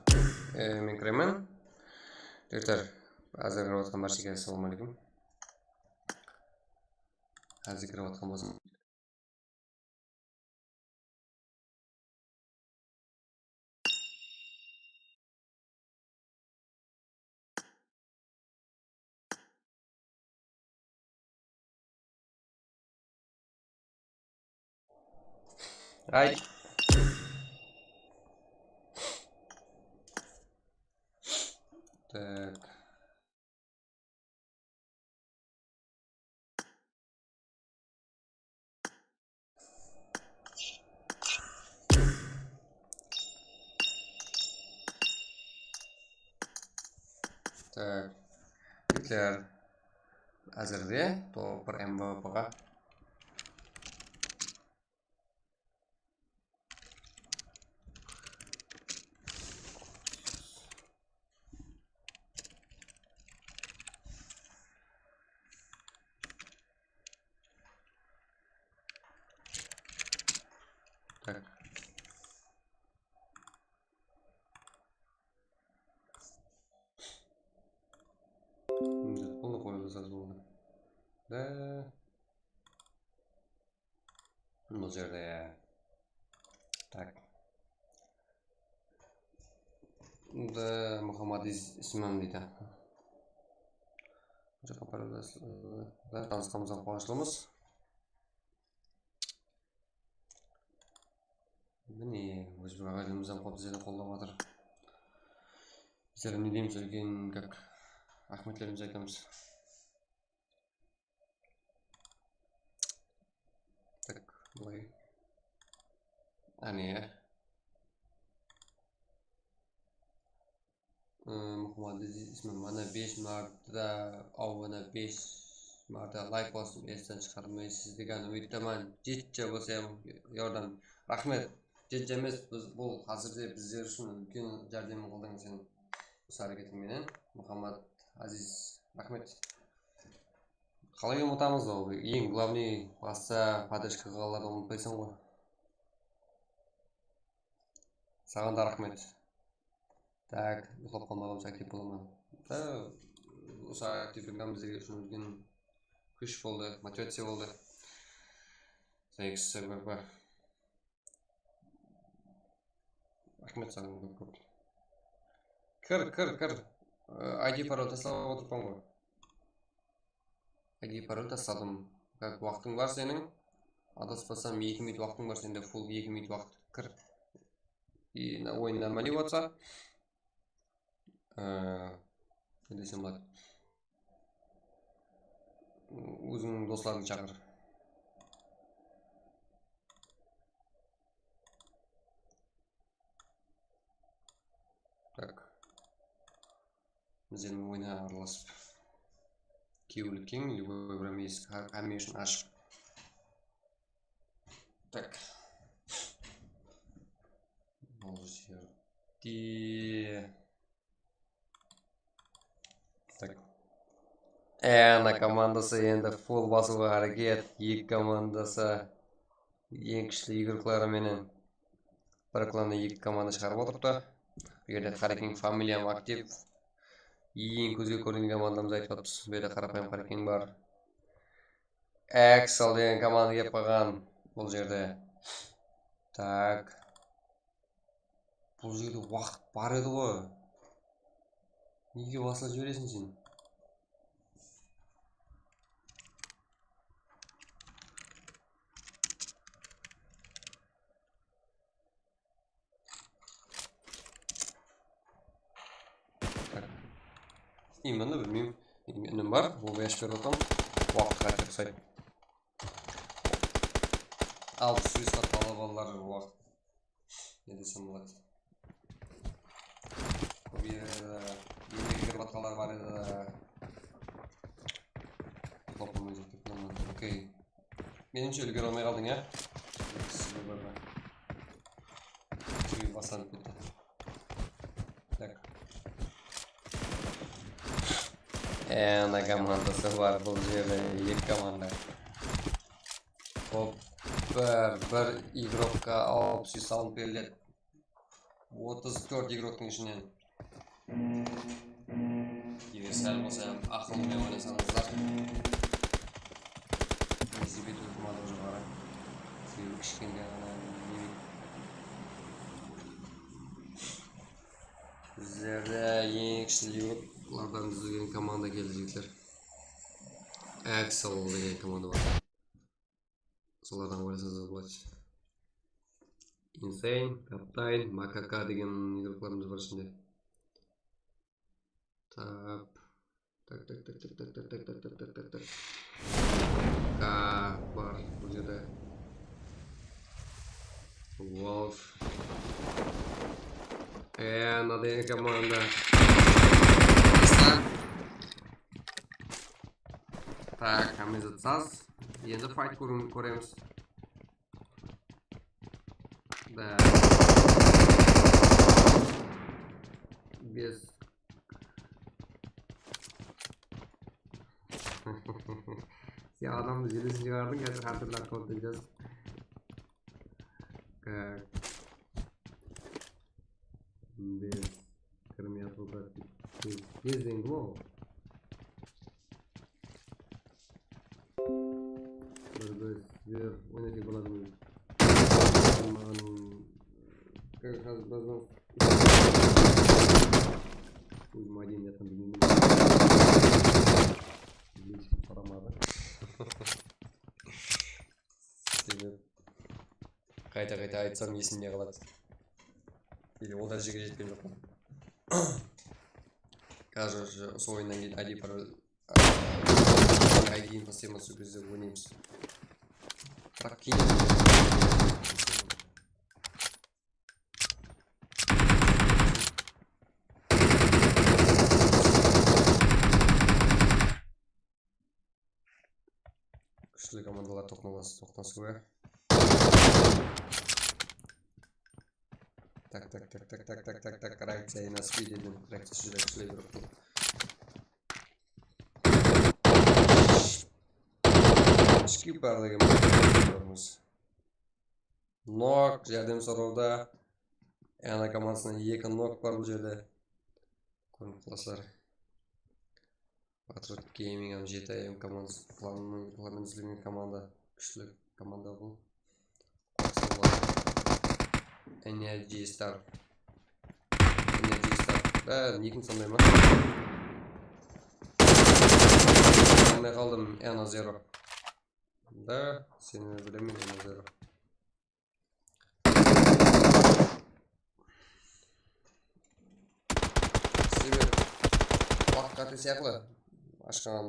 e, men kiremen. Jigitler, házir kirip atqan bárshege assalawma áleykum. Házir kirip atqan bolsın. Ay. Tak. Tak. Jigitler, házirde top bir M V P ǵa. Tak. Endi bul qoyıp taslaydı boldı. Da. Bul jerde, ya. Tak. Da Muhammad Iz-, Isman deydi. Tanısqanımızǵa quwanıshlımız. Mine, Ózbek aǵaylarımız hám qop bizlerdi qollap atır. Bizler ne deymiz, úlken, как, raxmetlerimizdi aytamız. Tak, bılay. Áne. Ee, Muhammad Aziz ismi, mana, bes marta, aw, mana, bes marta layk basıp, esten shıǵarmaysız degen úmitteman. Jetja bolsa hám yordam. Raxmet. Jetja emes, biz, bul házirde bizler ushın úlken járdem qıldıń sen usı háreketin menen. Muhammad Aziz, raxmet. Qalay umıtamız ol? Eń glavnıy, basta podderjka qılǵanlardı umıtpaysań ǵoy. Saǵan da raxmet. Tak, uyıqlap qalmaǵanımsha aktiv bolaman. Da, usı aktivligim bizler ushın úlken kúsh boldı, motivaciya boldı. Sayıs sebep bar. Raxmet saǵan kóp-kóp. Kir, kir, kir. I, I D parol taslap otırıppan ǵoy. I D parol tasladım. Как, waqtıń bar seniń? Adaspasam, eki minut waqtıń bar sende, full eki minut waqıt. Kir. I, na, oyın normalnıy bolsa, I, ne desem boladı? Ózińniń doslarıńdı shaqır. Tak. Bizlermen oyına aralasıp. Kewli keń, любой bir miyis, há-, hámme ushın ashıq. Tak. Bul jerde. Tak. Ana komandası endi full basıwǵa háreket. Eki komandası eń kúshli igrokları menen bir klanda eki komanda shıǵarıp otırıptı. Bul jerde qarekeń familiyam aktiv. Eń kózge kórinen komandamızdı aytıp atırmız. Bul jerde qarapayım qarekeń bar. Axel degen komanda kelip qalǵan bul jerde. Tak. Bul jerde waqıt bar edi ǵoy. Nege baslap jibereseń sen? Tak. İsteymen de, bilmeymen. Inim bar, o yash berip otam. Waqıt qáte uqsaydı. Alpıs bes qa talap aldılar waqıt. Ne desem boladı? Kóp edi, emikke batqanlar bar edi. Toplamay júrip turıppan. Okey. Menimshe, úlgere almay qaldıń, ya? Sizge bir, bir. Úlgere baslanıp ketti. Tak. Ana komandası bar bul jerde, eki komanda. Top bir, bir igrokka alpıs bes salıp beriledi. Otız tórt igroktıń ishinen. Eger sál bolsa aqıl menen oynasańızlar. Nesip etiw itimadı joqarı. Sebebi kishkene ǵana neme. Bizlerde eń kishili igroklardan dúzilgen komanda keldi, jigitler. Axel degen komanda bar. Solardan oylasańız boladı. Insane, Captain, Makaka degen igroklarımız bar ishinde. Tap. Tak, tak, tak. Ka bar bul jerde. Wolf. E, mınaday komanda. Aslan. Tak, hámmemiz atsaz. Endi fight kórim-, kóremiz. Da. Bes. Sen adamdı jelesin shıǵardıń, házir hár túrli akkaunttan jaz. Kak. Bes. Kirmey atır, bes, bes degen kim ol? Bir, bir, bir oynatayıq baladan. Maǵan, e, kazbazdan. Ózim aytayın jatqan bilmeymen. Bilmeymen, qaramadı. Sebebi qayta-qayta aytsam esimde qaladı. Ele o dárejege jetken joqpan. Házir usı oyınnan keyin áyde bir, aa, ayda keyin postoyanno sol gezde oynaymız. Biraq keyin kúshli komandalar toqnasıwı. Tak, tak, tak, reakciya enas, videodan reakciya júdá kúshli bir. Skipper degen barmız. Nok, járdem sorawda. Ana komandasınan eki nok bar bul jerde. Kórinip qalasızlar. Patriot Gaming hám jeti A M komandası, klanın, klanın izlegen komanda, kúshli komanda bul. Energy Star. Energy Star. Bárin ekin sonday ma? Almay qaldım, Eno Zero. Da, seni bilemen, Eno Zero. Sebebi waqıt qáte sıyaqlı ashqan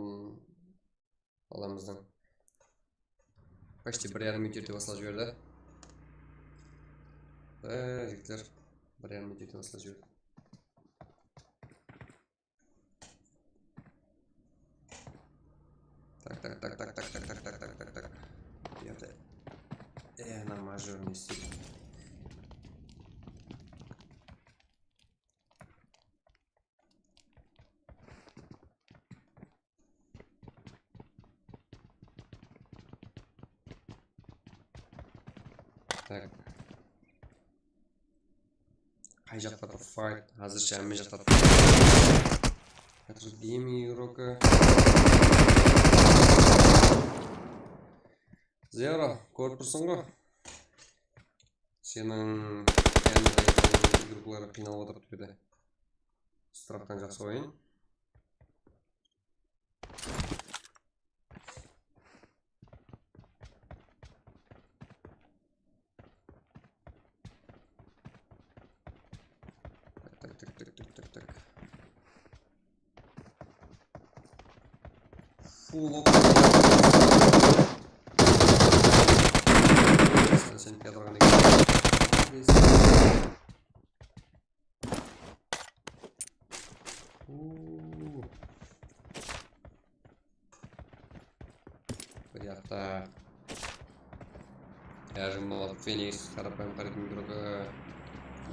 balamızdıń. Почти bir yarım minut erte baslap jiberdi. E, jigitler, bir yarım minut erte baslap jiberdi. Так, так, так. Buyaqta. E, ana major ne isteydi? Так. Qay jaqta tur fight? Házirshe hámme jaqta tur. Házir gaming igroki. Zero, kórip tursıń ǵo. Seniń igrokları qıynalıp atır bul jerde. Straftan jaqsı oyın. Tak, tak, tak, tak, tak, tak. Full op. Sen, sen kiyatırǵan eken. Uuu. Bir jaqta. Házir Feniks, qarapayım, qaraytın igrokı.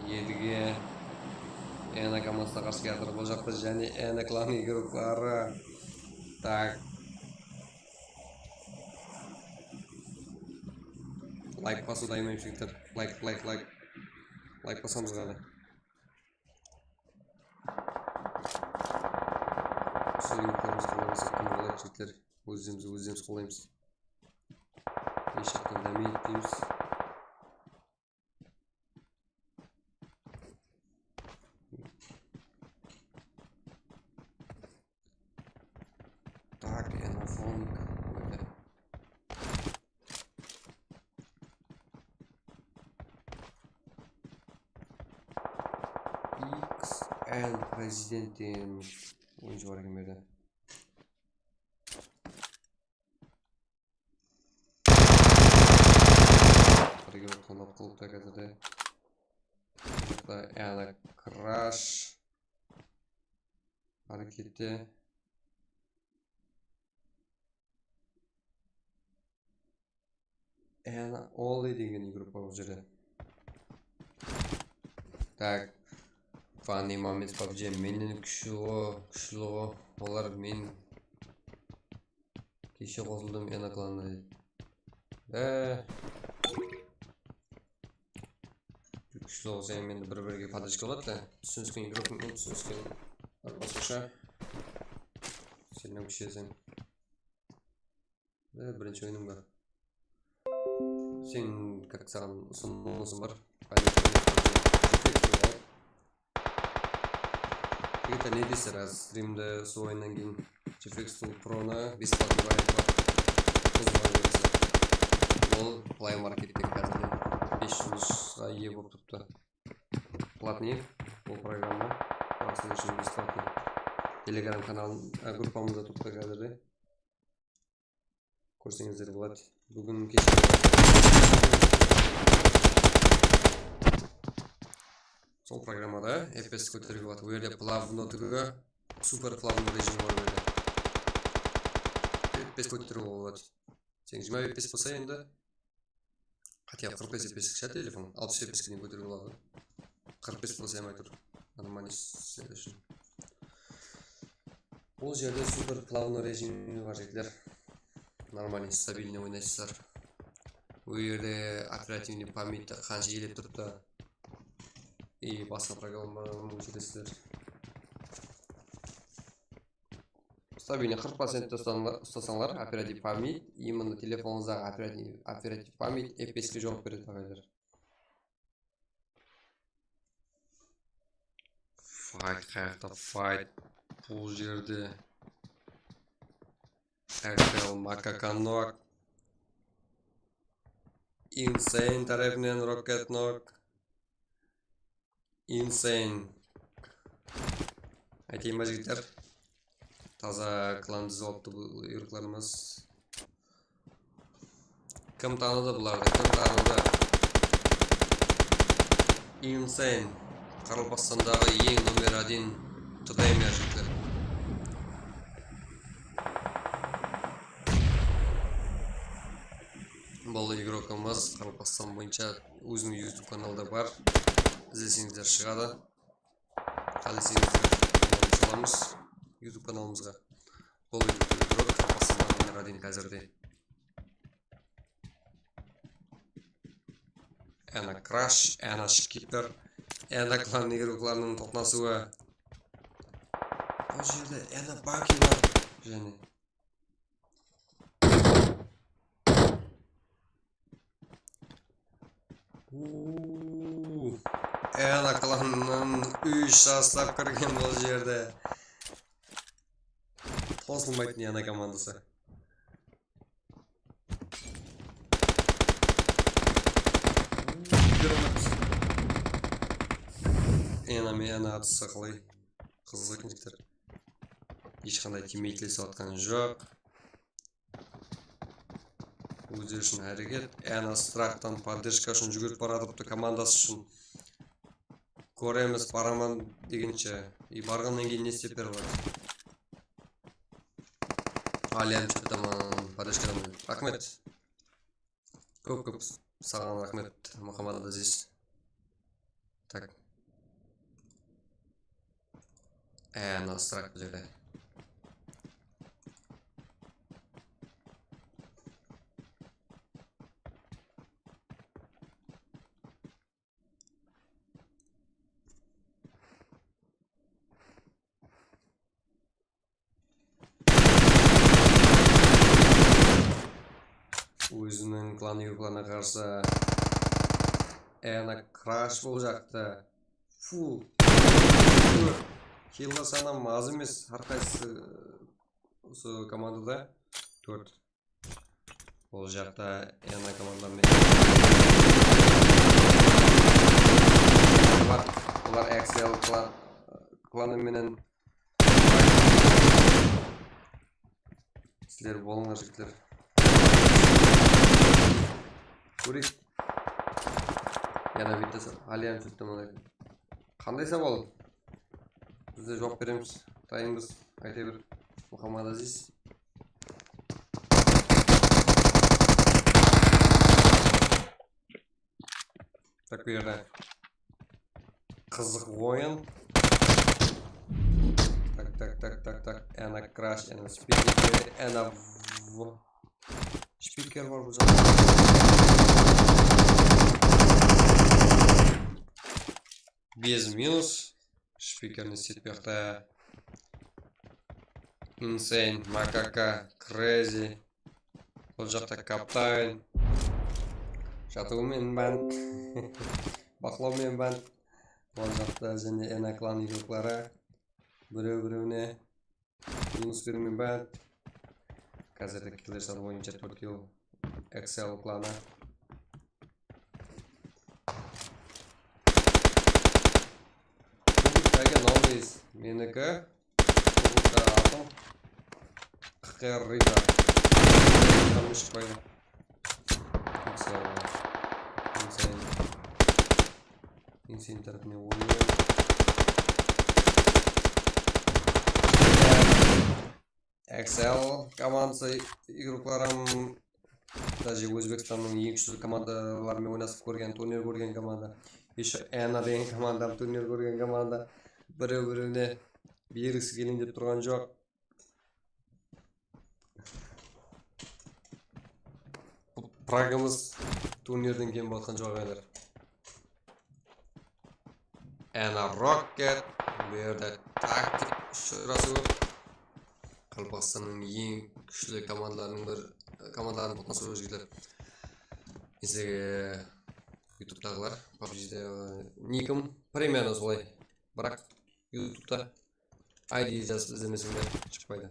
Edge. Ena komandasına qarsı kiyatır. Bul jaqta jáne Ena klanı igrokları. Tak. Layk basıwdı ayırmayın, jigitler. Layk, layk, layk. Layk basamız ǵana. Sizlerge ko'rimiz qollaymiz, kim qollaydı, jigitler. O'zimiz, o'zimiz qollaymız. Hesh jaqtan dáme etpeymiz. Так, я на фон. X L President degen oyıncı bar eken bu jerde. Birge qonaq qılıptı házirde. Ana Crash. Harekette. Ana Oli degen igrok bar bul jerde. Так. Funny Moments PUBG mennen kúshli ǵo, kúshli ǵo. Olar men keshe qosıldım Ana klanına deydi. Ee. Kúshli bolsa endi bir-biriga podrejka boladı da. Túsinisken igrok penen túsinisken basqasha. Sennen kúshli deseń. Ee, birinshi oyınım ba? Sen, как, saǵan usınısım bar. Jigitler, ne deysizler, házir strimde sol oyınnan keyin G F X Tool Pronı бесплатный variantı bar. Qızıǵıp alsızlar. Ol Play Markette házirde bes júz juldızǵa iye bolıp turıptı. Платный ol programma. Barıńızlar ushın бесплатный. Telegram kanal, e, gruppamızda turıptı házirde. Kórseńizler boladı. Búgin keshe sol programmada F P S kóteriwge boladı. Ol jerde plavno túgil, super plavno rejim bar ol jerde. F P S kóteriwge boladı. Sen jigirma F P S bolsa endi, хотя бы qırq bes F P S sha telefon, alpıs F P S ke deyin kóteriwge boladı. Qırq bes bolsa yamay tur. Нормальный isler ushın. Bul jerde super plavno rejimi bar, jigitler. Нормальный, стабильный oynaysızlar. Bul jerde operativnıy pametyi qansha elep turıptı. И basqa programmalardı óshiresizler. Стабильный qırq procentte usta-, ustasańlar, operativ pamet, именно telefonıńızdaǵı operativ, operativ pamet F P S ke juwap beredi, aqaylar. Fight, qayaqta fight? Bul jerde R T L Makakanok, Insane tárepinen Rocketnok, Insane. Aytayın ba, jigitler? Taza klan dizip alıptı bul iyruqlarımız. Kim tanıdı bulardı? Kim tanıdı? Insane. Qaraqalpaqstandaǵı eń nomer один T D M, jigitler. Bul igrokımız Qaraqalpaqstan boyınsha óziniń YouTube kanalı da bar. Izleseńizler, shıǵadı. Qáleseńizler, salamız YouTube kanalımızǵa. Bul igrok Qaraqalpaqstanda nomer один házirde. Ana Crash, ana Skipper, ana klan igroklarınıń toqnasıwı. Bul jerde ana Baki bar jáne. Uuu, ana klannan úsh sostav kirgen bul jerde. Tosılmaytın ana komandası. Ana men ana atsa qalay. Qızıq ekenlikler. Hesh qanday timeytlesip atqan joq. Ózleri ushın háreket. Ana Straktan podderjka ushın júgirip baratırıptı komandası ushın. Kóremiz, baraman degenshe. И barǵannan keyin ne islep bere aladı? Aliyam chattaman, podderjkadan. Raxmet. Kóp-kóp saǵan raxmet, Muhammad Aziz. Tak. Ee, mına Strak bul jerde. Yurtlarına qarsı Ana Crash bolajaqtı. Full. Killa sanam az emes, har qaysı usı komandada tórt. Ol jaqta Ana komanda menen. Olar, olar Excel klan, klanı menen. Sizler bolıńlar, jigitler. Kóreyik. Yana bitta sa-, Alyan tústi mına. Qanday sawal? Biz de juwap beremiz. Dayınbız. Ayta ber. Muhammad Aziz. Tak, bu jerde qızıq oyın. Tak, tak, tak, tak, tak. Ana Crash, ana Spiker, ana v-, Spiker bar bul jaqta. Bez minus. Spikerni setpeyaqta. Insane, Makaka, Crazy. Bul jaqta Kaptan. Jatıw men band. Baqlaw men band. Bul jaqta jáne Ana klan igrokları. Birew-birewine minus bermey band. Házirde killer sanı boyınsha tórt kill. Excel klanı. Búgin Tiger Nondays meniki. Búgin atım Qıqır Riba. Qıqır shıqpaydı. Insane. Insane. Insane tárepinen oyın. Excel komandası igroklarım, даже Ózbekstannıń eń kúshli komandaları menen oynasıp kórgen, turnir kórgen komanda. Ещё Ana degen komandam turnir kórgen komanda. Birew-birewine bergisi kelin dep turǵan joq. Pragımız turnirden kelip atqan joq, agalar. Ana Rocket, bu jerde taktik ushırasıwı. Qaraqalpaqstannıń eń kúshli komandalarınıń bir, komandalarınıń toqnasıwı, jigitler. Esege, YouTubetaǵılar, PUBGde, e, nikim примерно solay. Biraq YouTubeta I D jazıp izlemeseńler, shıqpaydı.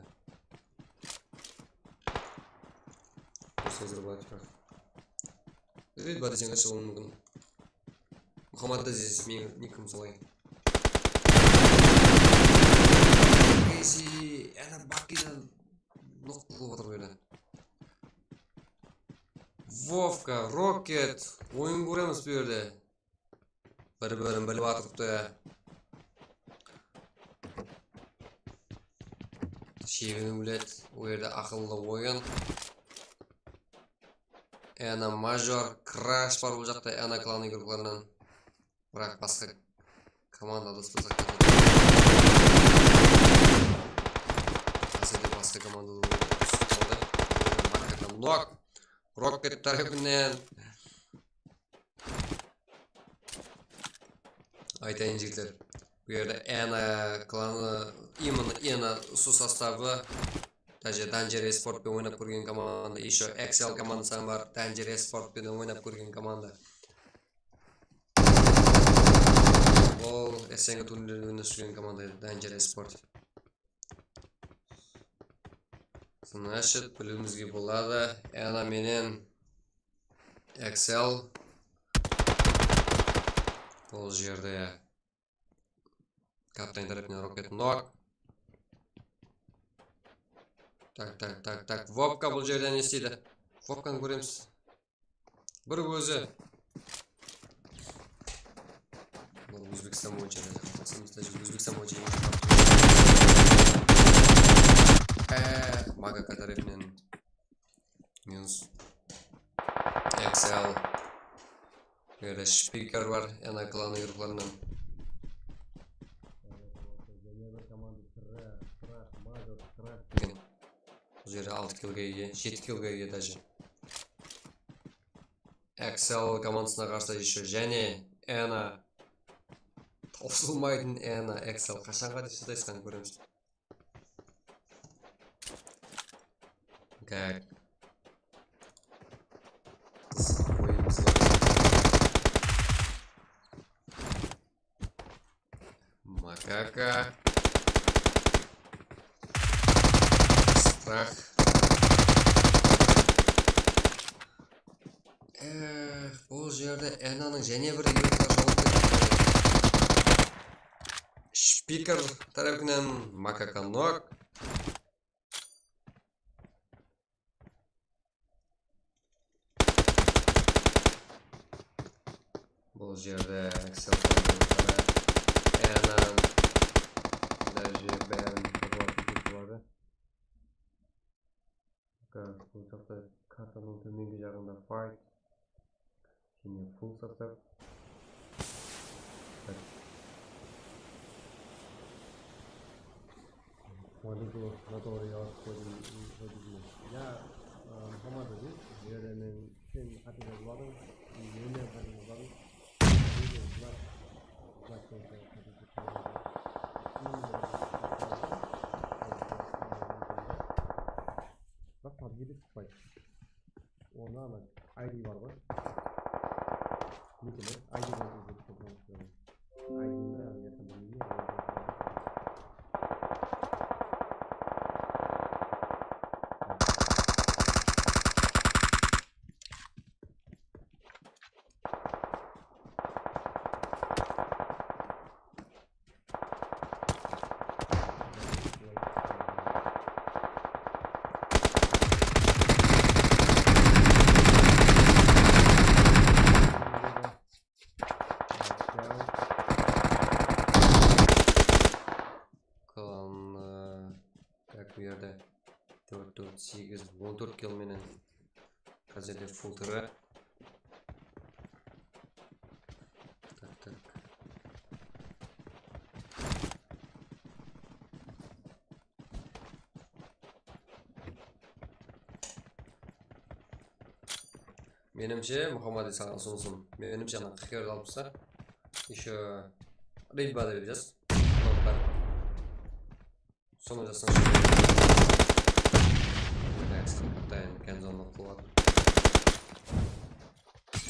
Kórseńizler boladı, biraq. Red Bar deseń shıǵıwı múmkin. Muhammad Aziz, meniń nikim solay. Crazy, ana Bakida noq qılıp atır bu jerde. Vovka, Rocket, oyın kóremiz bu jerde. Bir-birin bilip atırıptı. Sheginiw bilet, o jerde aqıllı oyın. Ana Major, Crash bar bul jaqta, Ana klan igroklarınan. Biraq basqa komandada uslasa ketedi. Házirde basqa komandada uslap qaldı. Nok. Rocket tárepinen. Aytayın, jigitler, bu jerde Ana klanı, именно Ana usı sostavı, даже Danger Esport penen oynap kórgen komanda, ещё Excel komandası bar, Danger Esport penen oynap kórgen komanda. Ol S N G turnirinde oynap júrgen komanda edi, Danger Esport. Значит, biliwimizge boladı, Ana menen Excel. Bul jerde Kaptan tárepinen Rocket nok. Tak, tak, tak, tak. Vovka bul jerde ne isteydi? Vovkanı kóremiz. Bir ózi. Bul Ózbekstan boyınsha da, Ózbekstan boyınsha. Ee, Magaka tárepinen minus. Excel. Bu jerde Spiker bar, Ana klanı igroklarınan. Bul jerde altı killge iye, jeti killge iye даже. Excel komandasına qarsı ещё jáne Ana. Tawsılmaytın Ana, Excel. Qashanǵa dep shıdaysız, qáne kóremiz. Gag. Qız Makaka. Strah. Eh, bul jerde Enanıń jáne bir yurtqa jawap berip. Spiker tárepinen Makaka nok. Bul jerde Excel qaldırıptı. Enan. Даже bárin qurıp ketibadı. Bul jaqta kartanıń tómengi jaǵında fight. Jáne full sostav. Wálikum, Anatoliy Yaqıp, wálikum. Ya, ı, Muhammad Aziz, bul jerde men sen qáte jazıp aldıń, men de qáte jazıp aldım. Bak, tabiri sıqpaydı. Onda ana I D bar ǵoy. Neken I D bar ǵoy. I D bar ǵoy. Klan, e, tak, bu jerde tórt, tórt, segiz, on tórt kill menen. Házirde full tiri. Tak, tak. Menimshe, Muhammad, saǵan usınısım. Menimshe, ana qırq kere alıpsa, ещё ritba dep jaz. Sonı jazsań. Atayın, Kenzonı qılıp atır.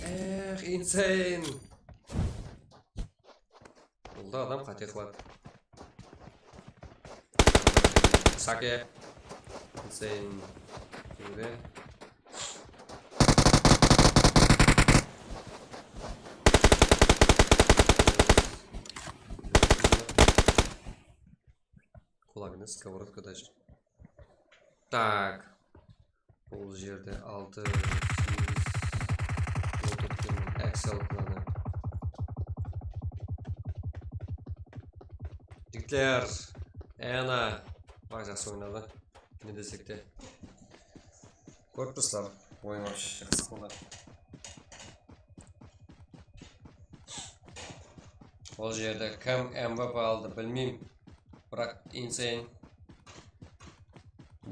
Eh, insane. Bul da adam qáte qıladı. Sake. Insane. Júre. Qulagında skоворodka da júr. Tak. Bul jerde altı, segiz, on tórt kúni Excel klanı. Jigitler, ana, vay, jaqsı oynadı. Ne desek te. Kórip tursızlar, oyın вообще qızıq boldı. Ol jerde kim M V P aldı, bilmeymen. Biraq insane.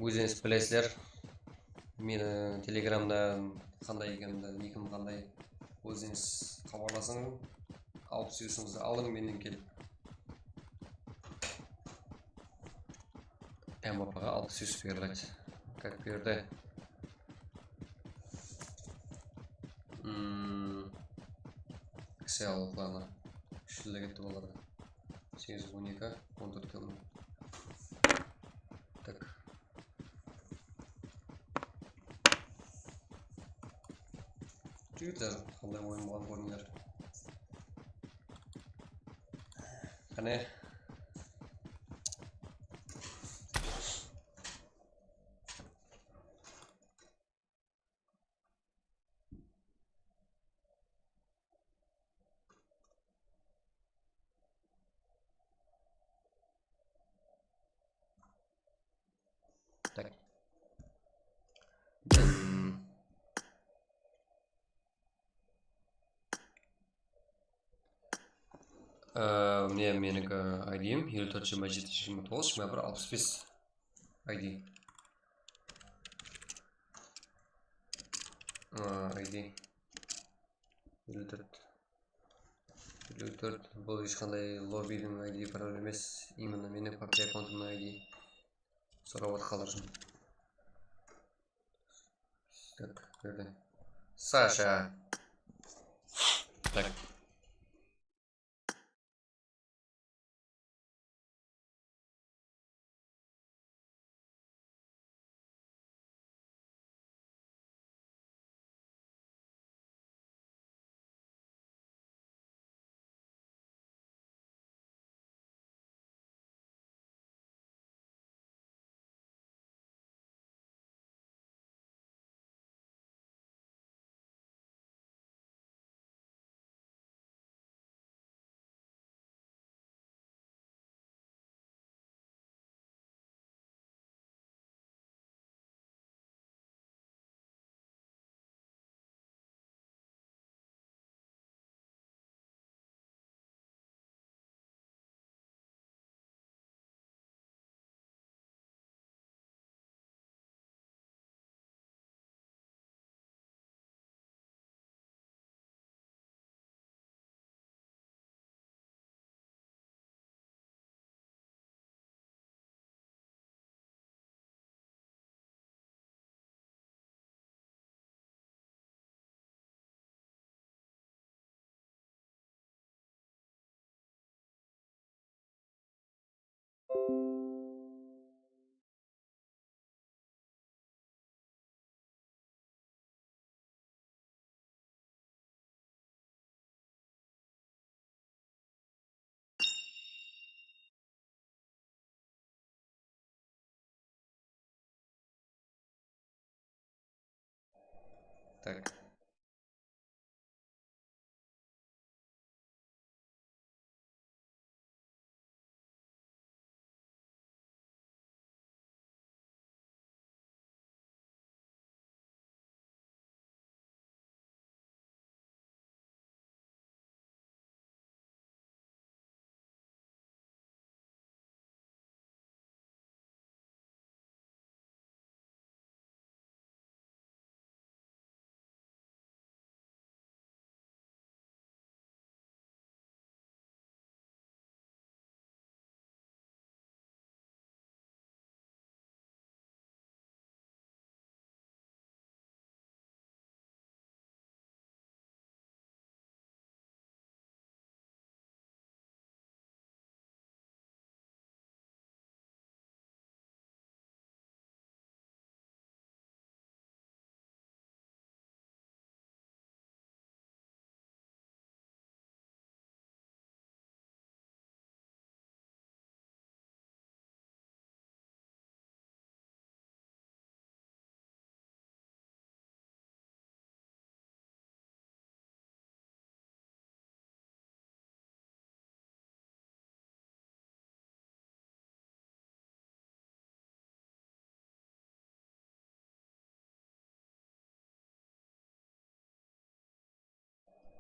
Ózińiz bilesizler. Meni Telegramda qanday ekenimdi, nikim qanday, ózińiz xabarlasıń. Alpıs yusińizdi alıń mennen kelip. M V P-ǵa alpıs yus beriledi. Как berdi? Hmm. Kisi alıqlarına. Úshli ketti olar da. Segiz júz on eki, on tórt kilometr. Tak. Jigitler, qanday oyın bolǵanın kórińler. Qáne. Tak. Dım. Ee, mine, meniki I D-im elli tórt, jigirma jeti, jigirma toǵız, jigirma bir, alpıs bes I D. Aa, I D. Elli tórt. Elli tórt. Bul hesh qanday lobbidiń I D problema emes. Именно meni partiya akkauntımnıń I D. Sorap atır qalar ushın. Tak, berdi. Sasha. Tak. Tak.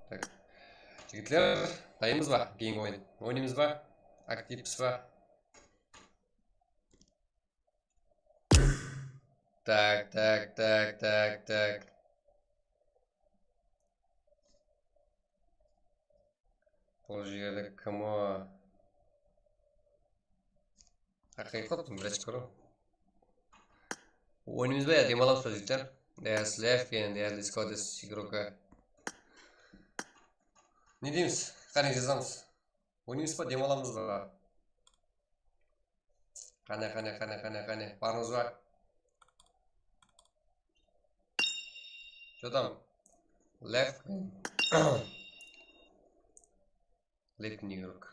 Tak. Jigitler, dayınbız ba? Keyingi oyın oynaymız ba? Aktivpiz ba? Tak, tak, tak, tak, tak. Bul jerde kim o? Haqıyqat, birinshi kóriw. Oynaymız ba ya dem alamız ba, jigitler? Dayas lef, yani dayas liskodes igroka. Ne deymiz? Qáne, jazamız. Oynaymız ba, dem alamız ba? Qáne, qáne, qáne, qáne, qáne. Barmız ba? Что там? Left. Left игрок.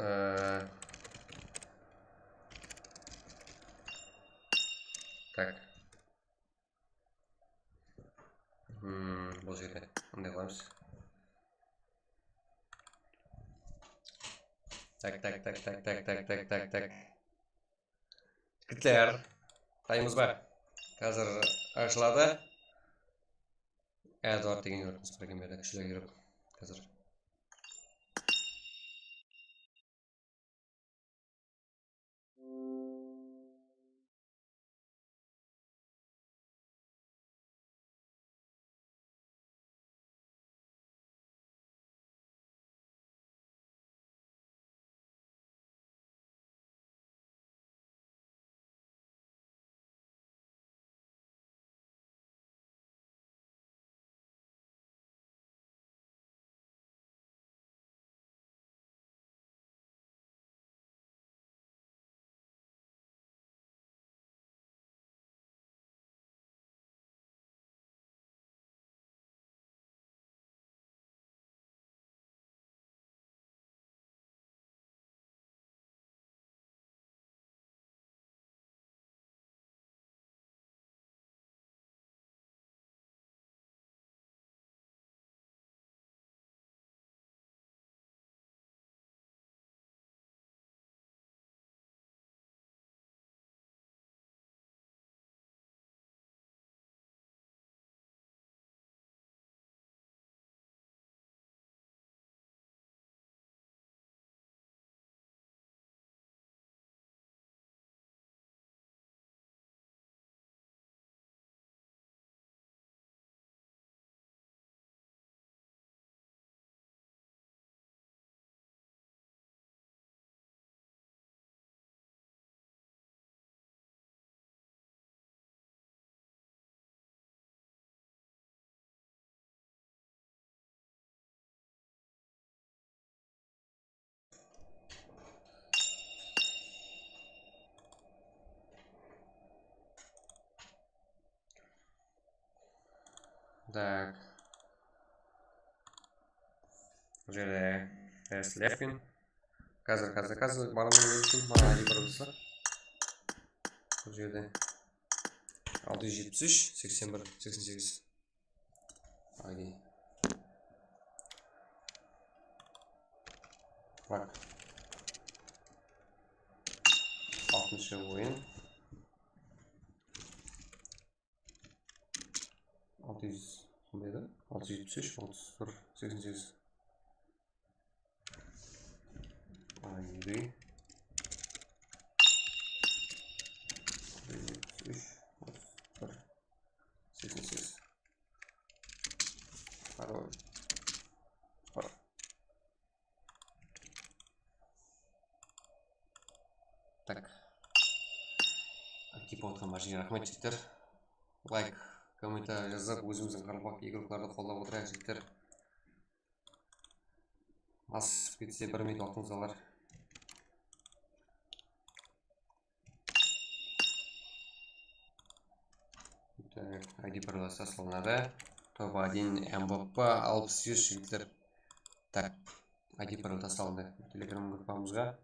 Ee, tak. Hmm, bul jerde mınday qılamız. Tak, tak, tak, tak. Jigitler, taymız ba? Házir ashıladı. Edward degen yurtımız bir kemede kúshli yurıp házir. Tak. Bul jerde Slevkin. Házir, házir, házir barman mumkin. Mana, I D bir bolsa. Bul jerde altı júz jetpis úsh, seksen bir, seksen segiz. I D. Bak. Altınshı oyın. Altı júz, qanday edi? Altı júz jetpis úsh, otız bir, seksen segiz. Aydı. Altı júz jetpis úsh, otız bir, seksen segiz. Parol. Parol. Tak. Akip otqan barshangizge raxmet, jigitler. Layk, kommentariya jazıp, ózimizdiń qaraqalpaq igroklardı qollap otırayıq, jigitler. Asıp ketse bir minut waqtıńız alar. Tak, I D parolası taslanadı. Top один M V P alpıs júz, jigitler. Tak, I D parol taslandı Telegram gruppamızǵa.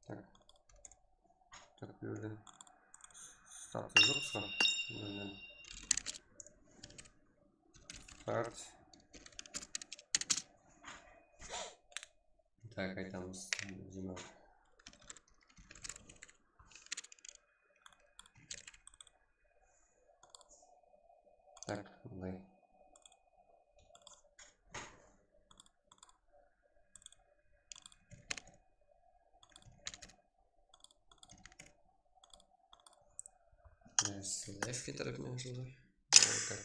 Tak. Tak, bul jerde start jazıppız ǵoy. Bul jerden start. Tak, aytamız. Jigirma. Tak, mınday. Slevki tárepinen ashıldı. Tak.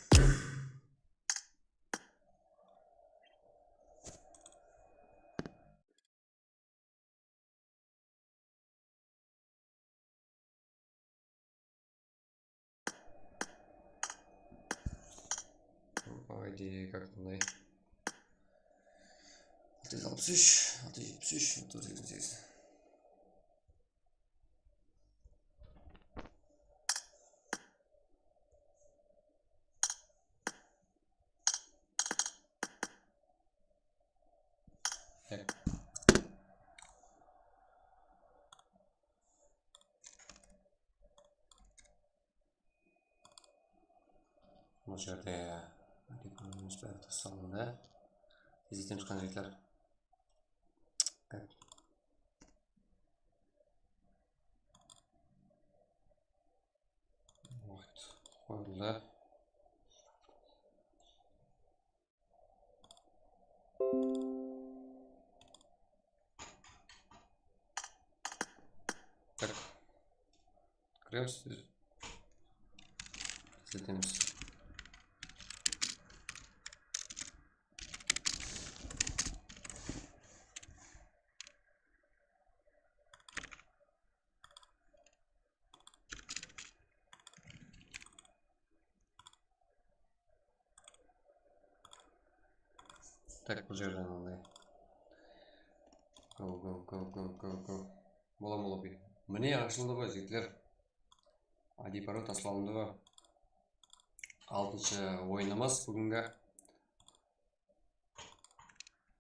Haydi, как мындай. Altı júz alpıs úsh, altı júz jetpis úsh, otız segiz. Tak. Bul jerde bári tasalındı. Tez etemiz, qáne, jigitler. Waqıt qoyıldı. Tak. Kiremiz. Izletemiz. Tak, bul jerden alay. Go, go, go, go, go, go. Bola, bola, bi. Mine, ashıldı ǵoy, jigitler. I D parol taslandı ǵoy. Altınshı oyınımız búgingi.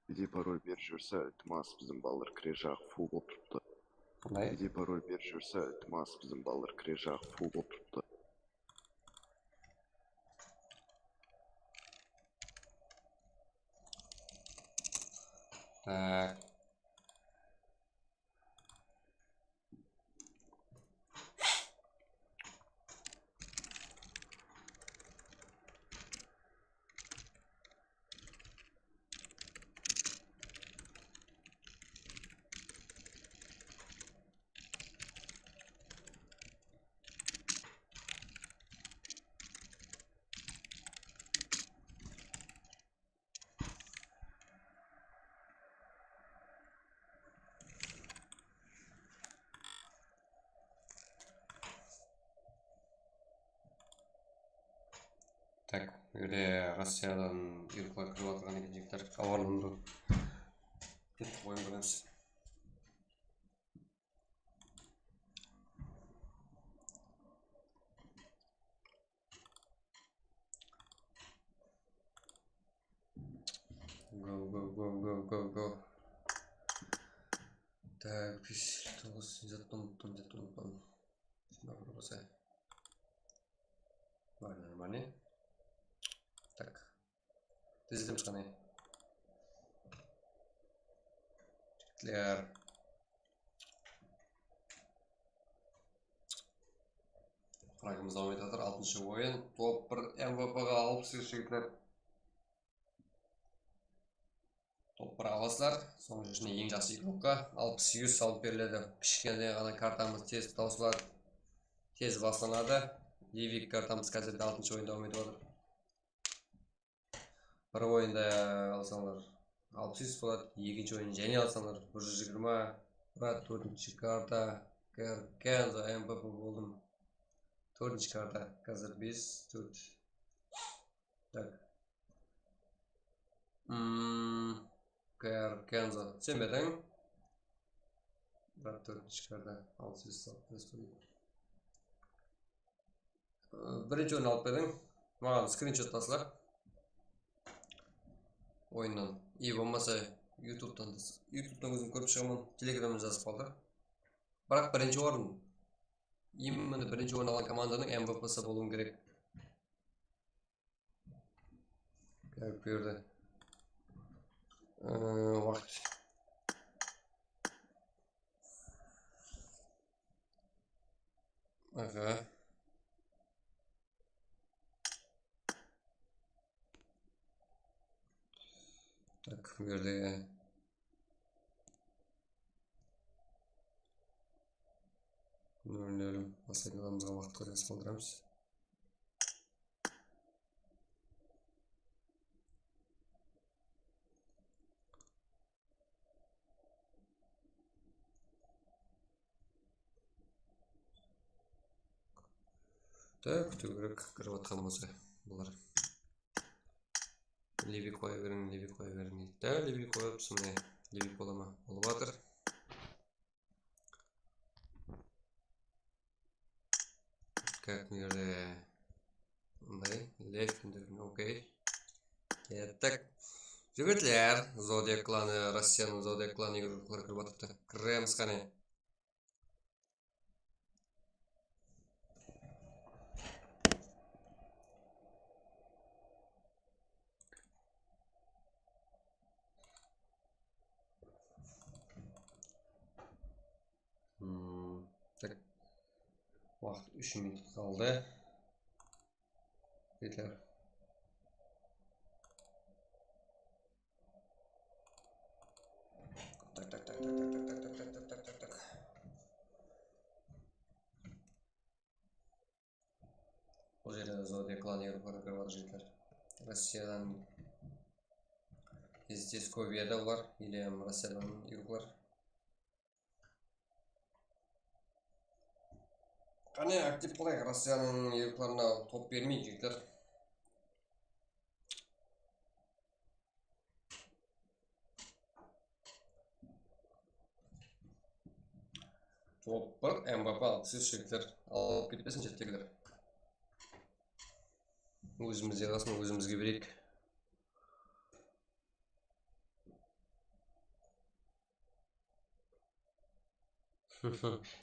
I D parol berip júrse, iltimas, biziń balalar kire jaǵı full bolıp turıptı. Qanday? I D parol berip júrse, iltimas, biziń balalar kire jaǵı full bolıp turıptı. Tak. Tak, bul jerde Rossiyadan uyrıqlar kirip atırǵan eken, jigitler, xabarlandırıw. Ketti, oyın quramiz. Go, go, go, go, go, go. Tak, bes, toǵız, zattı umıttım, zattı umıttım. Shunday bir bolsa. Bar, нормально. Tak. Tez etemiz qáne. Jigitler. Fragımız dawam etip atır. Altınshı oyın. Top bir M V P ǵa alpıs segiz, jigitler. Top bir alasızlar. Sonıń ishinde eń jaqsı igrokqa alpıs segiz salıp beriledi. Kishkene ǵana kartamız tez tawsıladı. Tez baslanadı. Livik kartamız házirde altınshı oyın dawam etip atır. Bir oyında alsańlar, alpıs segiz boladı, ekinshi oyın jáne alsańlar, bir júz jigirma, Murat, tórtinshi karta, Ker-, Kenzo, M V P boldım. Tórtinshi karta, házir bes, tórt. Tak. Hmm, Ker-, Kenzo, sen be ediń? Murat, tórtinshi karta, alpıs segiz, alpıs segiz. Birinshi orın alıp berdiń. Maǵan skrinshot tasla. Oyınnan. I bolmasa, YouTube'tan tas-, YouTube'tan ózim kórip shıǵaman. Telegramnan jazıp qaldır. Biraq birinshi orın. Именно birinshi orın alǵan komandanıń M V P'si bolıwıń kerek. Kep berdi. Ee, waqıt. Aha. Tak, bu jerde nol nol baslaytuǵınımızǵa waqıt qaldırıp qaldıramız. Tak, kútiw kerek, kirip atqan bolsa bular. Livik qoya beriń, livik qoya beriń deydi. Dál livik qoyıp, sonday livik bola ma? Bolıp atır. Как, mına jerde mınday left indirdim, okey. Kettik. Jigitler, Zodiak klanı, Rossiyanıń Zodiak klanı igrokları kirip atırıptı. Kiremiz qáne. Hmm, tak. Waqıt úsh minut qaldı. Jigitler. Tak, tak, tak. Bul jerde Zodiak klanı igrokları kirip atır, jigitler. Rossiyadan, Eskoviyada olar, ele Rossiyadan igroklar. Qáne, aktiv qılayıq, Rossiyanıń igroklarına top bermeyik, jigitler. Top bir, M V P alpıs úsh, jigitler. Alıp ketpesin shettegiler. Ózimizde qalsın, ózimizge bereyik.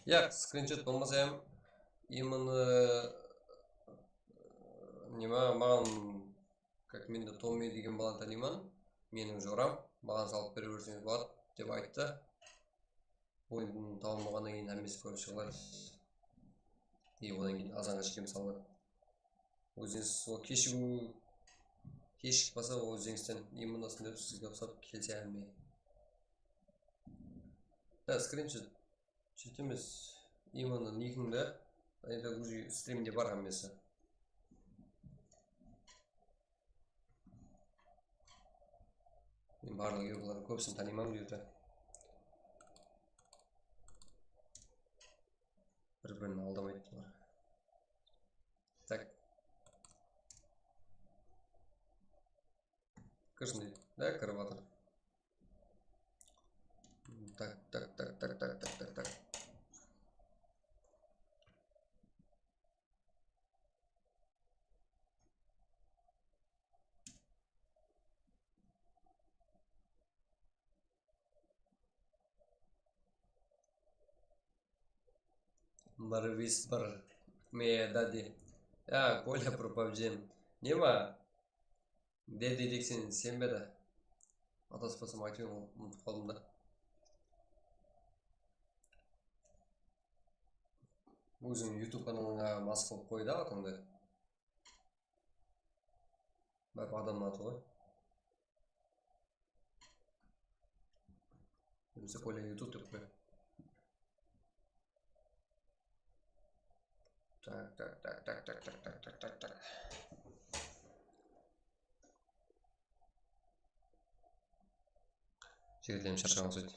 Yaq, skrinshot bolmasa hám, именно, nima, maǵan, как, men de Tommi degen balanı tanıyman. Meniń joram, maǵan salıp bere berseńiz boladı, dep ayttı. Oyın tamamlanǵannan keyin hámmesi kórip shıǵıladı. E, odan keyin azanǵa shekem saladı. Ózińiz, o, keshigiw, keshikip qalsa, o, Zeńisten именно usınday sizge usap kelse hámme. Da, скриншот. Sóytemiz. Именно nikińdi. Endi уже strimde bar hámmesi. Men barlıq igroklardıń kóbisin tanıyman bul jerde. Bir-birin aldamaydı bular. Tak. Kirsin deydi. Da, kirip atır. Tak, tak, tak. Bir vis bir. Me, dadi. Ya, Kolya pro pabji. Nima? Dedi dek sen, senbe de? Adaspasam aytıp edim, umıtıp qaldım da. Óziń YouTube kanalıńa mas qılıp qoy da atıńdı. Barıp adamnıń atı ǵoy. Yamasa Kolya YouTube dep qoy. Tak, tak, tak. Jigitlerim sharshap alsaydı.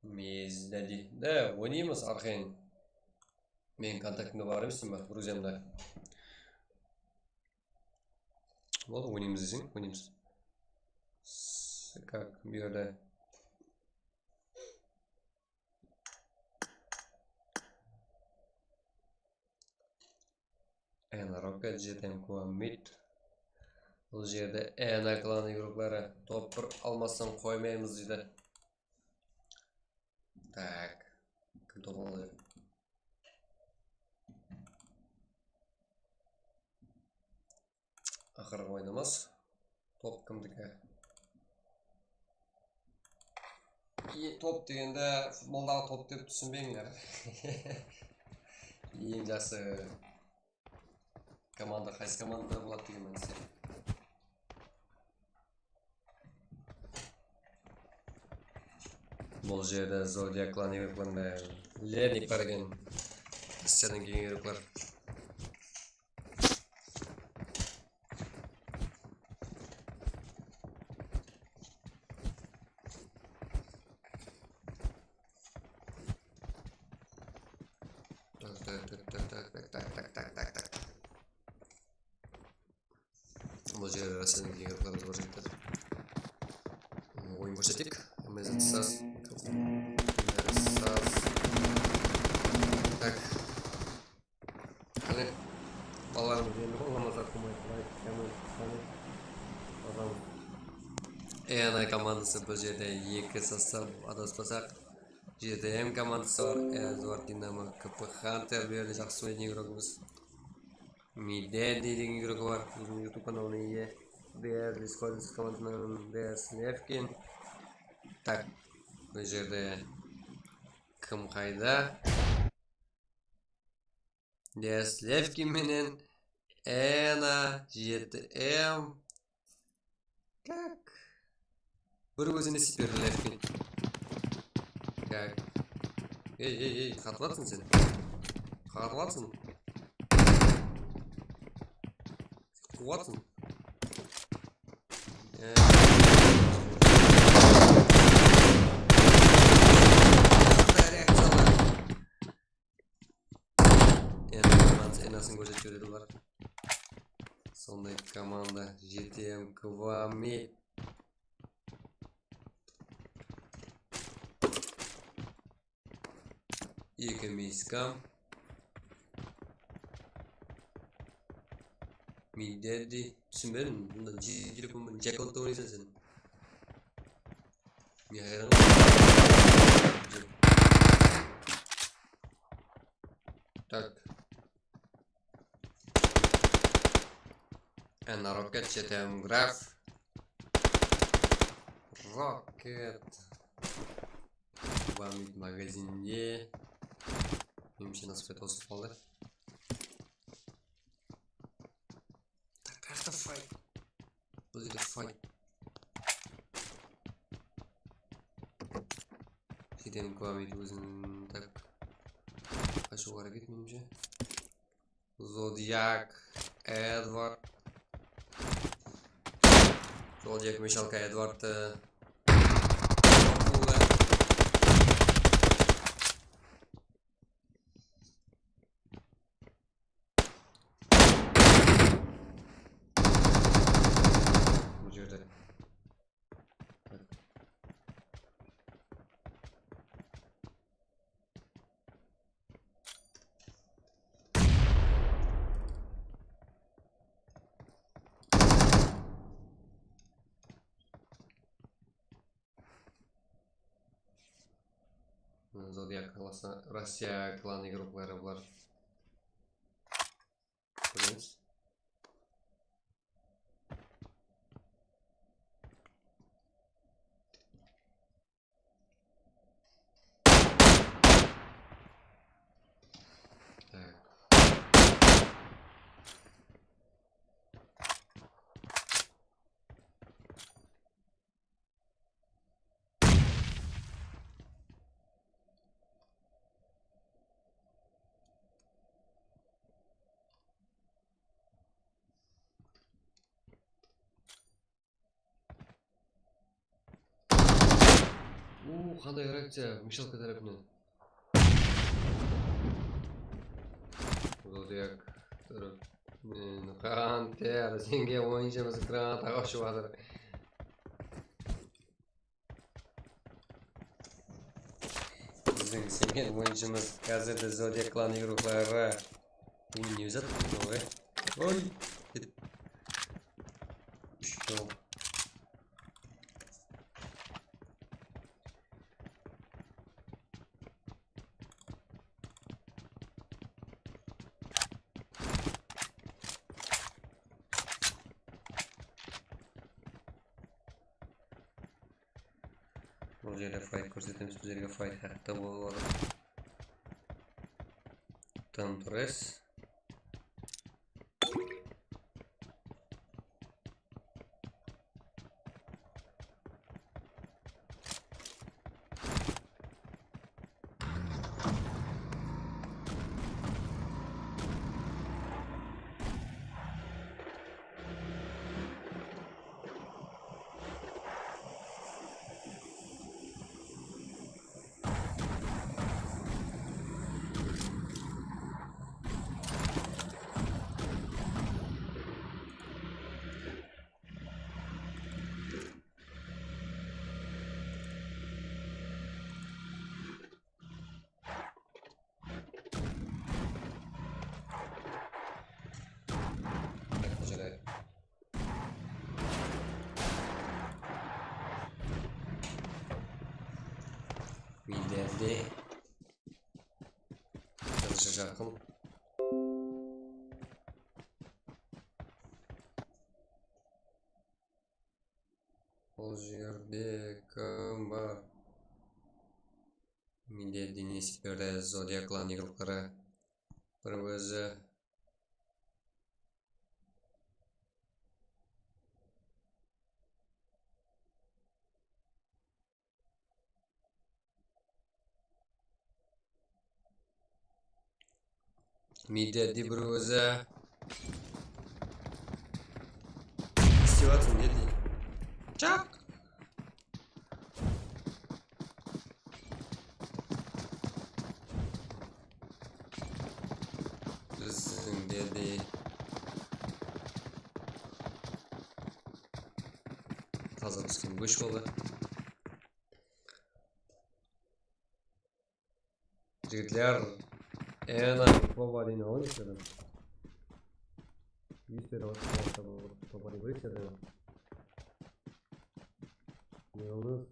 Mezdi de oynaymız, Arxayn. Meniń kontaktimde bar emespen ba, druziyamda? Boldı, oynaymız deseń, oynaymız. S-, как, bul jerde. Ena Rocket, Jetem Kuamit. Bul jerde Ena klan igrokları top bir almastan qoymaymız deydi. Tak. Kim top aldı? Aqırǵı oynamaz. Top kimdiki? E, top degende futboldaǵı top dep túsinbeńler. Eń jaqsı komanda qaysı komandada boladı degen mánisinde. Bul jerde Zodiak klan igroklarında Lenny Pergen, Rossiyadan kelgen igroklar. Bul jerde Rossiyanıń keń ruwxlarımız bar, jigitler. Oyın kórseteyik. M Z saz. Saz. Tak. Qáne, balalarımız endi bolmasa, qılmay, layk, komment, qáne. Basamız. Ena komandası bul jerde eki sostav, adaspasaq. J T M komandası bar, Edward Dinamo, K P Hunter, bul jerde jaqsı oynaytuǵın igrogımız. Midedi degen igrogı bar, óziniń YouTube kanalına iye. B R Discord's komandasınan B R Slevkin. Tak, bul jerde kim qayda? Deslevkin menen Ena J T M. Tak. Bir ózine siper Levkin. Tak. Ey, ey, ey, qatıp atırsań sen. Qatıp atırsań. Quwatın. Ee, qanday reakciyalar? Endi komandası enasın kórsetip jiberedi bular. Sonday komanda G T M Kvami. Eki miskam. Midedi. Túsinbedim. Bundan telefon menen jackpot oynaysań sen. Ne hayran qaldım. Tak. Ena Rocket, G T M Graf. Rocket. Vamit magazinde. Menimshe, nasıp ete tosılıp qaldı. Tak, qayaqta fight? Bul jerde fight. G T M Kvamit ózin, tak. Qashıwǵa háreket, menimshe. Zodiak, Edward. Zodiak, Mishalka, Edwardtı. Bul jerde. Zodiak klası, Rossiya klan igrokları bular. Kóremiz. Tak. Uuu, qanday reakciya Mishalka tárepinen. Zodiak tárepinen. Qanter, senge oyınshımız granata qoshıp atır. Biziń isengen oyınshımız házirde Zodiak klan igrokları. Bul ne zat, oy. Oy. Úsh kill. Bul jerde fight kórsetemiz, bizlerge fight haqta boladı. Tım durıs. Qazıqsha jaqın. Bul jerde kim bar? Mende Denis berdi, Zodiak klan игроклары. Bir ózi. Mende de bir ózi. Ne istep atırsań, ne dey? Jaq! Biziń de taza túsken gósh boldı. Jigitler, ena, topa deyin alıń sizlerden. Yúz beri alıp, topa deyin qoyıń sizlerden. Ne aldınız?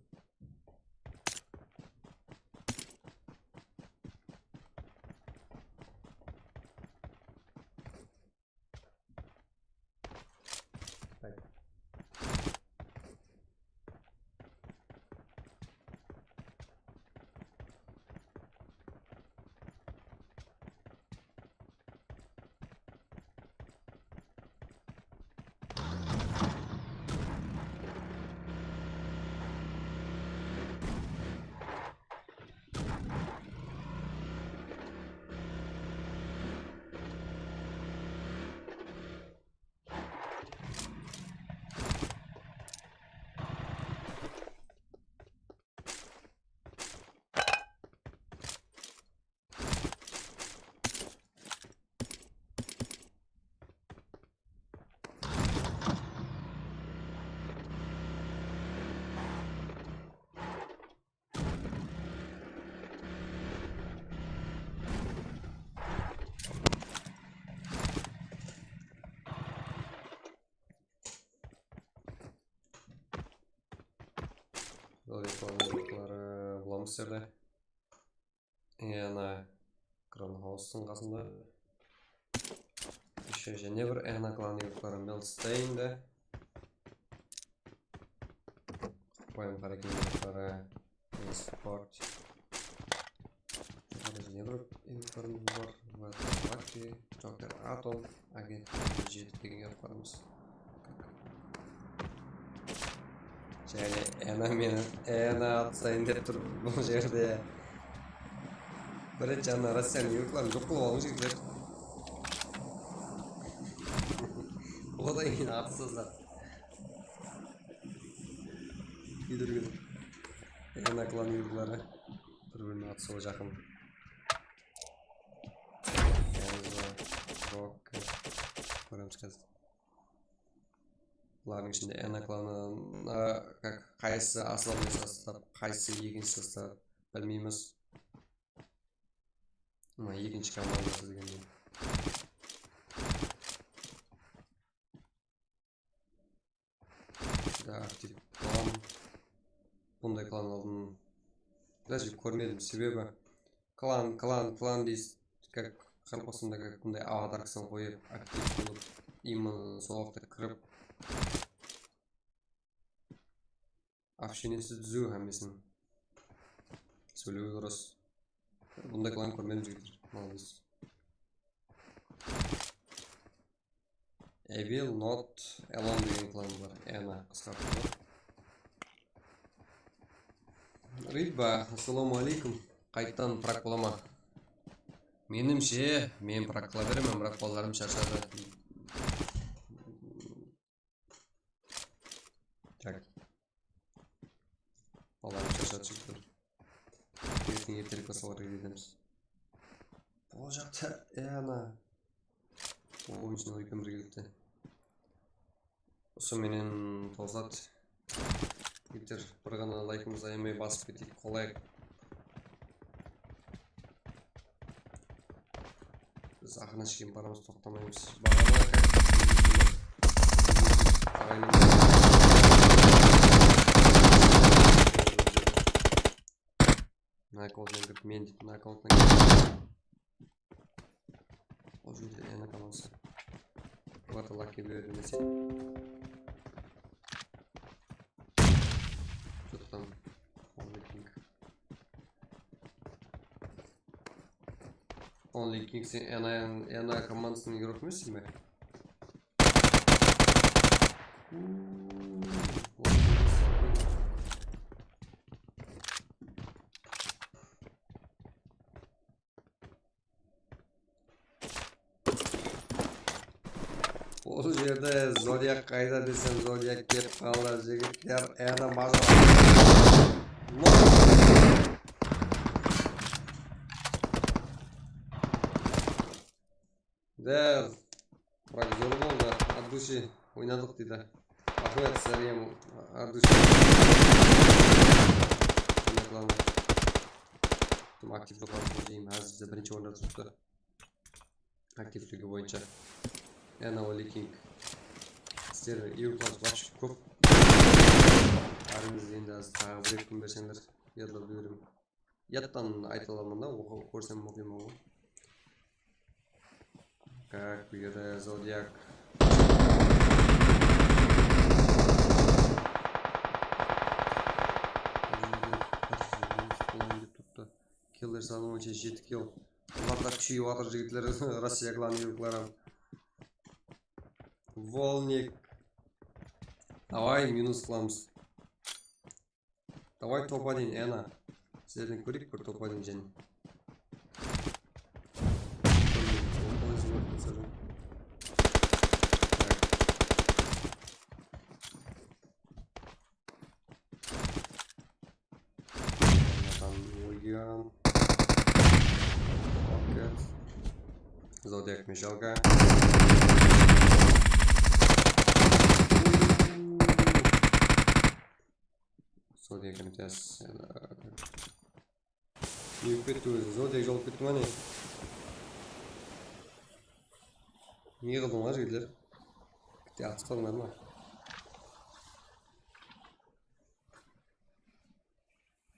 Zor yapılan yapıları bulamız sizlerde. Ena Crown House'tıń qasında. Ещё jáne bir Ena klan yapıları Melstein de. Qoyım Harakin yapıları Sport. Joqarıda jáne bir yapılarımız bar. Lucky, Joker Atom, Agent jeti degen yapılarımız. Jáne Ena menen Ena atısayın dep tur bul jerde. Bir ret janına Rossiyanıń yapıların joq qılıp alıń jigitler. Odan keyin atısızlar. Kiydirgen. Ena klan yapıları. Bir-birine atısıwı jaqın. Kenzo, Rock. Kóremiz házir. Bulardıń ishinde Ena klanına, kak, qaysı основной sostav, qaysı ekinshi sostav bilmeymiz. Mına ekinshi komandası degende. Júdá aktiv klan. Bunday klan aldın. Даже kórmedim, sebebi klan, klan, klan deysiz, как, qaraqalpaqstanda как bunday avatarkaсын qoyıp, aktiv bolıp, именно sol waqıtta kirip, общениesi dúziw hámmesiniń. Sóylewi durıs. Bunday klan kórmedim, jigitler. Молодец. Evil Not Elon degen klan bar. Ena qısqartıp. Ridba, assalawma aleykum. Qayttan prak bola ma? Menimshe, men prak qıla beremen, biraq balalarım sharshadı. Tak. Balalarım sharshadı, jigitler. Erteń erterek baslaw kerek etemiz. Bul jaqta, e, ana. Oyınsın úlken birgelikte. Usı menen tawsıladı. Jigitler, bir ǵana laykımızdı ayamay basıp keteyik, qolayıq. Biz aqırına shekem baramız, toqtamaymız. Baǵalar, aqaylar. Mına akkauntına kirip, men deyip, mına akkauntına kirip. Ol jerde Ena komandası. Bular da lak kelip berdi dese. Что там? Only King. Only King sen Ena, Ena komandasınıń игрокı emesseń be? Uuu, Usı jerde Zodiak qayda desem, Zodiak kelip qaldı, jigitler, Ena mazı. Der. Bırak, zor boldı. От души oynadıq deydi. Raxmet sizlerge, от души. Húrmet qılaman. Tım aktiv joqarı dep oylap, házirde birinshi orında turıptı. Aktivligi boyınsha. Ena Only King. Sizler yurtlarıńız вообще kóp. Bárińiz endi házir taǵı bir-eki kún berseńler, yadlap jiberemen. Yadtan ayta alaman da, oqıp kórsem oqıyman ǵoy. Так, bu jerde Zodiak. Killer sanı boyınsha jeti kill. Bular da kúsheyip atır, jigitler. Rossiya klanı yurtları. Volnik. Davay, minus qılamız. Davay, topa deyin, Ena. Sizlerden kóreyik bir, topa deyin jáne. Tak. Adam ólgen. Okey. Zodiak Mishalka. Zodiak M T S. Jolıp ketti ózi. Zodiak jolıp ketti ma ne? Ne qıldıń ǵoy, jigitler? Bitte atıspadıńlar ma?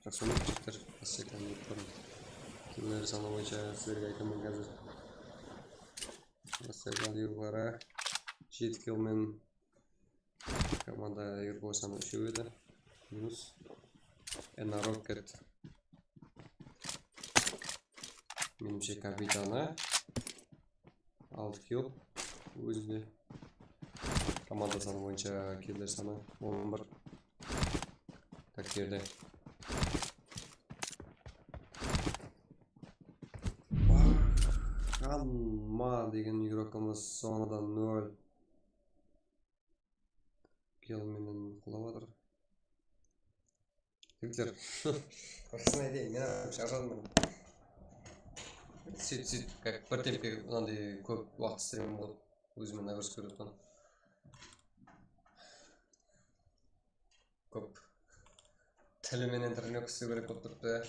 Jaqsı oynap jigitler. Bassekan dep turman. Killer sanı boyınsha sizlerge aytaman házir. Bassekan yurtları jeti kill menen komanda yurtları sanı úshew edi. Minus. Ena Rocket. Menimshe kapitanı. Altı kill. Ózi de. Komanda sanı boyınsha killer sanı on bir. Tak, jerde. Baxanma degen yurogimiz zonada nol. Kill menen qulap atır. Jigitler, rasın aytayın, men aq sharshadımman. Sóyt, sóyt, как, bir tempke mınanday kóp waqıt istremen bolıp, ózime nagruzka berip atırman. Kóp. Tili menen trenirovka istew kerek bolıp turıptı.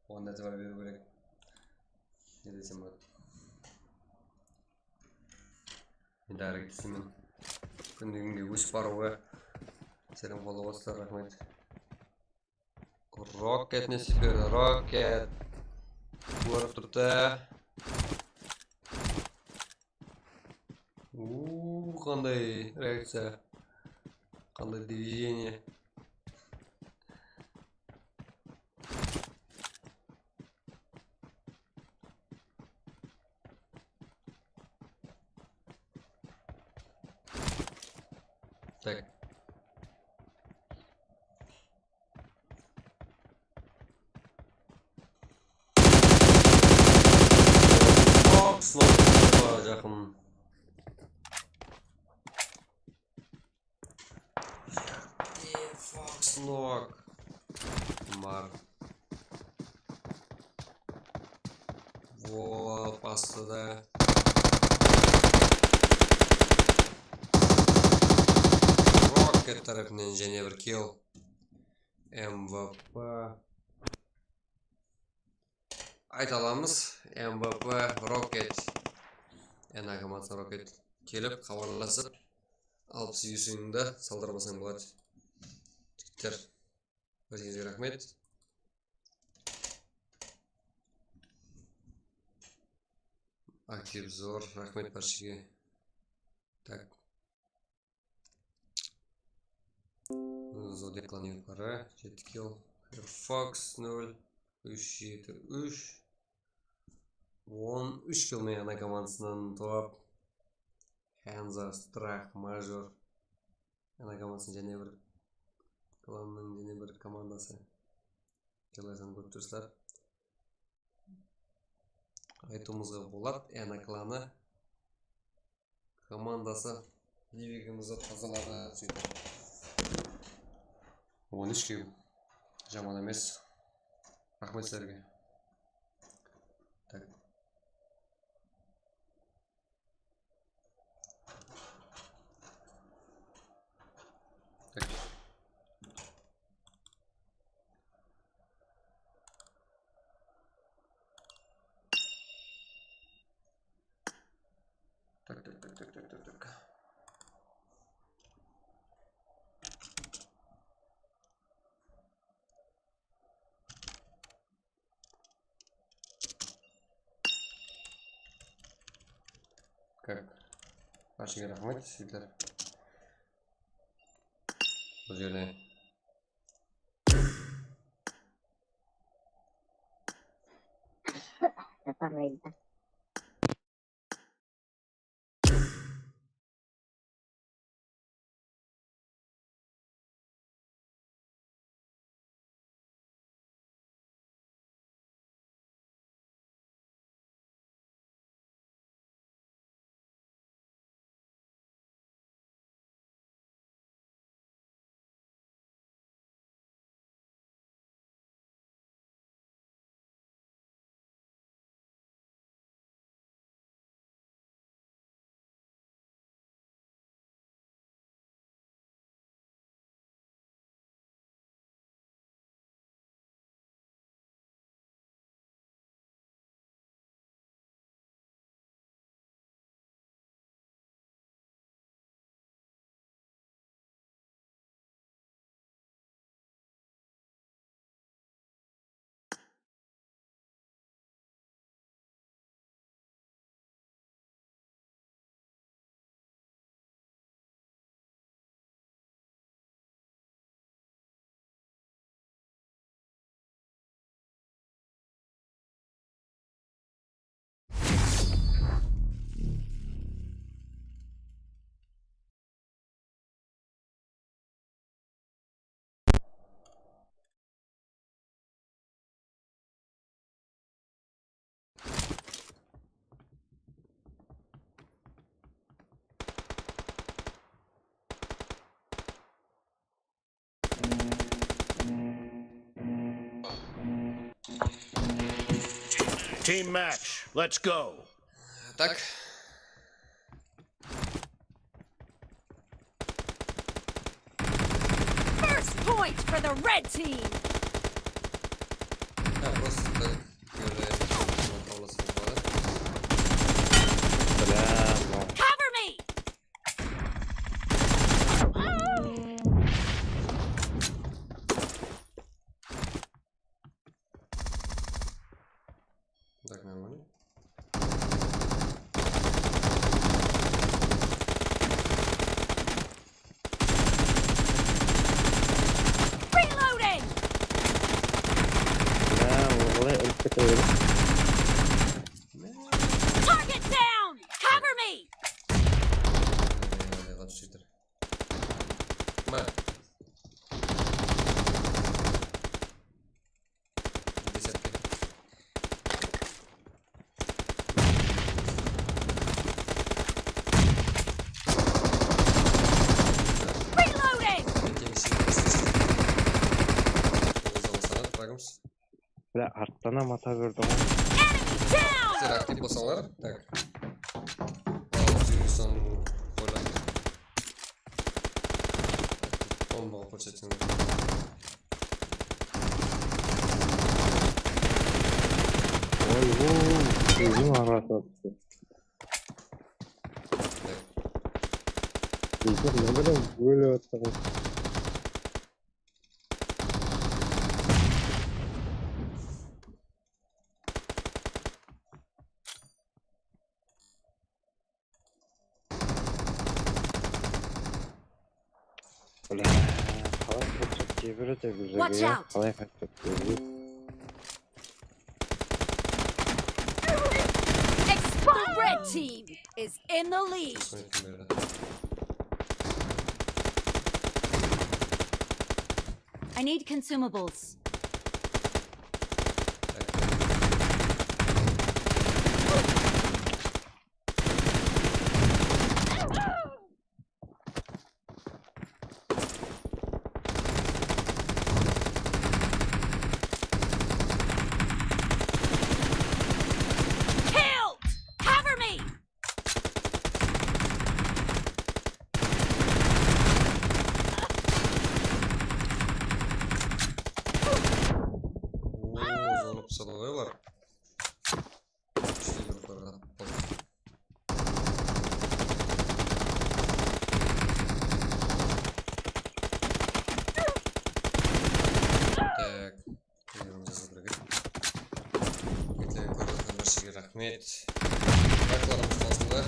Oǵan da itibar beriw kerek. Ne desem boladı? Endi háreket istemen. Kúnde kúnge ósip barıwı. Selem qollap atırlar, raxmet. Rocket ne islep berdi? Rocket. Kórip turıptı. Uuu, qanday reakciya. Qanday движение. Так. Fox Lock jaqın. Fox Lock. Mar. Vo, bastı da. Rocket tarafınan jáne bir kill. M V P. Ayta alamız, M V P Rocket. Ena komandası Rocket kelip, xabarlasıp, alpıs yuwsıńdı saldırmasań boladı. Jigitler, bárińizge raxmet. Aktiv zor, raxmet bárshege. Tak. Zodiak klan yuqarı, jeti kill. Fox nol, úsh jeti úsh. On úsh kill menen ana komandasınan top. Hanza, Strah, Major. Ana komandasınıń jáne bir, klannıń jáne bir komandası. Kelesini kórip tursızlar. Aytıwımızǵa boladı, Ana klanı komandası Livigimizdi tazaladı, sóytip. On úsh kill. Jaman emes. Raxmet sizlerge. Tak. Tak. Tak, tak, tak. Как? Bárshege raxmet, sizler. Bul jerde. Team match, let's go. Tak. First point for the red team. Ha, prosta tak. Cover me. Так, нормально. Reloading! Bля, olay ilip kete berdi. Target down! Cover me! Mine. Десятка. Reloading! Bile, arttan hám ata berdi ǵoy. Enemy down! Sizler aktiv bolsańlar. Tak. Al, Ferguson qoydı. Bombaǵa kórsetseń. Oy, oy, óziniń arasına tústi. Bizler ne bilen ólip atırmız. Bля, qalay headshot jep beredi bizlerge, ya? Watch out! Qalay headshot jep beredi? The red team is in the lead. I need consumables. Killed! Cover me! Oo, zorlap salalaylar. Kishide bir qurǵan. Tak. Elimizde birge. Ketlerge kórip atırǵan bárshege raxmet. Likelarımız qosıldı.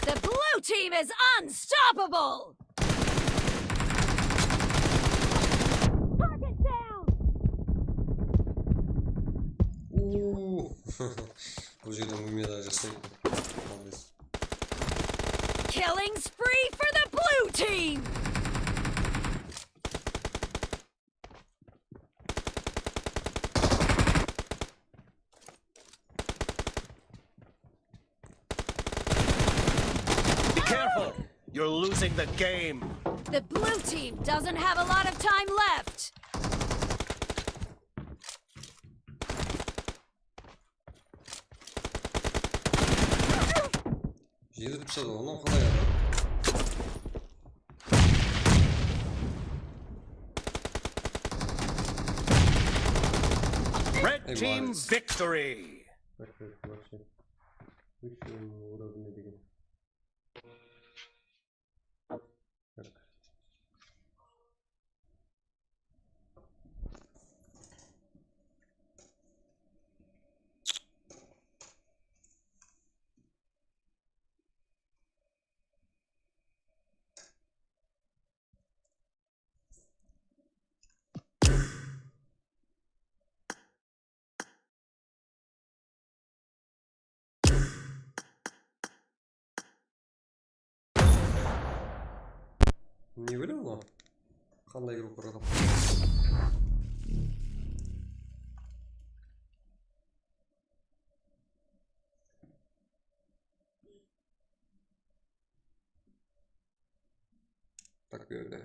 The blue team is unstoppable! Target down! Uuu. Bul jerden óyme daǵı jaqsı eken. Молодец. Killing spree for the blue team! Be careful! You're losing the game! The blue team doesn't have a lot of time left! Jedi tursa da, onnan qalay adam? Red team victory! Bak, bak, bak, bak. Úsh urovne degen. Ne bileyim, mına qanday grupa adam. Tak, bu jerde.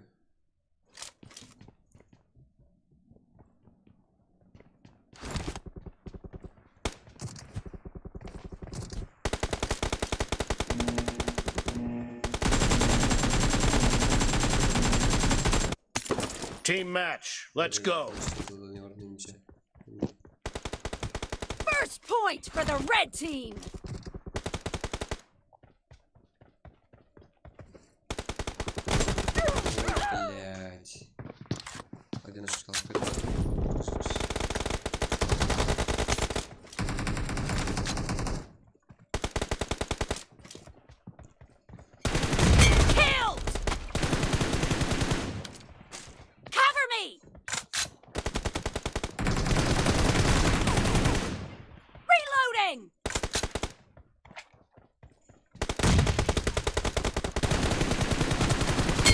Team match, let's go. First point for the red team. Блядь. Один ошибка. Killed! Cover me! Reloading!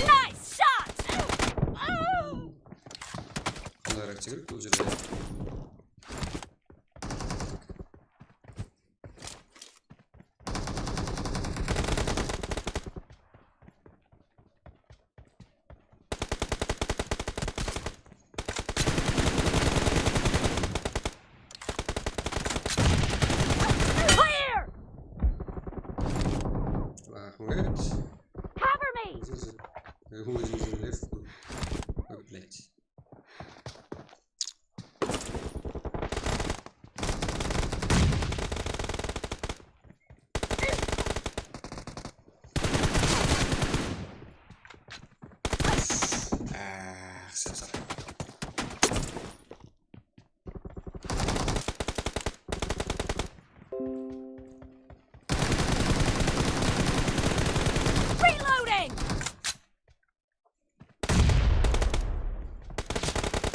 Nice shot! Qalayıraq jiberiw bul jerde. Clear! Raxmet. Cover me! Ózimizdiń left. Oy, блядь. Sensor. Reloading!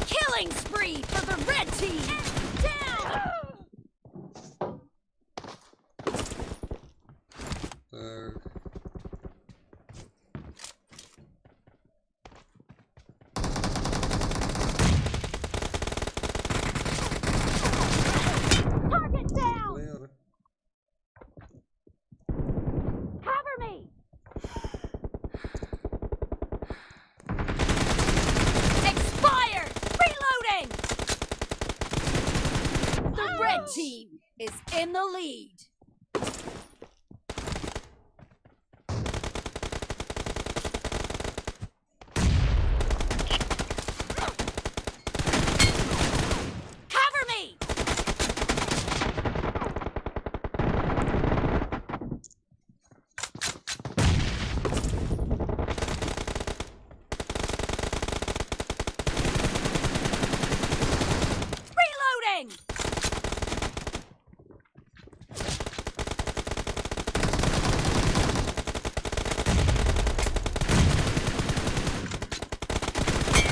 Killing spree for the red team! Down! Tak. Target down! Player. Cover me! Expired! Reloading! The red team is in the lead. Cover me! Reloading!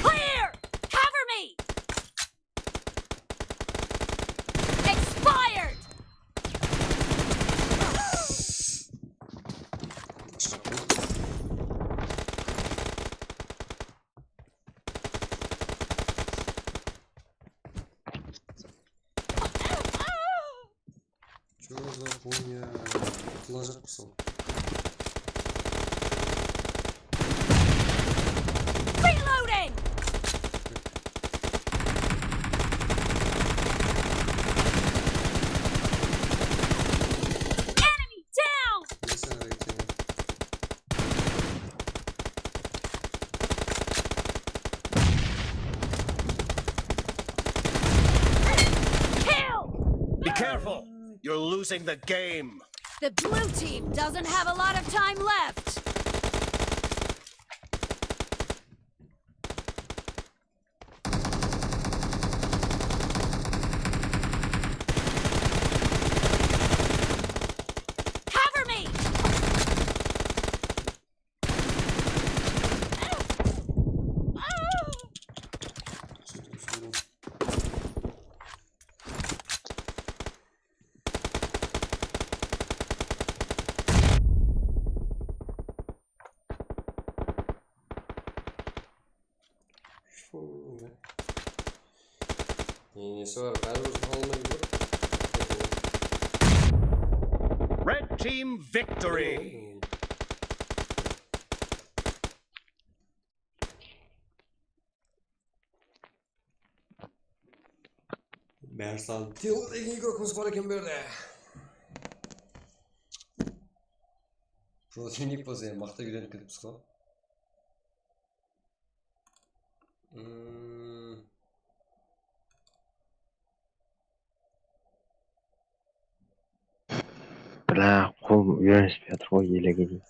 Clear! Cover me! Expired! Чё за хуйня? Qutılajaq mısın? Reloading! Enemy down! Nesi arayıp seni? Kill! Be careful! You're losing the game! The blue team doesn't have a lot of time left! Cover me! Nesi bar, báribir juwa almay júr. Red team victory! Bári saldı. Teo degen igrókımız bar eken bu jerde. Protivnik bolsa, endi maqta úyrenip ketippiz ǵo. Hmm. Bla, qol úyrenisip jatır ǵoy, elege deyin.